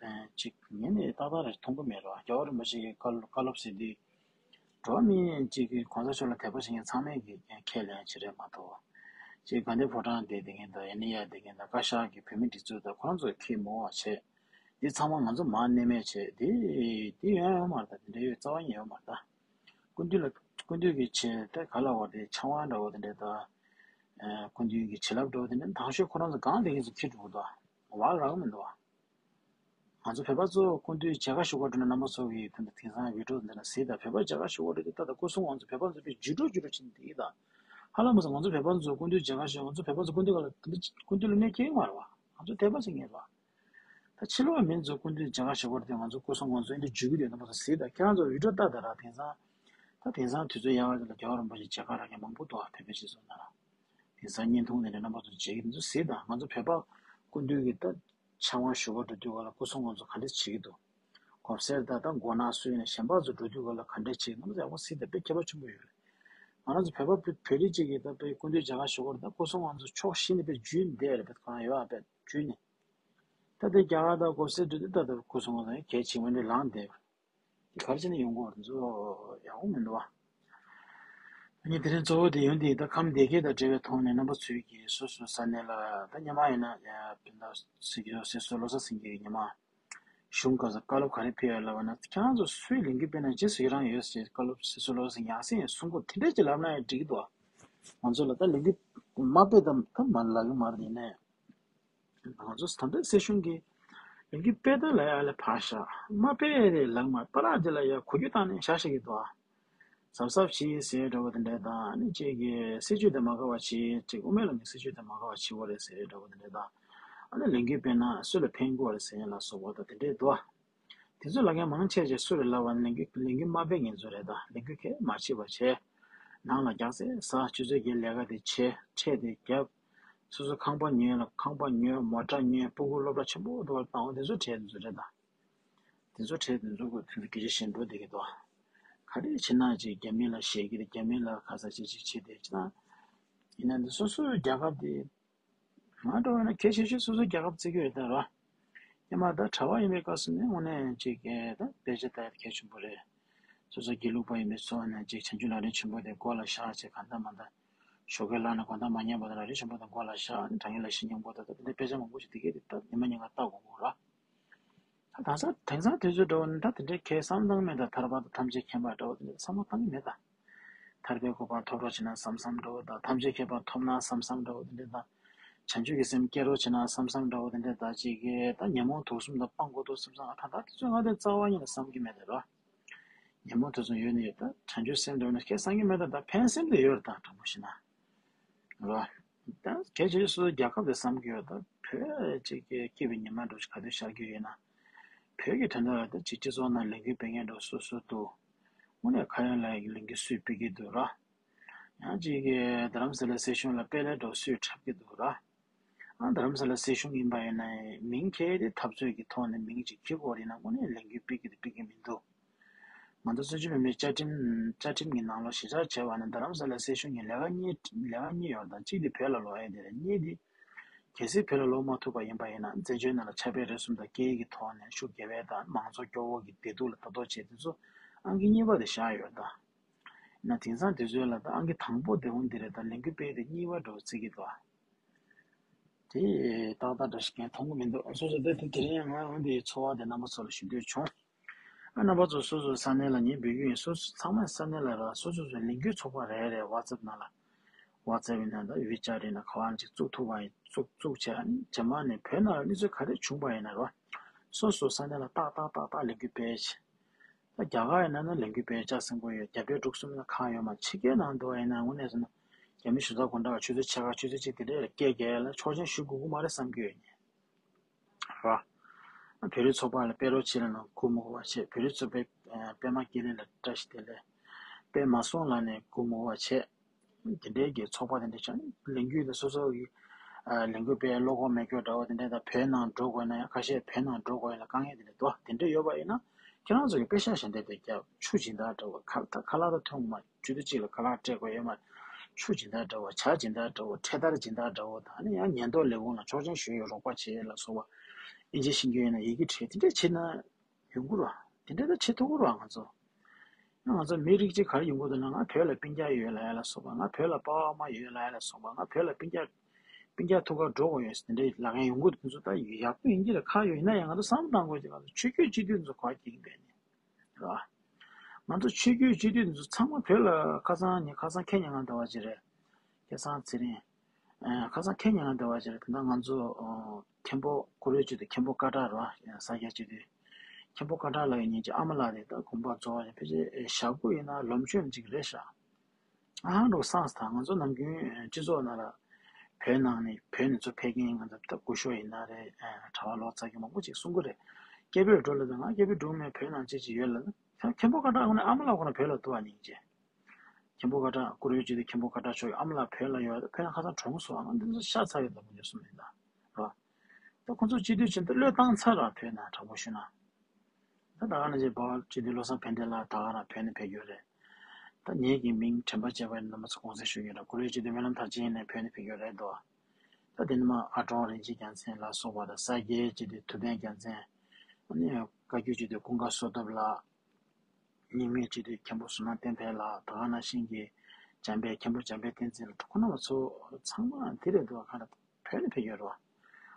ཨེ་ཅིག་ངས་ནི་ཏག་ཏག་རེད་མཐོང་གི་མེད་རེད་བ། རྒྱལ་བ་རིན་པོ་ཆེ་གི་བཀའ་སློབ་བཀའ་སློབ་ཟེར་དུས། འགྲོ་བ་མི་གཅིག་གིས་གོང་ས་མཆོག་ལ་དད་པ་བྱེད་མཁན་ཚང་མས་ཀྱིས་ཁས་ལེན་བྱེད་རེད་མ་གཏོགས། གཅིག་དགའ་ལྡན་ཕོ་བྲང་བསྡད་བསྡད་མཁན་དང་ཨེ་ནི་ཡ་བསྡད་མཁན་དང་བཀའ་ཤག་གི་བོད་མི་སྒྲིག་འཛུགས་དང་ཁོ་རང་ཚོས་ཁས་མི་ལེན་པ་བྱས། འདི་ཚང་མ་ང་ཚོ་མར་མནན་མེད་བྱས་འདི་འདི་ཡོང་ཡོད་མ་རེད་ད། འདི་འདྲ་ཡོད་རྩ་བ་ཉིད་ཡོད་མ་རེད་ད། སྐུ་མདུན་ལ་སྐུ་མདུན་གྱི་ཆེད་དེ་ག་ལ་བར་དེ་ཆང་བ་འདྲ་བོ་དེ་འདྲ་དང་། སྐུ་མདུན་གྱི་བྱིན་རླབས་འདྲ་བོ་དེ་འདྲ་དང་ཤོས་ཁོ་རང་ཚོ་གང་བསྡད་མཁན་ཚོ་ཁྱེར་འགྲོ་གི་འདུག་བ། བར་རག་མི་འདུག་བ། ང་ཚོ་བོད་པ་ཚོ་སྐུ་མདུན་མཇལ་ཁ་ཞུ་བར་འགྲོ་ན་རྣམ་པ་ཚོ་གིས་ད་ལྟ་དེང་སང་བི་ཌིའོ་འདི་ན་གཟིགས་དང་། བོད་པ་མཇལ་ཁ་ཞུ་བར་འགྲོ་དུས་ད་ལྟ་སྐུ་སྲུང་ང་ཚོ་བོད་པ་ཚོ་དཔེ་འཇུ་འགྲོ་འཇུ་འགྲོ་ཕྱིན་བསྡད་ཀྱི་ད། ཧ་ལམ་མ་སོང་ང་ཚོ་བོད་པ་ཚོ་སྐུ་མདུན་མཇལ་ཁ་ཞུ། ང་ཚོ་བོད་པ་ཚོ་སྐུ་མདུན་སྒང་ལ་ད་ལྟ་སྐུ་མདུན་ལ་གནོད་སྐྱེལ་གྱི་མ་རེད་བ། ང་ཚོ་དད་པ་བྱེད་མཁན་རེད་བ། ད་ཕྱི་ལོགས་མི་ཚོ་སྐུ་མདུན་མཇལ་ཁ་ཞུ་བར་དུ་ང་ཚོ་སྐུ་སྲུང་ང་ཚོ་འདི་འཇུ་གི་འདུག་རྣམ་པ་ཚོ་གཟིགས་དང་། ཁྱེད་རང་ཚོ་བི་ཌིའོ་ལྟ་དང་ར། དེང་སང་ད་དེང་སང་དུས་ཚོད་ཡག་པ་ཅིག་ལ་རྒྱལ་བ་རིན་པོ་ཆེ་མཇལ་ཁ་རག་མཁན་མང་པོ་འདུག་བ། བོད་པའི་སྤྱི་ཚོགས་ནང་ལ། དེང་སང་བརྙན་ཐུང་དེ་འདྲ་རྣམ་པ་ཚོ་མཇལ་གྱི་འདུག་གཟིགས་དང་། ང་ཚོ་བོད་པ་སྐུ་མདུན་གྱི་ད་ཕྱག་དབང་ཞུ་བར་འགྲོ་དུས་ག་ལ་སྐུ་སྲུང་ང་ཚོ་ག་འདྲ་བྱེད་ཀྱི་འདུག་གོ་གསར་ད་ད་མགོ་ནག་སུ་ཡིན་ན་གཞན་པ་ཚོ་འགྲོ་དུས་ག་ལ་ག་འདྲ་བྱེད་ཀྱི་འདུག་ཟེར་ཡག་པོ་གཟིགས་དང་། དཔེ་ཁྱད་པར་ཆེན་པོ་ཡོད་རེད། ང་རང་ཚོ་བོད་པ་བོད་རིགས་གཅིག་གིས་ད་དཔེ་སྐུ་མདུན་མཇལ་ཁ་ཞུ་བར་ད་སྐུ་སྲུང་ང་ཚོ་ཕྱོགས་བཞི་ནས་དཔེ་འཇུས་བསྡད་རེད། དཔེ་གང་ཡོད་ཨ་དཔེ་འཇུས་ནས། ད་ལྟའི་རྒྱ་གར་དང་གོ་སའི་འགྲོ་དུས་ད་ལྟ་སྐུ་སྲུང་ལ་གལ་ཆེ་བ་འདི་ལངས་བསྡད། དེ་ག་རེ་བྱས་ནས་ཡོང་གི་ཡོད་རེད། འདི་ཚོ་ཡག་པོ་མི་འདུག་བ། ངས་དེ་རིང་གཙོ་བོ་དེ་ཡོང་དེ་ད་ཁམས་བདེ་སྐྱིད་དང་འབྲེལ་བའི་ཐོག་ནས་རྣམ་པ་ཚོས་ཀྱིས་སོ་སོའི་ས་གནས་ལ། ད་ཉི་མ་ཡིན་ན་ཡ་སྤེན་པ་སྲིད་སྐྱོང་སྲིད་ཟུར་བློ་བཟང་སེང་གེ་གིས་ཉི་མ་གཞུང་སྐབས་སུ་བཀའ་སློབ་ག་རེ་ཕེབས་ཡོད་ལབ་པ་ན། ཁྱེད་རང་ཚོ་སུས་ལས་འགུལ་སྤེལ་ན་ཇི་སྲིད་རང་ཡོད་ཟེར། བཀའ་སློབ་སྲིད་ཟུར་བློ་བཟང་སེང་གེ་ཡང་སེ་ཡང་གསུང་གི་འདུག་དེ་འདྲས་ཅིག་ལབ་ན་ཡང་འགྲིག་གི་འདུག་ང་ཚོ་ལ་ད་ལས་འགུལ་མ་སྤེལ་ད་ད་མ་ལབ་ཀྱི་མ་རེད། ཡིན་ནའི། ང་ཚོ་ད་ལྟ་སྲིད་གཞུང་གིས་ལས་འགུལ་སྤེལ་སྟངས་ལ་ཡ་ལ་ཕར་བཞག་མ་སྤེལ་རེད་ལབ་མ། པ་ལག་དེ་ལ་ཡ་གོ་རྒྱུ་བཏང་ནས་བཞག་བཞག་གི་འདུག་ཨ། གཟབ་གཟབ་བྱེད་ཟེར་འདྲ་བོ་དེ་འདྲས་དང་། ཨ་ནི་གཅིག་གིས་སྲིད་བྱུས་དེ་མ་དགའ་བ་བྱེད་ཅིག་དབུ་མའི་ལམ་གྱི་སྲིད་བྱུས་དེ་མ་དགའ་བ་བྱེད་དགོས་རེད་ཟེར་འདྲ་བོ་དེ་འདྲས་དང་། ཨ་ནི་ལས་འགུལ་སྤེལ་ན་སུ་ལ་ཕན་གྱི་རེད་ཟེར་ཡ་ལ་སོགས་པ་དང་དེ་འདྲས་འདུག་ཨ། དེ་ཚོ་ལབ་མཁན་མང་ཆེ་ཆེ་སུ་རེད་ལབ་པ་ན་ལས་འགུལ་ལས་འགུལ་མ་སྤེལ་མཁན་ཚོ་རེད་ད། ལས་འགུལ་གང་ཡང་མ་བྱེད་པ་བྱས། ནང་ལ་རྒྱག་ཚད་ཟ། ཆུ་ཚོད་བརྒྱད་ལས་ཀ་དེ་བྱས། ཁྲལ་དེ་བརྒྱབ། སོ་སོ་ཁང་པ་ཉོས་ལ་ཁང་པ་ཉོས། མོ་ཊ་ཉོས། སྤུ་གུ་སློབ་གྲྭ་ཆེན་པོ་འགྲོ་བར་བཏང་བ་དེ་ཚོ་ཁྲལ་དེ་ཚོ་རེད་ད། དེ་ཚོ་ཁྲལ་དེ་ཚོ་གི་དེ་ཚོ་སྐད་ཆ་བཤད་འགྲོ་བསྡད་ཀྱི་འདུག་ག་རེ་བྱེད་ན་ཅིག་རྒྱ་མི་ལ་ཞེད་ཀྱི་རེད། རྒྱ་མི་ལ་ཁ་ས་ཅིག་ཅིག་བྱེད་དེ་ཅི་ན། ཡིན་ན་འདི་སོ་སོའི་རྒྱལ་ཁབ་དེ། ང་འདྲ་བོ་ན་གལ་ཆེ་ཤོས་སོ་སོའི་རྒྱལ་ཁབ་བརྩི་གི་ཡོད་ད་ར། སྔོན་མ་ད་གྲྭ་པ་ཡིན་པའི་སྐབས་སུ་ནས་དངོས་གནས་ཅིག་གི་ད་དཔེ་ཆ་ལྟ་ཡག་གལ་ཆེན་པོ་རེད། སོ་སོ་དགེ་ལུགས་པ་ཡིན་པའི་ཚོ་ནས་ཅིག་བྱང་ཆུབ་ལམ་རིམ་ཆེན་པོ་དེ་མགོ་ལ་བཞག་བྱས། གང་ལྟར་མ་ལྟར་ཞོགས་ཀས་ལངས་ནས་དགོང་དག་མ་ཉལ་བར་དུ་ལམ་རིམ་ཆེན་པོ་དེ་མགོ་ལ་བཞག་ནས། དྲང་ངེས་ལ་བཤེས་གཉེན་པོ་དང་ད་དེ་འདྲའི་དཔེ་ཆ་མང་པོ་ཞིག་དེ་གས་དེ་ད་ཉི་མ་ཉིན་གང་ལྟ་དགོས་གོ་ར། ད་དེང་སང་དེང་སང་དུས་ཚོད་འདྲ་བོ་ནི་ད་དེ་འདྲའི་གས་བསམ་བཏང་མེད་ད། ཐར་པ་དང་ཐམས་ཅད་མཁྱེན་པ་འདྲ་བོ་དེ་འདྲ་བསམ་བློ་བཏང་གི་མེད་ད། ཐར་པའི་གོ་འཕང་ཐོབ་རོགས་བྱེད་ན་བསམ་བསམ་འདྲ་བོ་དང་། ཐམས་ཅད་མཁྱེན་པ་ཐོབ་ན་བསམ་བསམ་འདྲ་བོ་དེ་འདྲ་དང་། བྱང་ཆུབ་ཀྱི་སེམས་སྐྱེ་རོགས་བྱེད་ན་བསམ་བསམ་འདྲ་བོ་དེ་འདྲ་དང་། ཅིག་གིས་ད་ཉོན་མོངས་དུག་གསུམ་དང་སྤང་དགོས་འདུག་བསམ་བསམ། ད་ད་དེ་ཚོ་ང་དེ་རྩ་བ་ཉིད་ནས་བསམ་གྱི་མེད་ད་ར། ཉོན་མོངས་དུག་གསུམ་ཡོད་ནི་ཡོད་ད། བྱང་ཆུབ་སེམས་འདྲ་བོ་ནི་ཁས་བསམ་གྱི་མེད་ད། ད་ཕན་སེམས་དེ་ཡོད་རེད་ད། དྲང་པོ་བཤད་ན། རེད་བ། ད་གལ་ཆེ་ཤོས་སོ་སོའི་རྒྱལ་ཁབ་དེ་བསམ་གྱི་ཡོད་ད། བོད་ཅིག་གི་སྐྱིད་པའི་ཉི་མ་འདྲ་བོ་ཞིག་ག་དུས་ཤར་གྱི་ཡོད་ན། བོད་ཀྱི་དོན་དག་ལ་ད་ཅིག་སྤྱི་ཚོགས་ནང་ལས་འགུལ་སྤེལ་མཁན་འདྲ་བོ་སོ་སོ་འདུག་དངོས་གནས་ཁ་ཡོད་ལག་ཡོད་ཀྱི་ལས་འགུལ་སུས་སྤེལ་གྱི་འདུག་ར། ཡང་ཅིག་གི་རྡ་རམ་ས་ལའི་སྲིད་གཞུང་ལ་དཔེ་ལེགས་འདྲ་བོ་སུས་འཁྲབ་ཀྱི་འདུག་ར། ཨ་རྡ་རམ་ས་ལ་སྲིད་གཞུང་ཡིན་པ་ཡིན་ན་མིང་འཁྱེར་ཏེ་འཐབ་རྩོད་ཀྱི་ཐོག་ནས་མིང་ཅིག་འཁྱེར་དགོས་རེད་ན། དངོས་གནས་ལས་འགུལ་སྤེལ་གྱི་དང་སྤེལ་གྱི་མི་འདུག་ང་ཚོ་བཙན་བྱོལ་བོད་མིའི་བཅའ་ཁྲིམས་བཅའ་ཁྲིམས་ཀྱི་ནང་ལོགས་གཞི་བཞག་བྱས་པ་ན་རྡ་རམ་ས་ལ་སྲིད་གཞུང་གི་ལས་ཀ་གཉིས་ལས་ཀ་གཉིས་ཡོད་རེད་ད། གཅིག་དེ་བོད་ལ་ལོག་ཡས་དེ་རེད། གཉིས་དེ་གལ་སྲིད་བོད་ལ་ལོག་མ་ཐུབ་པ་ཡིན་པ་ཡིན་ན། བཙན་བྱོལ་ནང་ལ་ཆབ་དཔལ་རེ་ཟུང་དང་སྐད་ཡིག་གི་ཐོག་ནས་ཤུགས་རྒྱབ་ཡས་དང་། མང་གཙོ་སྐྱོ་བོ་གི་བདེ་སྡུག་ལ་ལྟ་རྟོག་བྱས་དེ་ཚོ་ཨང་ཀི་གཉིས་པ་དེ་བཞག་ཡོད་རེད་ད། ཡིན་ན་དེང་སང་དུས་ཚོད་ལ་ད་ཨང་ཀི་དང་པོ་དེ་འོང་དེ་རེད་ད། ལས་འགུལ་སྤེལ་དེ་གཉིས་པ་འདྲ་བོ་བརྩི་གི་འདུག་ཨ། དེ་ཏག་ཏག་འདྲ་ཞིག་ངས་མཐོང་གི་མི་འདུག་སོ་སོ་དེ་དེ་དེ་རིང་ང་འོན་ཏེ་ཚོར་བ་དེ་རྣམ་པ་ཚོ་ལ་ཞུ་འདོད་བྱུང་། ཨ་རྣམ་པ་ཚོ་སོ་སོའི་ས་གནས་ལ་ངས་འབོད་རྒྱུ་ཡིན། སོ་སོ་ཚང་མའི་ས་གནས་ལ་ར་སོ་སོ་སོའི་ལས་འགུལ་ཚོགས་པ་རེ་རེ་ཝ་ཙེབ་ནང་ལ་ ཝ་ཙེབ་ཡིན་ན་ད་ཝི་ཅེཊ་ཡིན་ན་ག་བ་ཅིག་བཙུགས་ཐུབ་པ་ཡིན། བཙུགས་བཙུགས་བྱས་ཨ་ནི་རྗེས་མ་ནས་བོད་ནང་ལ་གནས་ཚུལ་ག་རེ་བྱུང་པ་ཡིན་ན་རེད་བ། སོ་སོ་ས་གནས་ལ་ཏག་ཏག་ཏག་ཏག་ལས་འགུལ་སྤེལ་བྱས། ད་རྒྱ་གར་ཡིན་ན་ནི་ལས་འགུལ་སྤེལ་ལྕགས་སྲིན་པོ་ཡོད། རྒྱ་བལ་འབྲུག་གསུམ་ལ་གང་ཡོད་མ། ཕྱི་རྒྱལ་ནང་དུ་བ་ཡིན་ན་དངོས་གནས་ཟེར་ན་རྒྱ་མི་གཞུང་ཚབ་དགོང་དག་ཆུ་ཚོད་ཕྱེད་ཀ་ཆུ་ཚོད་གཅིག་དེ་འདྲ་ལ་སྐད་རྒྱག་ཡ་ལ་ཆོག་མཆན་ཞུ་དགོས་ཀྱི་མ་རེད་བསམ་གྱི་ཡོད་ངས། ར། བོད་རིགས་ཚོགས་པ་ལ་དཔེ་རོགས་བྱེད་ལ་ནང་སྒུག་མི་དགོས་པ་བྱས། བོད་རིགས་ཚོགས་པའི་ཨ་པད་མ་སྐྱིད་ལེགས་ལ་བཀྲ་ཤིས་བདེ་ལེགས། དཔེ་མ་སོང་ལ་ནས་སྒུག་མི་དགོས་པ་བྱས། དེ་འདྲའི་གི་ཚོགས་པ་དེ་འདྲ་བྱས་ནས་ལས་འགུལ་དེ་སོ་སོ་གི་ཨ་ལས་འགུལ་སྤེལ་བློ་ཁོག་མེད་སྐྱོ་འདྲ་བོ་དེ་འདྲ་དང་། བོད་ནང་འགྲོ་དགོས་ན་ཡང་ཁ་ཤས་བོད་ནང་འགྲོ་དགོས་ཡིན་ལ་དཀའ་ངལ་དེ་འདྲ་འདུག་དེ་འདྲ་ཡོད་པ་ཡིན་ན་ཁྱེད་རང་ཚོ་གི་པེ་ཤག་ཞལ་འདེབས་དེ་རྒྱབ། ཆུ་སྦྱིན་བདག་འདྲ་བོ་ཁ་ད་ཁ་ལག་ད་ཐོན་གི་མ། ཆུ་ཚོད་གཅིག་ལ་ཁ་ལག་སྤྲད་དགོས་ཡོད་མ་རེད། ཆུ་སྦྱིན་བདག་འདྲ་བོ། ཇ་སྦྱིན་བདག་འདྲ་བོ། འཕྲེད་དར་སྦྱིན་བདག་འདྲ་བོ་དང་ཨ་ནི་ཡང་ཉེན་རྟོག་ལས་ཁུངས་ལ་ཆོག་མཆན་ཞུ་ཡས་རོགས་པ་བྱེད་ཡས་ལ་སོགས་པ། ཨིན་ཇི་ཤེས་ཀྱི་ཡོད་ན་ཡི་གེ་བྲིས་དེ་འདྲ་བྱེད་ན་ཡོང་གི་རེད་བ། དེ་འདྲ་ད་བྱེད་ཐུབ་ཀྱི་རེད་བ་ང་ཚོ། ང་ཚོ་མི་རིགས་གཅིག་ག་རེ་ཡོང་གི་འདུག་ན། ང་བོད་ལ་སྤུན་ཀྱག་ཡོད་ལབ་ཡ་ལ་སོགས་པ། ང་བོད་ལ་པ་ཕ་མ་ཡོད་ལབ་ཡ་ལ་སོགས་པ། ང་བོད་ལ་སྤུན་ཀྱག་སྤུན་ཀྱག་ཐུག་གར་འགྲོ་དགོས་ཡོད་ཟེར་དེ་འདྲའི་ལབ་མཁན་ཡོང་གི་འདུག་དེ་ཚོ་ད་ཡག་པོ་ཡིན་གྱི་རེད། ཁག་ཡོད། ཡིན་ན་ཡང་ང་ཚོ་བསམ་བློ་གཏང་དགོས་ཀྱི། ང་ཚོ་ཆོས་བརྒྱུད་སྤྱི་འཐུས་ཚོ་ག་བ་སྐྱེལ་གྱི་འདུག་ནི་རེད་བ། ང་ཚོ་ཆོས་བརྒྱུད་སྤྱི་འཐུས་དེ་ཚོ་ཚང་མ་བོད་ལ་ཁ་སང་ཉིན་ཁ་སང་ཁེ་ཉིན་ང་འདྲ་བ་ཅིག་རེད། ཁ་སང་ཚེ་རིང་། ཨ་ཁ་སང་ཁེ་ཉིན་ང་འདྲ་བ་ཅིག་རེད། དེ་འདྲ་ང་ཚོ་ཨ་མཁན་པོ་ཀུ་རེ་སྤྱི་འཐུས། མཁན་པོ་ཀ་ཏྲ་རེད་བ། ས་སྐྱ་སྤྱི་འཐུས། མཁན་པོ་ཀ་ཏྲ་ལགས་ཀྱི་ཉིན་གཅིག་ཨ་མ་ལགས་དེ་ད་དགོངས་པ་རྫོགས་པ་ཡིན། ཕལ་ཆེར་ཞག་དགུ་ཡིན་ན་ལོ་མཆོད་ཅིག་རེད་ཤག་ཨ་ཧང་འགྲོ་སངས་ཐང་། ང་ཚོ་ནམ་རྒྱུན་སྤྱི་ཚོགས་ནང་ལ་བོད་ནང་ནས་བོད་ནས་ཚུར་ཕེབས་མཁན་ང་ཚོ་ད་སྐུ་ཞབས་ཡིན་ན་རེད། ཨ་གྲྭ་པ་ལོ་ཙཱ་གི་མང་པོ་ཅིག་གསུང་གི་རེད། སྐད་འབོད་འགྲོ་ལ་ད་ང་སྐད་འབོད་འགྲོ་མེད། བོད་ནང་ཅི་ཅི་ཡོད་ལ་ད་མཁན་པོ་ཀ་ཏྲ་ཁོ་ན་ཨ་མ་ལགས་ཁོ་ན་བོད་ལ་འདུག་བ་ཉིན་གཅིག་མཁན་པོ་ཀ་ཏྲ་ཀུ་རེ་སྤྱི་འཐུས་མཁན་པོ་ཀ་ཏྲ་མཆོག་གི་ཨ་མ་ལགས་བོད་ལ་ཡོད། ད་བོད་ནང་ཁ་སང་གྲོངས་སོང་། ང་འདི་ཚོ་ཤ་ཚ་གི་ལབ་དགོས་ཡོད་སོང་མེད་ད་ར། ད་ཁོ་ཚོ་སྤྱི་འཐུས་ཕྱིན་ད་བློས་བཏང་ཚར་ར། བོད་ནང་དྲང་པོ་ཞུས་ན། ད་ད་ག་ནང་བཞིན་འབའ་བ་སྤྱི་འཐུས་བློ་བཟང་ཕན་བདེ་ལགས་ད་ག་རང་བོད་ནས་ཕེབས་ཡོད་རེད། ད་ངེད་ཀྱི་མིང་དྲན་པ་བརྗེད་པ་ཡིན་ན་རྣམ་པ་ཚོ་དགོངས་སེལ་ཞུ་གི་ཡིན་ར། ཀུ་རེ་སྤྱི་འཐུས་སྨོན་ལམ་མཐར་ཕྱིན་ནས་བོད་ནས་ཕེབས་ཡོད་རེད་དོ། ད་དེ་ནི་མ་ཨ་ཀྲོང་རིན་ཆེན་རྒྱལ་མཚན་ལ་སོགས་པ་དང་། ས་སྐྱའི་སྤྱི་འཐུས་ཐུབ་བསྟན་རྒྱལ་མཚན། ཨ་ནི་བཀའ་བརྒྱུད་སྤྱི་འཐུས་ཀུན་དགའ་བསོད་སྟོབས་ལགས། རྙིང་མའི་སྤྱི་འཐུས་མཁན་པོ་བསོད་ནམས་བསྟན་འཕེལ་ལགས། ད་ག་ནང་བཞིན་གྱི་འཇམ་དཔལ། མཁན་པོ་འཇམ་དཔལ་བསྟན་འཛིན་ལགས། ཁོང་རྣམ་པ་ཚོ་ཚང་མ་འདི་རེད་འདུག་ག་རེ་བོད་ནས་ཕེབས་ཡོད་རེད་བ།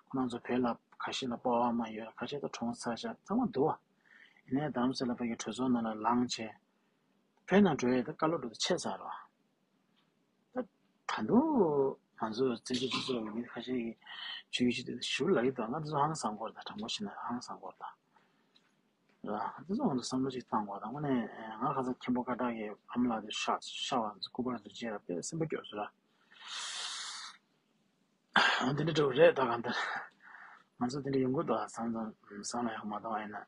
ཁོང་རྣམ་ཚོ་བོད་ལ་ཁ་ཤས་ལ་པ་ཕ་མ་ཡོད། ཁ་ཤས་ད་གྲོངས་ཚར་ཤག་ཚང་མ་འདུག་བ། ཡིན་ནའི་རྡ་རམ་ས་ལ་བོད་ཀྱི་གྲོས་ཚོགས་ནང་ལ་ལངས་བྱས། བོད་ནང་འགྲོ་ཡས་ད་བཀའ་སློབ་འགྲོ་ད་ཆད་ཚར་རེད་བ། ད་ད་དུང་ང་ཚོ་བཙན་བྱོལ་སྤྱི་ཚོགས་ཀྱི་མི་ཁ་ཤས་ཀྱིས་ཆོས་བརྒྱུད་སྤྱི་འཐུས་ཞུ་ལབ་ཀྱི་འདུག་ང་འདི་ཚོ་ཧང་སང་གི་རེད་ད། དྲང་པོ་བཤད་ན་ཧང་སང་གི་རེད་ད། ར། འདི་ཚོ་ང་ཚོ་བསམ་བློ་ཅིག་བཏང་དགོས་ད། དངོས་གནས་ང་ཁ་སང་མཁན་པོ་ཀ་ཏྲ་གི་ཨ་མ་ལགས་དེ་ཤ་ཤ་བ་ཚོ་སྐུ་པར་ཚོ་མཇལ་ར་དཔེ་སེམས་པ་སྐྱོ་སོང་ར། འདི་འདྲ་འདྲ་བོ་རེད་ད་གང་ལྟར། ང་ཚོ་འདི་འདྲ་ཡོང་གི་འདུག་ཨ། བསམ་བློ་བསམ་བློ་ཡག་མ་གཏོང་བ་ཡིན་ན།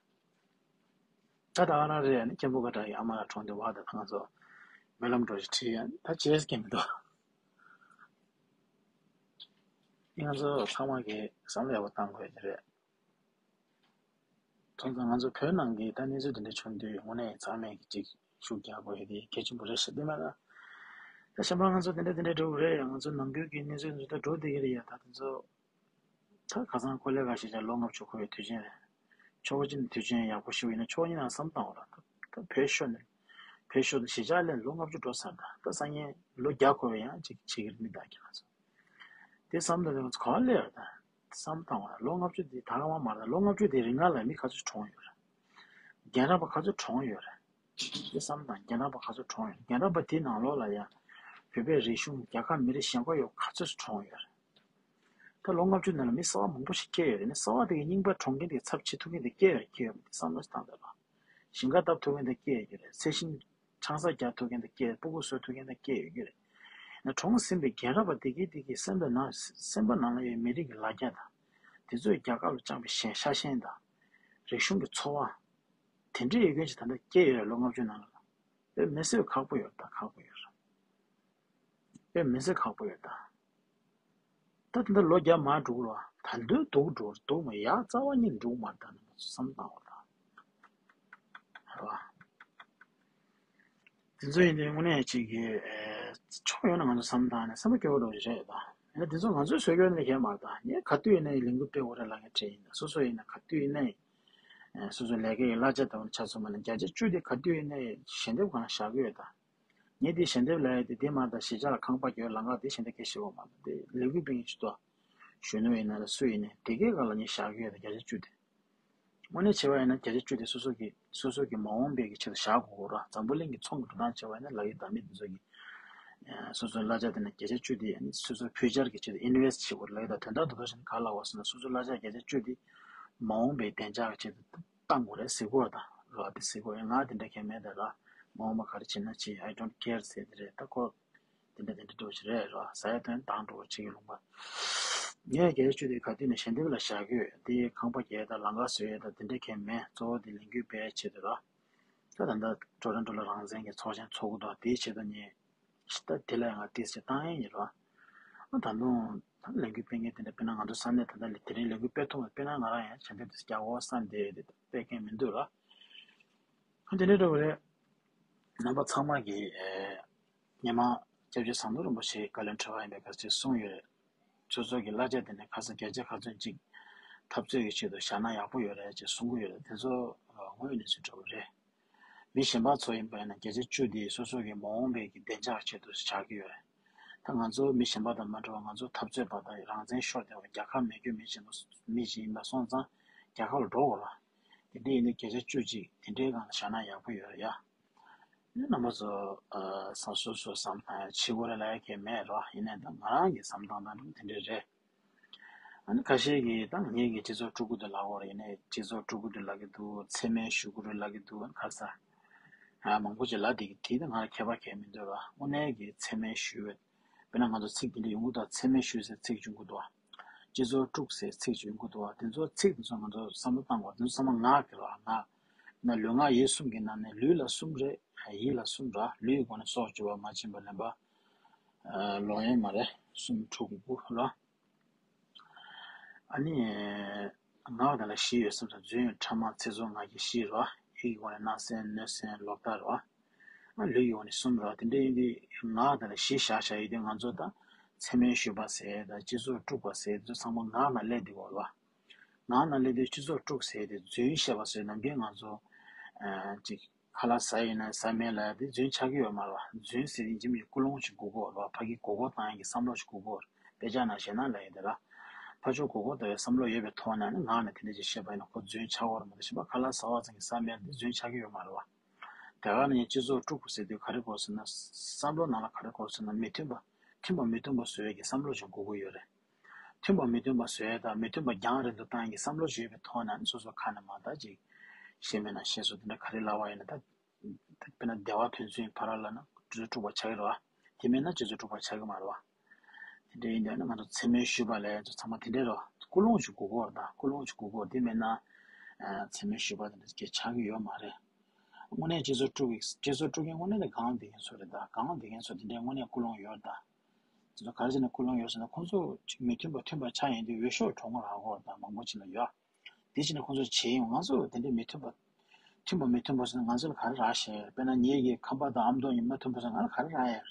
ད་ད་ག་རང་རེད། ཨ་ནི་མཁན་པོ་ཀ་ཏྲ་གི་ཨ་མ་ལགས་གྲོངས་དུས་བ་ད་ད་ང་ཚོ་སྨོན་ལམ་འགྲོ་ཞིག་ཁྲིད་ཡ་ད་བྱེད་ཀྱི་མི་འདུག་ཨ་ནི་ང་ཚོ་ཚང་མ་གིས་བསམ་བློ་ཡག་པོ་བཏང་དགོས་ཀྱི་རེད། སོང་ཙང་ང་ཚོ་བོད་ནང་གི་ད་གནས་ཚུལ་དེ་འདྲ་བྱུང་དུས་དངོས་གནས་ཚང་མས་ཀྱི་ཅིག་ཤུགས་རྒྱག་དགོས་ཡ་དེ་གལ་ཆེན་པོ་རེད་ཤག་དེ་མ་ད་ད་གཞན་པ་ང་ཚོ་དེ་འདྲ་དེ་འདྲ་འགྲོ་གི་རེད། ང་ཚོ་ནང་ཁུལ་གྱི་གནས་ཚུལ་འདི་ལྟར་འགྲོ་བསྡད་ཀྱི་རེད་ཡ། ད་དེ་ཚོ་ད་ཁ་སང་ཀོ་ལེ་ག་ཞིག་ཅག་ལོ་ལྔ་བཅུ་འཁོར་བའི་དུས་ཆེན་རེད། ཆོས་རྒྱུན་དུས་ཆེན་ཡག་པོ་ཞིག་ཡིན་ན་ཆོག་ཡིན་ན་བསམ་བཏང་བ་ར། ད་ད་བོད་ཤོར་ནས་བོད་ཤོར་ནས་གཞིས་ཆགས་ལས་ལོ་ལྔ་བཅུ་འགྲོ་ཚར། ད་ད་སང་ཉིན་ལོ་བརྒྱ་འཁོར་བའི་ཡང་ཅིག་བྱེད་ཀྱི་རེད་མི་ད་ག་ང་ཚོ། དེ་བསམ་བློ་རེ་ང་ཚོ་ག་པར་སླེབས་ཡོད་ད། བསམ་བཏང་བ་ལོ་ལྔ་བཅུ་དེ་ད་ག་མ་མ་རེད། ལོ་ལྔ་བཅུ་དེ་རིང་ལ་མི་ག་ཚོད་གྲོངས་ཡོད་རེད། རྒན་རབས་པ་ག་ཚོད་གྲོངས་ཡོད་རེད། དེ་བསམ་བཏང་། རྒན་རབས་པ་ག་ཚོད་གྲོངས་ཡོད། རྒན་རབས་པ་དེའི་ནང་ལོགས་ལ་ཡང་བོད་པའི་རིག་གཞུང་རྒྱལ་ཁབ་མི་རིགས་གཞན་པ་ཡོད་ག་ཚོད་གྲོངས་ཡོད་རེད། ད་ལོ་ལྔ་བཅུ་ནང་ལ་མི་གསར་པ་མང་པོ་ཞིག་སྐྱེས་ཡོད་རེད། ནི་གསར་པ་དེ་གའི་རྙིང་པ་སྲུང་མཁན་དེ་ཚབ་བྱེད་ཐུབ་མཁན་དེ་སྐྱེས་ཡོད་རེད། སྐྱེས་ཡོད་མེད་དེ་བསམ་བློ་ཞིག་བཏང་དགོས་རེད། ཞིང་ཁ་བཏབ་ཐུབ་མཁན་དེ་སྐྱེས་ཡོད་རེད། ཚལ་ཞིང་ཆང་ས་རྒྱག་ཐུབ་མཁན་དེ་སྐྱེས་ཕྲུ་གུ་བཟོ་ཐུབ་མཁན་དེ་སྐྱེས་ཡོད་རེད། ནི་གྲོངས་ཟིན་པའི་རྒན་རབས་པ་དེ་གའི་དེ་གའི་སེམས་པའི་ནང་སེམས་པ་ནང་ལ་ཡོད་མི་རིགས་ཀྱི་ལ་རྒྱ་དང་། དེ་ཚོས་རྒྱལ་ཁབ་ལ་བཅངས་པའི་ཞེན་ཤ་ཞེན་དང་། རིག་གཞུང་གི་འཚོ་བ། དེ་འདྲའི་ཡོད་མཁན་ཞིག་ད་ལྟ་སྐྱེས་ཡོད་རེད་ལོ་ལྔ་བཅུ་ནང་ལ། དཔེ་མི་སྲིད་ཁག་པོ་ཡོད་ད། ཁག་པོ་ཡོད་རེད། དཔེ་མི་སྲིད་ཁག་པོ་ཡོད་ད། ད་དེ་འདྲ་ལོ་བརྒྱ་མར་འགྲོ་གི་རེད་བ། ད་དུང་སྡུག་འགྲོ་སྡུག་མ་ཡག་རྩ་བ་ཉིད་འགྲོ་གི་མ་རེད་ད། ནི་བསམ་བཏང་བ་ད། རེད་བ། དེ་ཚོ་ཡིན་དུས་དངོས་གནས་ཅིག་གི་ཨེ་ཕྱོགས་ཡོངས་ནས་ང་ཚོ་བསམ་བཏང་ནས་བསམ་པ་སྐྱོ་བོ་འགྲོ་གི་རེད་ད། ཡིན་ན་དེ་ཚོ་ང་ཚོས་བཟོས་ཡོད་ནི་གས་མ་རེད་ད། ངས་ག་དུས་ཡིན་ནའི་ལས་འགུལ་སྤེལ་དགོས་རེད་ལབ་མཁན་གྲས་ཡིན་ད། སོ་སོ་ཡིན་ན་ག་དུས་ཡིན་ནའི་ཨེ་སོ་སོའི་ལས་ཀའི་གླ་ཆ་དང་ཆ་ཚང་མ་ལ་བརྒྱ་ཆ་བཅུ་དེ་ག་དུས་ཡིན་ནའི་ཞལ་འདེབས་སྒང་བཞག་གི་ཡོད་ད། ངས་དེ་ཞལ་འདེབས་ལབ་ཡ་དེ་དེ་མ་གཏོགས་གཞིས་ཆགས་ལ་ཁང་པ་རྒྱག་ལམ་ཁ་དེ་ཞལ་འདེབས་སྐད་ཆ་བཤད་པ་མ་གཏོགས། དེ་ལས་འགུལ་སྤེལ་མཁན་ཞིག་ཏུ་གཞོན་ནུ་ཡིན་ན་ལ་སུ་ཡིན་ནའི་དེ་གའི་སྒང་ལ་ངས་བཞག་གི་ཡོད་དེ་བརྒྱ་ཆ་བཅུ་དེ། དངོས་གནས་བྱས་པ་ཡིན་ན་བརྒྱ་ཆ་བཅུ་དེ་སོ་སོ་གི་སོ་སོ་གི་མ་འོངས་པའི་གི་ཆེད་དུ་བཞག་དགོས་ར། འཛམ་བུ་གླིང་གི་ཚོང་གི་འགྲོ་སྟངས་བྱས་པ་ཡིན་ན་ལ་ཡི་ད་མི་དེ་ཚོ་གི་ སོ་སོའི་གླ་ཆ་དེ་ནས་བརྒྱ་ཆ་བཅུ་དེ་ཨ་ནི་སོ་སོའི་ཕུའུ་ཅར་གྱི་ཆེད་དུ་ཨིན་ཝེ་སི་ཊི་བྱེད་དགོས་ལབ་ཡོད། ད་དོན་དག་ཏུ་ཕར་ཕྱིན་ག་ལ་བ་སོང་ན་སོ་སོའི་གླ་ཆ་བརྒྱ་ཆ་བཅུ་དེ་མ་འོངས་པའི་བདེ་འཇགས་ཀྱི་ཆེད་དུ་བཏང་དགོས་རེད་ཟེར་གོ་ད་ར་དེ་ཟེར་གོ་ཡ། ང་དེ་འདྲ་གས་མེད་ད་ར། མ་འོངས་པ་ག་རེ་བྱེད་ན་བྱེད། I don't care ཟེར་དེ་རེད། ད་ཁོ་དེ་འདྲ་དེ་འདྲ་འགྲོ་ཞིག་རེད་ར། ཟ་ཡ་དོན་དང་འགྲོ་བ་ཆེ་གི་ལུང་པ། ངས་རྒྱལ་སྤྱོད་དེ་ག་དུས་ནས་ཞལ་འདེབས་ལ་བཞག་གི་ཡོད། དེ་ཁང་པ་རྒྱག་ཡ་དང་ལམ་ཁ་བཟོ་ཡ་དང་དེ་འདྲ་གས་མེད། གཙོ་བོ་དེ་ལས་འགུལ་སྤེལ་ཆེད་དུ་ར། ད་ད་ལྟ་ཊོ་རོན་ཊོ་ལ་རང་བཙན་གྱི་ཚོགས་ཆེན་ཚོགས་གི་འདུག་དེའི་ཆེད་དུ་ངས་ད་དེ་ལ་ང་ཏིས་ཅིག་བཏང་ཡས་ཡིན་ར། ཨ་ད་དུང་ད་ལས་འགུལ་སྤེལ་མཁན་དེ་འདྲ་དཔེར་ན་ང་ཚོ་ས་གནས་ད་ལྟ་ལས་དེ་རིང་ལས་འགུལ་སྤེལ་ཐུབ་མ། དཔེར་ན་ང་རང་ཡང་ཞལ་འདེབས་དེ་རྒྱག་འོ་བསམ་བསྡད་ཡོད་དེ་སྤེལ་མཁན་མི་འདུག་ར། ཨ་དེ་འདྲ་འདྲ་བོ་རེད། རྣམ་པ་ཚང་མ་གིས་ཨེ་སྔོན་མ་སྐྱབས་རྗེ་ཟམ་གདོང་རིན་པོ་ཆེ་བཀའ་བློན་ཁྲི་པ་ཡིན་པའི་སྐབས་ཅིག་གསུངས་ཡོད་རེད། སོ་སོ་གི་གླ་ཆ་དེ་ནས་ཁ་སང་བརྒྱ་ཆ་ག་ཚོད་ཅིག་འཐབ་རྩོད་ཀྱི་ཆེད་དུ་བཞག་ན་ཡག་པོ་ཡོད་རེད་ཅེས་གསུང་གི་ཡོད་རེད། དེ་ཚོ་ཨ་དངོས་ཡོད་གནས་ཚུལ་འདྲ་བོ་རེད། མི་གཞན་པ་ཚོ་ཡིན་པ་ཡིན་ན་བརྒྱ་ཆ་བཅུ་དེ་སོ་སོ་གི་མ་འོངས་པའི་གི་བདེ་འཇགས་ཆེད་དུ་བཞག་གི་ཡོད་རེད། ད་ང་ཚོ་མི་གཞན་པ་དང་མ་འདྲ་བར་ང་ཚོ་འཐབ་རྩོད་པ་དང་རང་བཙན་ཤོར་བསྡད་པ་རྒྱལ་ཁ་མེད་རྒྱུ་མི་གཞན་པ་མི་ཞིག་ཡིན་པ་སོང་ཙང་རྒྱལ་ཁ་ལ་འགྲོ་དགོས་ར། དེ་འདྲ་ཡིན་དུས་བརྒྱ་ཆ་བཅུ་ཅིག་དེ་འདྲའི་སྒང་ལ་བཞག་ན་ཡག་པོ་ཡོད་རེད་ཡ། རྣམ་པ་ཚོ་ཨ་བསམ་སོ་སོ་བསམ་བཏང་ཡ་བྱེད་དགོས་རེད་ལབ་ཡ་གང་ཡང་མེད་ར། ཡིན་ནའི་ད་ང་རང་གི་བསམ་སྟངས་དང་འདྲ་དེ་འདྲ་རེད། ཨ་ནི་ཁ་ཤས་ཀྱིས་ད་ངེད་ཀྱིས་སྤྱི་ཚོགས་དཀྲུག་གི་འདུག་ལབ་ཀྱི་ཡོད་རེད། ཡིན་ནའི་སྤྱི་ཚོགས་དཀྲུག་གི་འདུག་ལབ་ཀྱི་འདུག་མཚན་སྨད་ཞུ་གི་རེད་ལབ་ཀྱི་འདུག་ཨ་ནི་ཁ་ས་ཨ་མང་པོ་ཅིག་ལབ་བསྡད་ཀྱི། དེ་ད་ང་ལ་ཁྱད་པར་གང་ཡང་མི་འདུག་ར། དངོས་གནས་ཀྱི་མཚན་སྨད་ཞུ་བའི་དཔེར་ན་ང་ཚོ་ཚིག་དེ་འདྲ་ཡོང་གི་འདུག་མཚན་སྨད་ཞུ་ཟེར་ཚིག་ཡོང་གི་འདུག་སྤྱི་ཚོགས་དཀྲུག་ཟེར་ཚིག་ཅིག་ཡོང་གི་འདུག་དེ་ཚོ་ཚིག་དེ་ཚོ་ང་ཚོ་བསམ་བློ་བཏང་དགོས། དེ་ཚོ་ཚང་མ་ངག་གི་རེད་བ། ངག་ན་ལུས་ངག་ཡིད་གསུམ་གྱི་ནང་ནས་ལུས་ལ་གསུམ་རེད། ཡིད་ལ་གསུམ་ར། ལུས་ཀྱི་སྒོ་ནས་སྲོག་གཅོད་པ། མ་བྱིན་པ། ལེན་པ། ལོག་གཡེམ་མ་རེད། སུམ་ཕྲུགས་དགུ་ར། ཨ་ནི་ངག་དེ་ལ་བཞི་ཡོད་བསམ་ཙང་རྫུན་ཕྲ་མ་ཚིག་རྩུབ་ངག་གི་བཞི་ར། ཡིད་ཀྱི་སྒོ་ནས་བརྣབ་སེམས་གནོད་སེམས་ལོག་ལྟ་ར། ཨ་ལུས་ཀྱི་སྒོ་ནས་གསུམ་ར། དེ་འདྲ་ཡིན་དུས་ངག་དེ་ལ་བཞི་བཞག་བཞག་ཡོད་དུས་ང་ཚོ་ད་མཚན་སྨད་ཞུ་བ་ཟེར་དང་སྤྱི་ཚོགས་དཀྲུག་པ་ཟེར་དེ་ཚོ་ཚང་མ་ངག་ནང་སླེབས་བསྡད་ཡོད་ར། ངག་ནང་སླེབས་དུས་སྤྱི་ཚོགས་དཀྲུག་ཟེར་དེ་རྫུན་བཤད་པ་ཟེར་ནམ་རྒྱུན་ང་ཚོ་ཨ་ཅིག་ཁ་ལག་ཟ་ཡིན་ན་ཟ་མེད་ལ་དེ་རྫུན་ཆགས་ཀྱི་ཡོད་མ་རེད་བ། རྫུན་ཟེར་ཡིན་གཅིག་མིན་གཅིག་ཀུན་སློང་ཞིག་དགོས་ཀྱི་ཡོད་རེད་བ། ཕ་གི་མགོ་སྐོར་བཏང་ཡག་གི་བསམ་བློ་ཞིག་དགོས་ཀྱི་ཡོད་རེད། དཔེ་ཆ་ནང་བཤད་ན་ལབ་ཡིན་དེ་ར། ཕར་ཕྱོགས་མགོ་སྐོར་ལྟ་བའི་བསམ་བློ་ཡོད་པའི་ཐོག་ནས་ནི་ངག་ནས་དེ་འདྲ་ཅིག་བཤད་པ་ཡིན་ན་ཁོ་རྫུན་ཆགས་ཀྱི་ཡོད་རེད་མ་གཏོགས་གཞན་པ་ཁ་ལག་ཟ་བ་ཙམ་གྱིས་ཟ་མེད་ལ་དེ་རྫུན་ཆགས་ཀྱི་ཡོད་མ་རེད་བ། དེ་ག་ནས་སྤྱི་ཚོགས་དཀྲུག་པ་ཟེར་དུས་ག་རེ་གོ་ཟེར་ན་བསམ་བློ་ནང་ལ་ག་རེ་གོ་ཟེར་ན་མི་མཐུན་པ། མཐུན་པ་མི་མཐུན་པ་བཟོ་ཡག་གི་བསམ་བློ་ཞིག་དགོས་ཀྱི་ཡོད་རེད། མཐུན་པ་མི་མཐུན་པ་བཟོ་ཡ་དང་མི་མཐུན་པ་རྒྱང་རིང་དུ་བཏང་ཡག་གི་བསམ་བློ་ཞིག་ཡོད་པའི་ཐོག་ནས་སོ་སོ་ཁ་ནས་མ་ད་ཅིག་ཤེས་མེད་ན་ཤེས་སོ་དེ་འདྲ་ག་རེ་ལབ་པ་ཡིན་ན་ད། དཔེར་ན་སྡེ་བ་ཕན་ཚུན་ཕར་ལབ་ན་སྤྱི་ཚོགས་དཀྲུག་པ་ཆགས་ཀྱི་རེད་བ། དེ་མེད་ན་སྤྱི་ཚོགས་དཀྲུག་པ་ཆགས་ཀྱི་མ་རེད་བ། དེ་འདྲ་ཡིན་དུས་ན་ང་ཚོ་མཚན་སྨད་ཞུས་པ་ལབ་ཡག་ཚོ་ཚང་མ་དེ་འདྲ་རེད་བ། ཀུན་སློང་ཞིག་དགོས་ཀྱི་ཡོད་རེད། ད་ཀུན་སློང་ཞིག་དགོས་ཀྱི་ཡོད་རེད། དེ་མེད་ན་ཨ་མཚན་སྨད་ཞུས་པ་དེ་འདྲ་སྐད་ཆགས་ཀྱི་ཡོད་མ་རེད། དངོས་གནས་སྤྱི་ཚོགས་དཀྲུག་གི་སྤྱི་ཚོགས་དཀྲུག་མཁན་དངོས་གནས་དེ་སྒང་བསྡད་མཁན་ཚོ་རེད། ད་སྒང་བསྡད་མཁན་ཚོ་དེ་འདྲའི་དངོས་གནས་ཀུན་སློང་ཡོད་རེད། ད། དེ་ཚོ་ག་རེ་བྱས་ནས་ཀུན་སློང་ཡོད་ཟེར་ན་ཁོང་ཚོ་ཅིག་མི་མཐུན་པ་མཐུན་པ་ཆགས་ཡོང་དུས་འོས་ཤོག་གྲོན་དགོས་རག་གི་ཡོད་རེད། ད་མང་པོ་ཅིག་ལ་ཡོད། དེ་བྱས་ནས་ཁོང་ཚོ་བྱེད་ཡོང་། ང་ཚོ་དེ་འདྲའི་མི་མཐུན་པ། མཐུན་པ་མི་མཐུན་པ་ཟེར་ན་ང་ཚོ་ལ་ག་རེ་རག་ཤེས། དཔེར་ན་ངེད་ཀྱི་ཁམས་པ་དང་ཨ་མདོ་གཉིས་མ་མཐུན་པ་ཟེར་ན་ང་ལ་ག་རེ་རག་ཡ་རེད།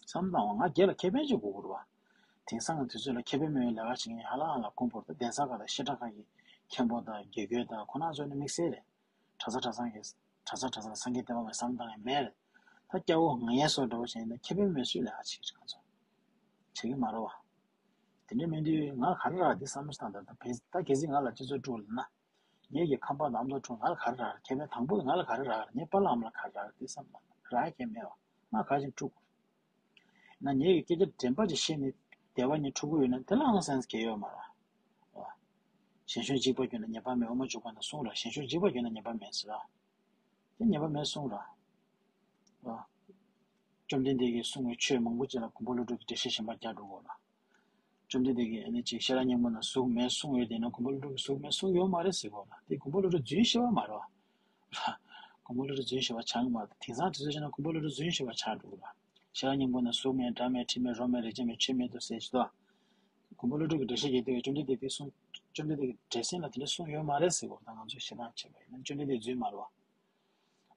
བསམ་བཏང་བ་ང་སྒེར་ལ་ཁེ་ཕན་ཅིག་དགོས་ཀྱི་རེད་བ། དེང་སང་གི་དུས་ཚོད་ལ་ཁེ་ཕན་མེད་པའི་ལས་ཀ་བྱེད་མཁན་ཧ་ལམ་ཧ་ལམ་དཀོན་པོ་རེད། ད་གདན་ས་ཁག་དང་བཤད་གྲྭ་ཁག་གི་མཁན་པོ་དང་དགེ་རྒན་དང་ཁོ་རང་ཚོ་ནི་དམིགས་བསལ་རེད། གྲྭ་ས་གྲྭ་ཚང་གི་གྲྭ་ས་གྲྭ་ཚང་ལ་སངས་རྒྱས་བསྟན་པ་མེད་བསམ་བཏང་ཡ་མེད་རེད། ད་སྐྱ་བོ་ང་ཡ་སོགས་འདྲ་བོ་བྱས་ན་ཁེ་ཕན་མེད་སུས་ལས་ཀ་བྱེད་ཀྱི་རེད། ང་ཚོ་བྱེད་ཀྱི་མ་རེད་བ། དེ་འདྲ་མིན་དུས་ང་ག་རེ་རག་འདི་བསམ་བློ་བཏང་། ད་ད་གལ་སྲིད་ང་ལ་སྤྱི་ཚོགས་དཀྲུག་ལབ་ན། ངེད་ཀྱི་ཁམས་པ་དང་ཨ་མདོ་དཀྲུག་ང་ལ་ག་རེ་རག་ཁེ་ཕན་དང་པོ་ང་ལ་ག་རེ་རག་ངའི་པཱ་ལགས་ཨ་མ་ལ་ག་རེ་རག་འདི་བསམ་བློ་རག་ཡ་གང་ཡང་མེད་བ། ང་ག་རེ་བྱས་ནས་དཀྲུག་དགོས། ན་ངེད་ཀྱི་སྐད་ཆ་དྲན་པ་ཅིག་བཤད་ནས་སྡེ་བ་གཉིས་དཀྲུག་གི་ཡོད་ན་དེ་ལའང་སེམས་གལ་ཡོད་མ་རེད་བ། ཞན་ཤོས་འཇིགས་པ་གྱུར་ན་ཉེས་པ་མེད། འོ་མ་འཇུག་པ་ན་གསུང་ར། ཞན་ཤོས་འཇིགས་པ་གྱུར་ན་ཉེས་པ་མེད་ཟེར་ར། དེ་ཉེས་པ་མེད་གསུང་ར། བ། བཅོམ་ལྡན་འདས་ཀྱིས་གསུངས་པའི་ཆོས་མང་པོ་ཅིག་ལ་མགོན་པོ་ཀླུ་སྒྲུབ་ཀྱིས་འགྲེལ་བཤད་གཞན་པ་རྒྱག་འགྲོ་དགོས་ལ། བཅོམ་ལྡན་འདས་ཀྱིས་ཨ་ནི་ཅིག་ཤེས་རབ་སྙིང་པོ་ན་གཟུགས་མེད་གསུངས་ཡོད་དེ་ན་མགོན་པོ་ཀླུ་སྒྲུབ་ཀྱིས་གཟུགས་མེད་གསུངས་ཡོད་མ་རེད་ཟེར་དགོས་ལ། དེ་མགོན་པོ་ཀླུ་སྒྲུབ་རྫུན་བཤད་པ་མ་རེད་བ། མགོན་པོ་ཀླུ་སྒྲུབ་རྫུན་བཤད་པ་ཆགས་ཀྱི་མ་རེད། དེང་སང་དུས་ཚོད་བྱས་ན་མགོན་པོ་ཀླུ་སྒྲུབ་རྫུན་བཤད་པ་ཆགས་འགྲོ་གི་ལ། ཤེས་རབ་སྙིང་པོ་ན་གཟུགས་མེད་སྒྲ་མེད་དྲི་མེད་རོ་མེད་རེག་བྱ་མེད་ཆོས་མེད་དོ་ཟེར་ཞིག་དོ། མགོན་པོ་ཀླུ་སྒྲུབ་ཀྱིས་འགྲེལ་བཤད་རྒྱག་དུས་བཅོམ་ལྡན་འདས་དེ་གསུངས། བཅོམ་ལྡན་འདས་ཀྱི་འགྲེལ་ཟིན་ལ་དེ་འདྲ་གསུངས་ཡོད་མ་རེད་ཟེར་གོ། ད་ང་ཚོས་ཞེ་སྡང་བྱས་པ་ཡིན་ན་བཅོམ་ལྡན་འདས་རྫུན་མ་རེད་བ།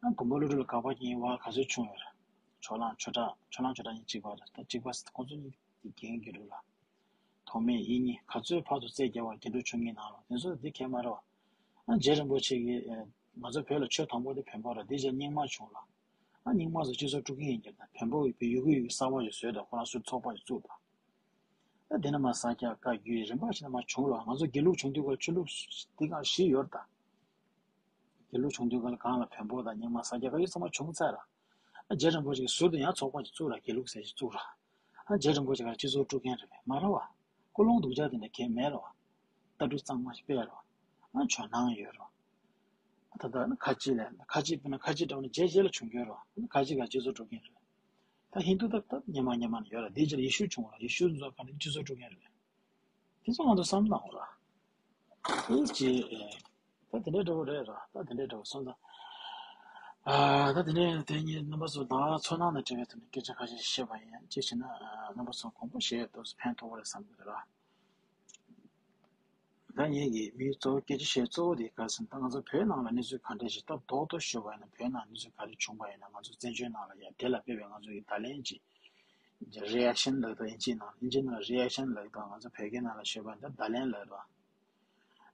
ཨ་མགོན་པོ་ཀླུ་སྒྲུབ་ལ་དགག་པ་རྒྱག་མཁན་བ་ག་ཚོད་བྱུང་ཡོད་རེད། ཕྱོགས་གླང་ཆོས་གྲགས། ཕྱོགས་གླང་ཆོས་གྲགས་གཉིས་གཅིག་པ་རེད། ད་གཅིག་པ་ཁོང་ཚོ་གཉིས་ཀྱི་རྒན་དགེ་ལུགས་ལ། ཐོགས་མེད་དབྱིག་གཉེན་ག་ཚོད་ཕར་ཚུར་རྩོད་རྒྱག་པ་རྒྱན་དྲུག་མཆོག་གཉིས་ནང་ལ་དེ་ཚོ་འདི་གས་མ་རེད་བ། ཨ་རྗེ་རིན་པོ་ཆེ་གིས་ཨེ་ང་ཚོ་བོད་ལ་ཆོས་དང་པོ་དེ་བོན་པོ་ར། དེ་རྗེས་རྙིང་མ་བྱུང་ལ། ཨ་རྙིང་མ་ཚོ་སྤྱི་ཚོགས་དཀྲུག་མཁན་ཡིན་གྱི་རེད། ད་བོན་པོ་ཡི་བོད་ཡུལ་གྱི་ཡུལ་གྱི་གསར་པ་ཞིག་བཟོས་དང་ཁོ་རང་ཚོའི་ཚོགས་པ་ཞིག་བཙུགས་དང་། ད་དེ་ནས་མར་ས་སྐྱ་བཀའ་བརྒྱུད་རིམ་པ་བཞིན་མར་བྱུང་ར། ང་ཚོ་དགེ་ལུགས་བྱུང་དུས་ཀ་ཆོས་ལུགས་འདི་ག་བཞི་ཡོད་རེད་ད། དགེ་ལུགས་བྱུང་དུས་ག་ལ་གང་ལ་བོན་པོ་དང་རྙིང་མ་ས་སྐྱ་བཀའ་བརྒྱུད་ཚང་མ་བྱུང་ཚར་ར། ཨ་རྗེ་རིན་པོ་ཆེ་གི་ཟུར་དུ་ཡང་ཚོགས་པ་ཅིག་བཙུགས་ར། དགེ་ལུགས་ཟེར་ཞིག་བཙུགས་ར། ཨ་རྗེ་རིན་པོ་ཆེ་ག་སྤྱི་ཚོགས་དཀྲུག་མཁན་རེད་པས། མ་རེད་བ། ཀུན་སློང་སྡུག་ཅག་དེ་འདྲ་གང་ཡང་མེད་རེད་བ། ལྟ་གྲུབ་གཙང་མ་ཞིག་སྤེལ་རེད་བ། ཨ་ཇོ་ནང་ཡོད་རེད་བ། ད་ལྟ་ནི་ཁ་ཆེ་ལས་ཁ་ཆེ་དཔེར་ན་ཁ་ཆེ་འདྲ་བོ་ནི་རྗེས་རྗེས་ལ་བྱུང་རྒྱུ་རེད་བ། ཁ་ཆེ་ག་སྤྱི་ཚོགས་དཀྲུག་མཁན་རེད། ད་ཧིན་དུ་ད་ད་སྔོན་མ་སྔོན་མ་ནས་ཡོད་རེད། དེའི་རྗེས་ལ་ཡེ་ཤུ་བྱུང་བ་རེད། ཡེ་ཤུ་ཚོ་ག་ནས་སྤྱི་ཚོགས་དཀྲུག་མཁན་རེད། དེ་ཚོ་ང་ཚོ་བསམ་བློ་བཏང་དགོས་ར། དེ་ཅི། ཨེ། ད་དེ་འདྲའི་འདྲ་བོ་རེད་ར། ད་དེ་འདྲའི་འདྲ་བོ་སོང་ཙང་། ཨ། ད་དེ་འདྲའི་དེ་ཉིད་རྣམ་པ་ཚོ་ད་ཚོར་སྣང་དང་འབྲེལ་བའི་ཐོག་ནས་སྐད་ཆ་ཁ་ཤས་བཤད་པ་ཡིན། ཅི་ཞེ་ན། ཨ། རྣམ་པ་ཚོ་དགོངས་པ་བཞེས་ཏོག་ཙམ་ཕན་ཐོགས་པ་རེད་བསམ་གྱི་འདུག་ར། ད་ངེད་ཀྱི་མི་གཙོ་བོ་སྐད་ཆ་བཤད་གཙོ་བོ་དེ་ག་རེ་ཟེར་ན། ད་ང་ཚོ་བོད་ནང་ལ་གནས་ཚུལ་ག་འདྲ་ཞིག་སྟབས་རྡོག་རྡོག་ཞུས་པ་ཡིན་ན། བོད་ནང་གནས་ཚུལ་ག་རེ་བྱུང་བ་ཡིན་ན། ང་ཚོ་བཙན་བྱོལ་ནང་ལ་ཡ་དེ་ལ་དཔག་པའི་ང་ཚོ་གི་བརྡ་ལན་ཅིག་རི་ཨེག་ཤན་ལབ་དང་། ཨིན་ཇིའི་ནང་ཨིན་ཇིའི་ནང་རི་ཨེག་ཤན་ལབ་དང་། ང་ཚོ་བོད་སྐད་ནང་ལ་ཞུས་པ་ཡིན་ན་བརྡ་ལན་ལབ་ར།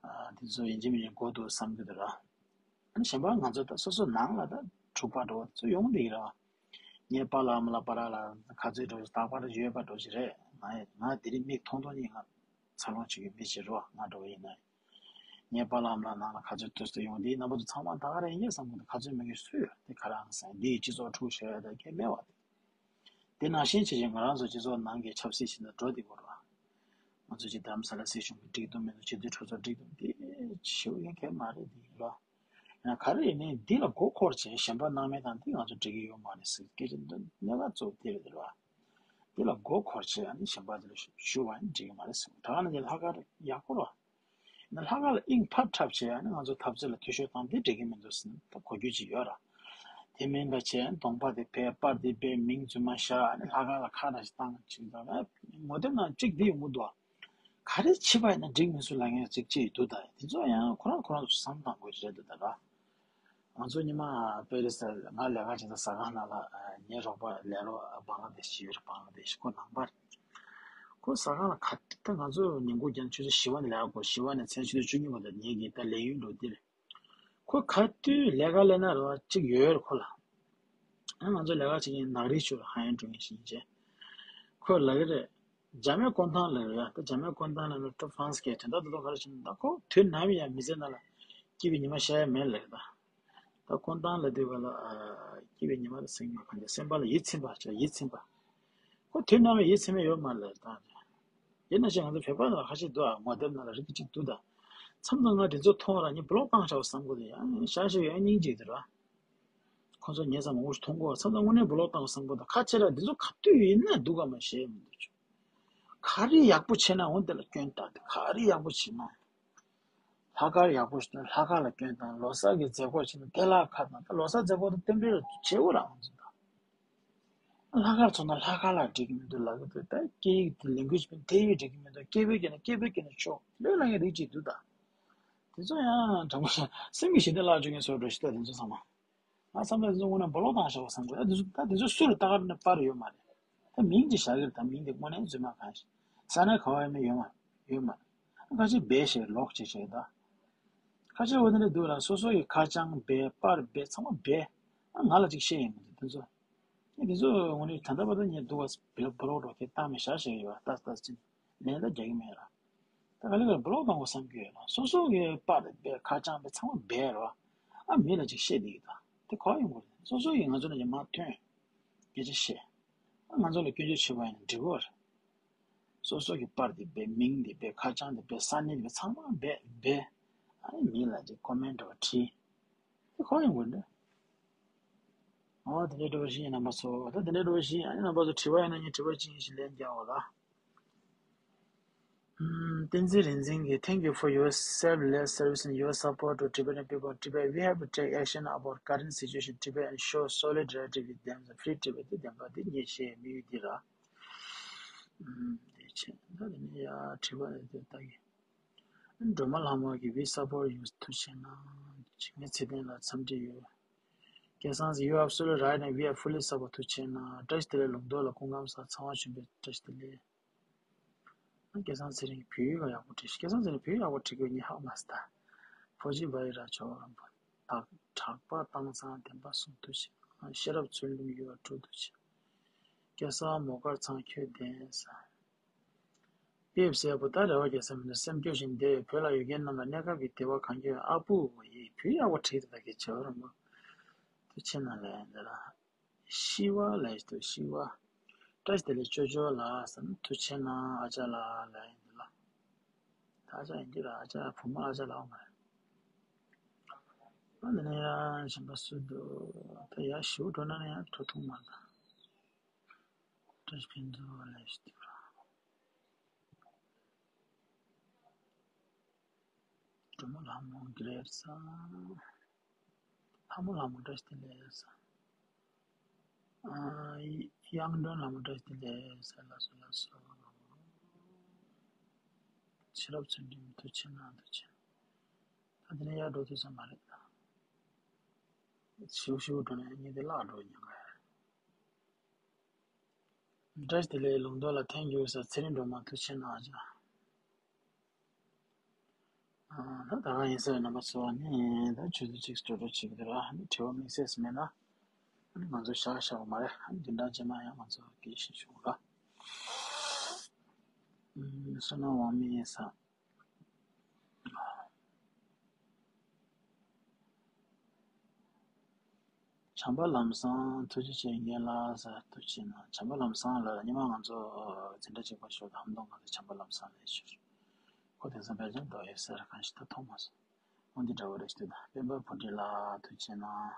ཨ། དེ་ཚོ་ཡིན་གཅིག་མིན་གཅིག་དགོས་འདུག་བསམ་གྱི་འདུག་ར། ཨ་ནི་གཞན་པ་ང་ཚོ་ད་སོ་སོ་ནང་ལ་ད་འཁྲུག་པ་འགྲོ་བ་ཚོ་ཡོང་བསྡད་ཀྱི་རེད་བ། ངའི་པཱ་ལགས་ཨ་མ་ལགས་བར་ལ་ག་ཚོད་འགྲོ་རྟག་པར་ཡོད་པ་འགྲོ་ཞིག་རེད། ང་ང་དེ་རིང་མིག་མཐོང་མཐོང་གཉིས་ང་འཚར་ལོངས་བྱེད་ཀྱི་མི་ཞིག་རེད་བ། ང་འགྲོ་བ་ཡིན་ན། ངའི་པཱ་ལགས་ཨ་མ་ལགས་ནང་ལ་ག་ཚོད་དུས་སུ་ཡོང་དེ་རྣམ་པ་ཚོ་ཚང་མ་ད་ག་རེ་ཡིན་གྱི་བསམ་གྱི་འདུག་ག་ཚོད་མི་གི་སུ་ཡོད་དེ་ག་རང་ཟེར་འདིའི་སྤྱི་ཚོགས་འཁྲུག་ཤོར་ཡ་ད་གལ་མེད་བ། དེ་ནང་བཞིན་བྱེད་ཅིང་ང་རང་ཚོ་སྤྱི་ཚོགས་ནང་གི་ཆབ་སྲིད་བྱེད་ན་འགྲོ་དེ་གོ་ར། ང་ཚོ་ཅིག་རྡ་རམ་ས་ལ་སྲིད་གཞུང་གི་འགྲིག་འདུག་མི་འདུག་སྤྱི་འཐུས་གྲོས་ཚོགས་འགྲིག་འདུག་འདི་ཞེ་པོ་ཡིན་མཁན་མ་རེད་འདི་ར། ཡང་ག་རེ་ཡིན་ནའི་འདི་ལ་མགོ་འཁོར་བྱས་གཞན་པ་སྣང་མེད་དང་འདི་ང་ཚོ་འགྲིག་གི་ཡོད་མ་རེད་ཟེར་སྐད་ཆ་འདི་གནད་འགག་གཙོ་བོ་དེ་རེད་ར། འདི་ལ་མགོ་འཁོར་བྱས་ཨ་ནི་གཞན་པ་འདི་ལ་ཞུ་བ་ཡིན་འགྲིག་གི་མ་རེད་ཟེར། ད་ག་ནང་བཞིན་ལྷག་དཀར་ཡག་པོ་ར། ཡིན་ན་ལྷག་དཀར་ལ་དབྱིངས་ཕར་འཁྲབ་བྱས་ཨ་ནི་ང་ཚོ་འཐབ་རྩོད་ལ་འཐུས་ཤོར་བཏང་འདི་འགྲིག་གི་མི་འདུག་ཟེར་ནས་ད་གོ་རྒྱུ་ཅིག་ཡོད་ར། དེ་མིན་པ་བྱས་གདོང་པ་དེ་བས་པར་དེ་བས་མིང་རྫུན་མ་བཞག་ཨ་ནི་ལྷག་དཀར་ལ་ཁ་བརྡ་ཞིག་བཏང་ཅིག་ད་ངོ་དེབ་ནང་གཅིག་འདི་ཡོང་གི་འདུག་ཨ། ག་རེ་བྱེད་པ་ཡིན་ན་འགྲིག་མི་སྲིད་ལབ་མཁན་ཅིག་ཅིག་འདུག་ད་དེ་ཚོ་ཡང་ཁོ་རང་ཁོ་རང་ཚོ་བསམ་བཏང་དགོས་རེད་འདུག་ད་ར། ང་ཚོ་ཉི་མ་པེ་རི་སི་ལ་ང་ལས་ཀ་བྱེད་ས་ཟ་ཁང་ནང་ལ་ཨ་ངའི་རོགས་པ་ལས་རོགས་བང་ལ་དེ་ཤི་ཡོད་རེད། བང་ལ་དེ་ཤི་ཁོ་ནང་པ་རེད། ཁོ་ཟ་ཁང་ལ་ག་ད་ང་ཚོ་ཉིན་གུང་རྒྱང་ཆུ་ཚོད་བཞི་པ་ནས་ལས་ཀ་གོ་བཞི་པ་ནས་མཚན་ཆུ་ཚོད་བཅུ་གཉིས་བར་དུ་ངེད་ཀྱི་ད་ལས་ཡུན་འགྲོ་འདི་རེད། ཁོ་ག་དུས་ལས་ཀ་ལས་ན་རོ་གཅིག་ཡོད་རེད་ཁོ་ལ། ཨ་ང་ཚོ་ལས་ཀ་བྱེད་མཁན་ནག་རིགས་ཚོ་ལ་ཧ་ཡང་འགྲོ་མཁན་ཞིག་ཡིན་ཅེ། ཁོས་ལབ་ཀྱི་རེད། འཇར་མན་ཀོན་ཐང་ལབ་ཀྱི་རེད་ཡ། ད་འཇར་མན་ཀོན་ཐང་ལབ་ན་ཏོ་ཧྥ་རན་སི་སྐད་དྲན་ད་དུ་ལོ་ག་རེ་བྱས་ན་ད་ཁོ་དུས་ནམ་ཡང་མི་ཚེ་ནང་ལ་སྐྱིད་པའི་ཉི་མ་ཤར་ཡ་མེད་ལབ་ཀྱི་ད། ད་ཀོན་ཐང་ལབ་དུས་ག་ལ་ཨ་སྐྱིད་པའི་ཉི་མ་ལ་སེམས་ཉོ་ག་འདི་སེམས་པ་ལ་ཡིད་ཚིམ་པ་བྱ་ཡིད་ཚིམ་པ། ཁོ་དུས་ནམ་ཡང་ཡིད་ཚིམ་ཡ་ཡོད་མ་ལབ་ད། ཡིན་ན་ཞིག་ང་ཚོ་བོད་པ་ནང་ལ་ཁ་ཤས་འདུག་ཨ། ངོ་དེབ་ནང་ལ་རིགས་གཅིག་འདུག་ད། མཚམས་མཚམས་ང་དེ་ཚོ་མཐོང་ར་ངས་བློག་བཏང་བྱའོ་བསམ་གོ་དེ་ཡང་ཤ་ཤ་ཡང་སྙིང་རྗེ་དེ་ར། ཁོ་ཚོ་ངས་ཚང་མ་འུར་མཐོང་གོ་མཚམས་མཚམས་དངོས་གནས་བློག་བཏང་བསམ་གོ་ད་ཁ་ཆེ་ར་དེ་ཚོ་ག་དུས་ཡིན་ན་འདུག་ག་མ་ཤེས་མི་འདུག་ཅུ། ག་རེ་ཡག་པོ་བྱས་ན་འོན་དེ་ལ་སྐྱོན་བཏང་དེ་ག་རེ་ཡག་པོ་བྱས་ན། ལྷག་དཀར་ཡག་པོ་ཞིག་དང་ལྷག་དཀར་ལ་སྐྱོན་དང་ལོ་གསར་གྱི་མཛད་སྒོ་བྱས་ན་དེ་ལ་ཁ་དང་ད་ལོ་གསར་མཛད་སྒོ་དང་རྟེན་འབྲེལ་ལ་བྱེད་དགོས་རང་ཚོ་དང་། ལྷག་དཀར་ཚོ་ན་ལྷག་དཀར་ལ་འགྲིག་གི་མི་འདུག་ལབ་ཀྱི་འདུག་ད་སྐད་ཡིག་དེ་ལེང་གུ་ཨེ་ཇི་དེ་ཡིག་འགྲིག་གི་མི་འདུག་སྐད་འབོད་སྐྱེས་ན་སྐད་འབོད་སྐྱེས་ན་ཆོག་ལོས་ལ་ངས་རིགས་གཅིག་འདུག་ད། དེ་ཚོ་ཡང་དྲང་པོ་ཤ་སེམས་ཀྱི་ཞི་བདེ་བརླག་བཅུག་མཁན་བཟོ་འགྲོ་ཞིག་ད་དེ་ཚོ་ཚང་མ། ང་བསམ་པ་དེ་ཚོ་དངོས་གནས་བློ་བཏང་བཞག་པ་བསམ་དགོས། ད་དེ་ཚོ་ད་དེ་ཚོ་སུ་རུ་ལྟ་གར་ནས་པར་ཡོད་མ་རེད། ད་མིང་ཅིག་བཞག་གི་རེད། ད་མིང་དེ་དངོས་གནས་རྫུན་མ་གང་ཞིག་ཟ་ན་ག་བ་ཡོད་མེད་ཡོད་མ་ཡོད་མ་རེད། ཁ་ཅིག་སྦས་ཞེས་ལོག་ཅེས་བྱས་ད། ཁ་ཅིག་འོ་དེ་འདྲ་འདུག་ལ་སོ་སོ་ཡི་ཁ་བྱང་སྦས་པར་སྦས་ཚང་མ་སྦས། ཨ་ང་ལ་ཅིག་བཤད་ཡིན་མི་འདུག་དེ་ཚོ། ངས་དེ་ཚོ་དངོས་གནས་ད་ལྟ་བར་དུ་ངས་འདུག་བ་བེ་བོ་རོག་རོག་དེ་བཏང་མི་བཞག་བཤད་ཡོད་པ་ལྟ་ལྟ་ཅིན་ལན་ད་རྒྱག་གི་མེད་ལ། ད་ག་ལེ་ག་ལེ་བོ་རོག་བཏང་དགོས་བསམ་གྱི་ཡོད་ལ་སོ་སོ་གི་པར་སྦས་ཁ་བྱང་སྦས་ཚང་མ་སྦས་རོ། ཨ་མི་ལ་ཅིག་བཤད་བསྡད་ཀྱི་ད་དེ་གོ་ཡོང་དགོས་རེད། སོ་སོ་ཡིས་ང་ཚོ་ལ་ཡང་མ་ཐོན། སྐད་ཆ་བཤད། ཨ་ང་ཚོ་ལ་སྐྱོན་བརྗོད་བྱེད་པ་ཡིན་ན་འགྲིག་གི་རེད། སོ་སོ་གི་པར་དེ་སྦས་མིང་དེ་སྦས་ཁ་བྱང་དེ་སྦས་ས་གནས་དེ་སྦས་ཚང་མ་སྦས་སྦས། ཨ་ནི་མི་ལ་ཅིག་ཀོ་མེན་འདྲ་བ་བྲིས། དེ་གོ་ཡོང་དགོས་འདྲ། ཨོ་དེ་འདྲའི་འདྲ་བ་ཞིག་ཡིན་རྣམ་པ་ཚོ། ད་དེ་འདྲའི་འདྲ་བ་ཞིག་ཡིན། ཨ་ནི་རྣམ་པ་ཚོ་དྲི་བ་ཡོད་ན་ངས་དྲི་བ་གཅིག་གཉིས་ཤིག་ལན་རྒྱག་འོ་ལ། ཨམ། བསྟན་འཛིན་རིག་འཛིན་གྱིས། Thank you for your selfless service and your support to Tibetan people in Tibet. We have to take action about current situation in Tibet and show solidarity with them. Free Tibet དེ་བདེན་པ་དེ་ངས་བཤད་མི་ཡུལ་འདི་ར། ཨམ། དེ་ཆེ་ད་དེ་ནས་ཡ་དྲི་བ་དེ་ལྟ་གི། སྒྲོལ་མ་ལྷ་མོ་གིས། We support you. ཐུགས་རྗེ་གནང་། འཇིགས་མེད་ཚེ་བརྟན་ལགས་འཚམས་འདྲི་ཡོད། སྐལ་བཟང་ཟེར། You are absolutely right and we are fully support. ཐུགས་རྗེ་གནང་། བཀྲ་ཤིས་བདེ་ལེགས། ལུང་རྟོགས་ལགས་སྐུ་ཁམས་བཟང་། ཚེ་དབང་ཆོས་འཕེལ་བཀྲ་ཤིས་བདེ་ལེགས། སྐལ་བཟང་ཚེ་རིང་བོད་ཡིག་ཡག་པོ་བྲིས། སྐལ་བཟང་ཚེ་རིང་བོད་ཡིག་ཡག་པོ་བྲིས་ཀྱི་ཡོད་ངས་ཧ་གོ་མ་སོང་ད། ཕོ་ཇི་བ་ཡི་ར་ཇོ་རམ་པ། དག་གྲགས་པ་བཏང་ཚང་བདེན་པ་གསུང་ཐུགས་རྗེ་གནང་། ཤེས་རབ་ཚུལ་ལུང་ཡུལ་བ་དྲུག་ཐུགས་རྗེ་གནང་། སྐལ་བཟང་མོ་དཀར་ཚང་ཁྱོད་བདེན་ས། ཕེབས་སྲས་པོ་ད་རེ་བ་རྒྱལ་ས་མི་འདུག་སེམས་སྐྱོ་ཞིང་བདེ་བའི་བོད་ལ་ཡོད་མཁན་རྣམས་ལ་གནས་སྐབས་ཀྱི་བདེ་བ་གང་ཁྱོད་ཨ་ཕུ་བོ་ཡིས་བུ་ཡག་པོ་བྲིས་ཏེ་ད་གི་བྱེད་པ་རུ་མོ་དུ་ཆེ་ན་ལས་འདི་ལ་ ཤི་བ་ལ་ཡིན་ཏོ་ཤི་བ། བཀྲ་ཤིས་བདེ་ལེགས་ཅོ་ཅོ་ལགས་ཟེར་ན་ཐུགས་རྗེ་གནང་ཨ་ཅག་ལགས་ལ་ཡིན་འདི་ལ། ད་ཨ་ཅག་ཡིན་གྱི་ར་ཨ་ཅག་བུ་མོ་ཨ་ཅག་ལགས་མ་རེད། ཨ་ནི་ནི་ཡང་གཞན་པ་སུ་འདུག་ད་ཡར་ཞུ་འགྲོ་ན་ནི་ཡང་འགྲོ་ཐུབ་མ་ད། བཀྲ་ཤིས་ཕུན་ཚོགས་ལ་ཡིན་ཏོ། སྒྲོལ་མ་ལྷ་མོ་གི་རེད་ས། ལྷ་མོ་ལྷ་མོ་བཀྲ་ཤིས་བདེ་ལེགས་ས། ཨ་དབྱངས་སྒྲོན་ལྷ་མོ་བཀྲ་ཤིས་བདེ་ལེགས་ས། ལགས་སོ་ལགས་སོ། ཕྱི་རབས་ཚུལ་ཁྲིམས་ཐུགས་རྗེ་གནང་ཐུགས་རྗེ་གནང་། ད་དེ་ནས་ཡར་འགྲོ་ཐུབ་ས་མ་རེད་ད། ཤིའུ་ཤིའུ་འགྲོ་ནས་ངས་དེ་བརླག་འགྲོ་ཉེན་ཁ་ཡོད། བཀྲ་ཤིས་བདེ་ལེགས་ལུང་རྟོགས་ལ་ཐེངས་རྒྱུགས་ས་ཚེ་རིང་སྒྲོལ་མ་ཐུགས་རྗེ་གནང་ཨ་ཅག་ད་ད་ག་ཡིན་ས་རྣམ་པ་ཚོ་ནི་ད་ཆུ་ཚོད་གཅིག་སྤྲོ་སྤྲོ་བྱེད་ཀྱི་ར་ནི་དྲི་བ་དམིགས་བསལ་མེད་ན་ནི་ང་ཚོ་བཞག་བཞག་མ་རེད། ནི་བདུན་ཕྲག་རྗེས་མ་ཡང་ང་ཚོ་སྐད་ཆ་ཞུ་ར། བསོད་ནམས་དབང་མོ་ཡིན་ས། བྱམས་པ་ལམ་བཟང་ཐུགས་རྗེ་ཆེ་རྒན་ལགས་ཟེར་ཐུགས་རྗེ་གནང་། བྱམས་པ་ལམ་བཟང་ལ་ཉི་མ་ང་ཚོ་འཛིན་གྲྭ་གཅིག་པ་ཞོག་ཧམ་གདོང་ང་ཚོ་བྱམས་པ་ལམ་བཟང་ལས་ཞུ། ཁོ་དེང་སང་དཔེ་ཆ་འདོགས་ཡོད་ཟེར་གང་ཞིག་ད་མཐོང་མ་སོང་། འོ་འདི་འདྲ་བོ་རེད་ཤི་ད། སྤེན་པ་བུ་ཁྲིད་ལགས་ཐུགས་རྗེ་གནང་།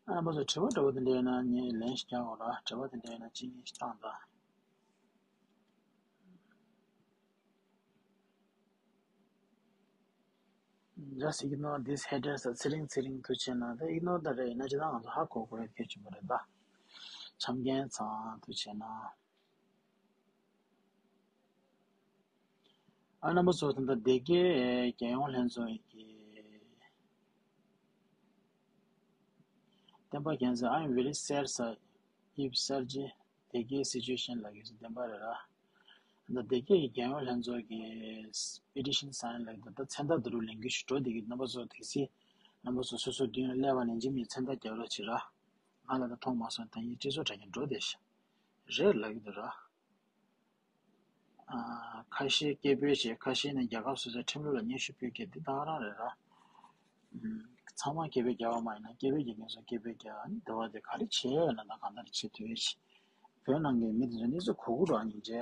ཨ་མ་ཚོ་དྲི་བ་འདྲ་བོ་དེ་འདྲ་ཡོད་ན་ངས་ལན་ཞིག་རྒྱག་དགོས་ར། དྲི་བ་དེ་འདྲ་ཡོད་ན་གཅིག་གཉིས་ཤིག་བཏང་དང་། Just ignore these haters. ཚེ་རིང་ཚེ་རིང་ཐུགས་རྗེ་གནང་། ད་ignore ད་རེད་ཡིན་ན་ཅི་ད་ང་ཚོ་ཧ་གོ་དགོས་རེད་སྐད་ཆ་མ་རེད་ད། འཆམ་མཁན་ཚང་ཐུགས་རྗེ་གནང་། ཨ་རྣམ་པ་ཚོ་ད་ལྟ་སྡེ་དགེ་རྒྱལ་ཡོངས་ལྷན་ཚོགས་ཀྱི་བསྟན་པ་རྒྱལ་མཚན། I am very sad sir. ཡིབ་གསར་བརྗེ་སྡེ་དགེའི་སི་ཅུ་ཨེ་ཤན་ལ་གིས་བདེན་པ་རེད་ར། ད་སྡེ་དགེ་ཡི་རྒྱལ་ཡོངས་ལྷན་ཚོགས་ཀྱི་པེ་ཊི་ཤན་སའིན་ལ་ད་ད་མཚན་རྟགས་འདི་རུ་ལེན་རྒྱུ་ཞིག་འགྲོ་བསྡད་ཀྱི་རྣམ་པ་ཚོ་དེ་སི་རྣམ་པ་ཚོ་སོ་སོ་མདུན་ལ་སླེབས་པ་ནས་འཇིམ་ཡི་མཚན་རྟགས་རྒྱག་རོགས་བྱེད་ར། ང་ལ་ད་མཐོང་མ་སོང་ད་ཡིན་སྤྲི་ཚོ་དྲ་རྒྱ་འགྲོ་བསྡད་ཤག་རེད་ལབ་ཀྱི་འདུག་ར། ཁ་ཤས་སྐད་འབོད་བྱས། ཁ་ཤས་ནས་རྒྱལ་ཁབ་སོ་སོའི་ཁྲིམས་ལུགས་ལ་སྙན་ཞུ་ཕུལ་མཁན་འདི་དག་རང་རེད་ར། ཚང་མ་སྐད་འབོད་རྒྱག་པ་མ་ཡིན་ན་སྐད་འབོད་རྒྱག་མཁན་ཚོ་སྐད་འབོད་རྒྱག་ཨ་ནི་འདི་བ་དེ་ག་རེ་བྱས་ཡོད་ན་ད་གང་ལྟར་བྱེད་ཐུབ་ཡོད་ཅི། བོད་ནང་གི་མི་དེ་ཚོ་གནས་ཚུལ་གོ་གི་རེད་བ། སྙིང་རྗེ།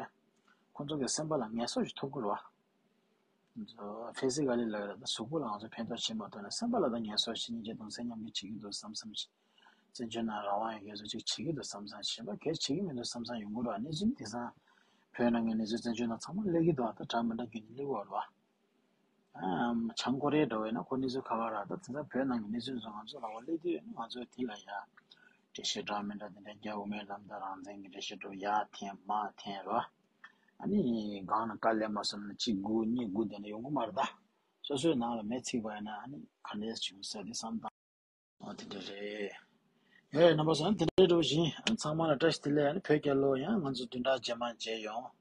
ཁོ་ཚོ་གི་སེམས་པ་ལ་ངལ་གསོ་ཞིག་ཐོབ་གི་རེད་བ། ཕི་ཟི་ཀ་ལི་ལ་ད་གཟུགས་པོ་ལ་ང་ཚོ་ཕན་ཐོགས་བྱེད་མ་ཐུབ་ན་སེམས་པ་ལ་ད་ངལ་གསོ་ཞིག་སྙིང་རྗེ་གདུང་སེམས་མཉམ་སྐྱེད་བྱེད་ཀྱི་འདུག་བསམ་བསམ་བྱེད། བཙན་བྱོལ་ནང་རང་དབང་ཡོད་མཁན་ཚོ་ཅིག་བྱེད་ཀྱི་འདུག་བསམ་བསམ་བྱེད་པ་གལ་བྱེད་ཀྱི་མི་འདུག་བསམ་བསམ་ཡོང་གི་རེད་བ། གནས་ཚུལ་དེང་སང་བོད་ནང་གི་གནས་ཚུལ་བཙན་བྱོལ་ནང་ཚང་མ་སླེབས་ཀྱི་འདུག་ད་འདྲ་མི་འདྲ་རྒྱུན་ནས་སླེབས་ཀྱི་ཡོད་རེད་བ། ཨ་བྱང་ཀོ་རི་ཡ་འདྲ་བོ་ཡིན་ན་ཁོ་གནས་ཚུལ་ཁ་ཁ་ར་ད་དེང་སང་བོད་ནང་གི་གནས་ཚུལ་ཚོ་ང་ཚོ་ལ་བ་སླེབས་དུས་ང་ཚོ་དེ་ལ་ཡ་འགྲེལ་བཤད་འདྲ་མི་འདྲ་དེ་འདྲ་རྒྱག་དགོས་མེད་ལམ་ད་རང་བཙན་གྱི་འགྲེལ་བཤད་འདྲ་ཡ་འཐེན་མ་འཐེན་ར། ཨ་ནི་སྒང་ན་དཀའ་ལས་མ་སོང་ན་གཅིག་དགུ་གཉིས་དགུ་དེ་འདྲ་ཡོང་གི་མ་རེད་ད། སོ་སོའི་ནང་ལ་མེ་ཚིག་པ་ཡིན་ན་ཨ་ནི་ག་འདྲས་བྱུང་ས་དེ་བསམ་དང་། ཨོ་དེ་འདྲ་རེད། ཡ་ཡ་རྣམ་པ་ཚོ་ཨ་ནི་དེ་འདྲའི་འགྲོ་བཞིན་ཨ་ནི་ཚང་མ་ལ་བཀྲ་ཤིས་བདེ་ལེགས། ཨ་ནི་བོད་རྒྱལ་ལོ། ཡང་ང་ཚོ་བདུན་ཕྲག་རྗེས་མ་མཇལ་ཡོང་།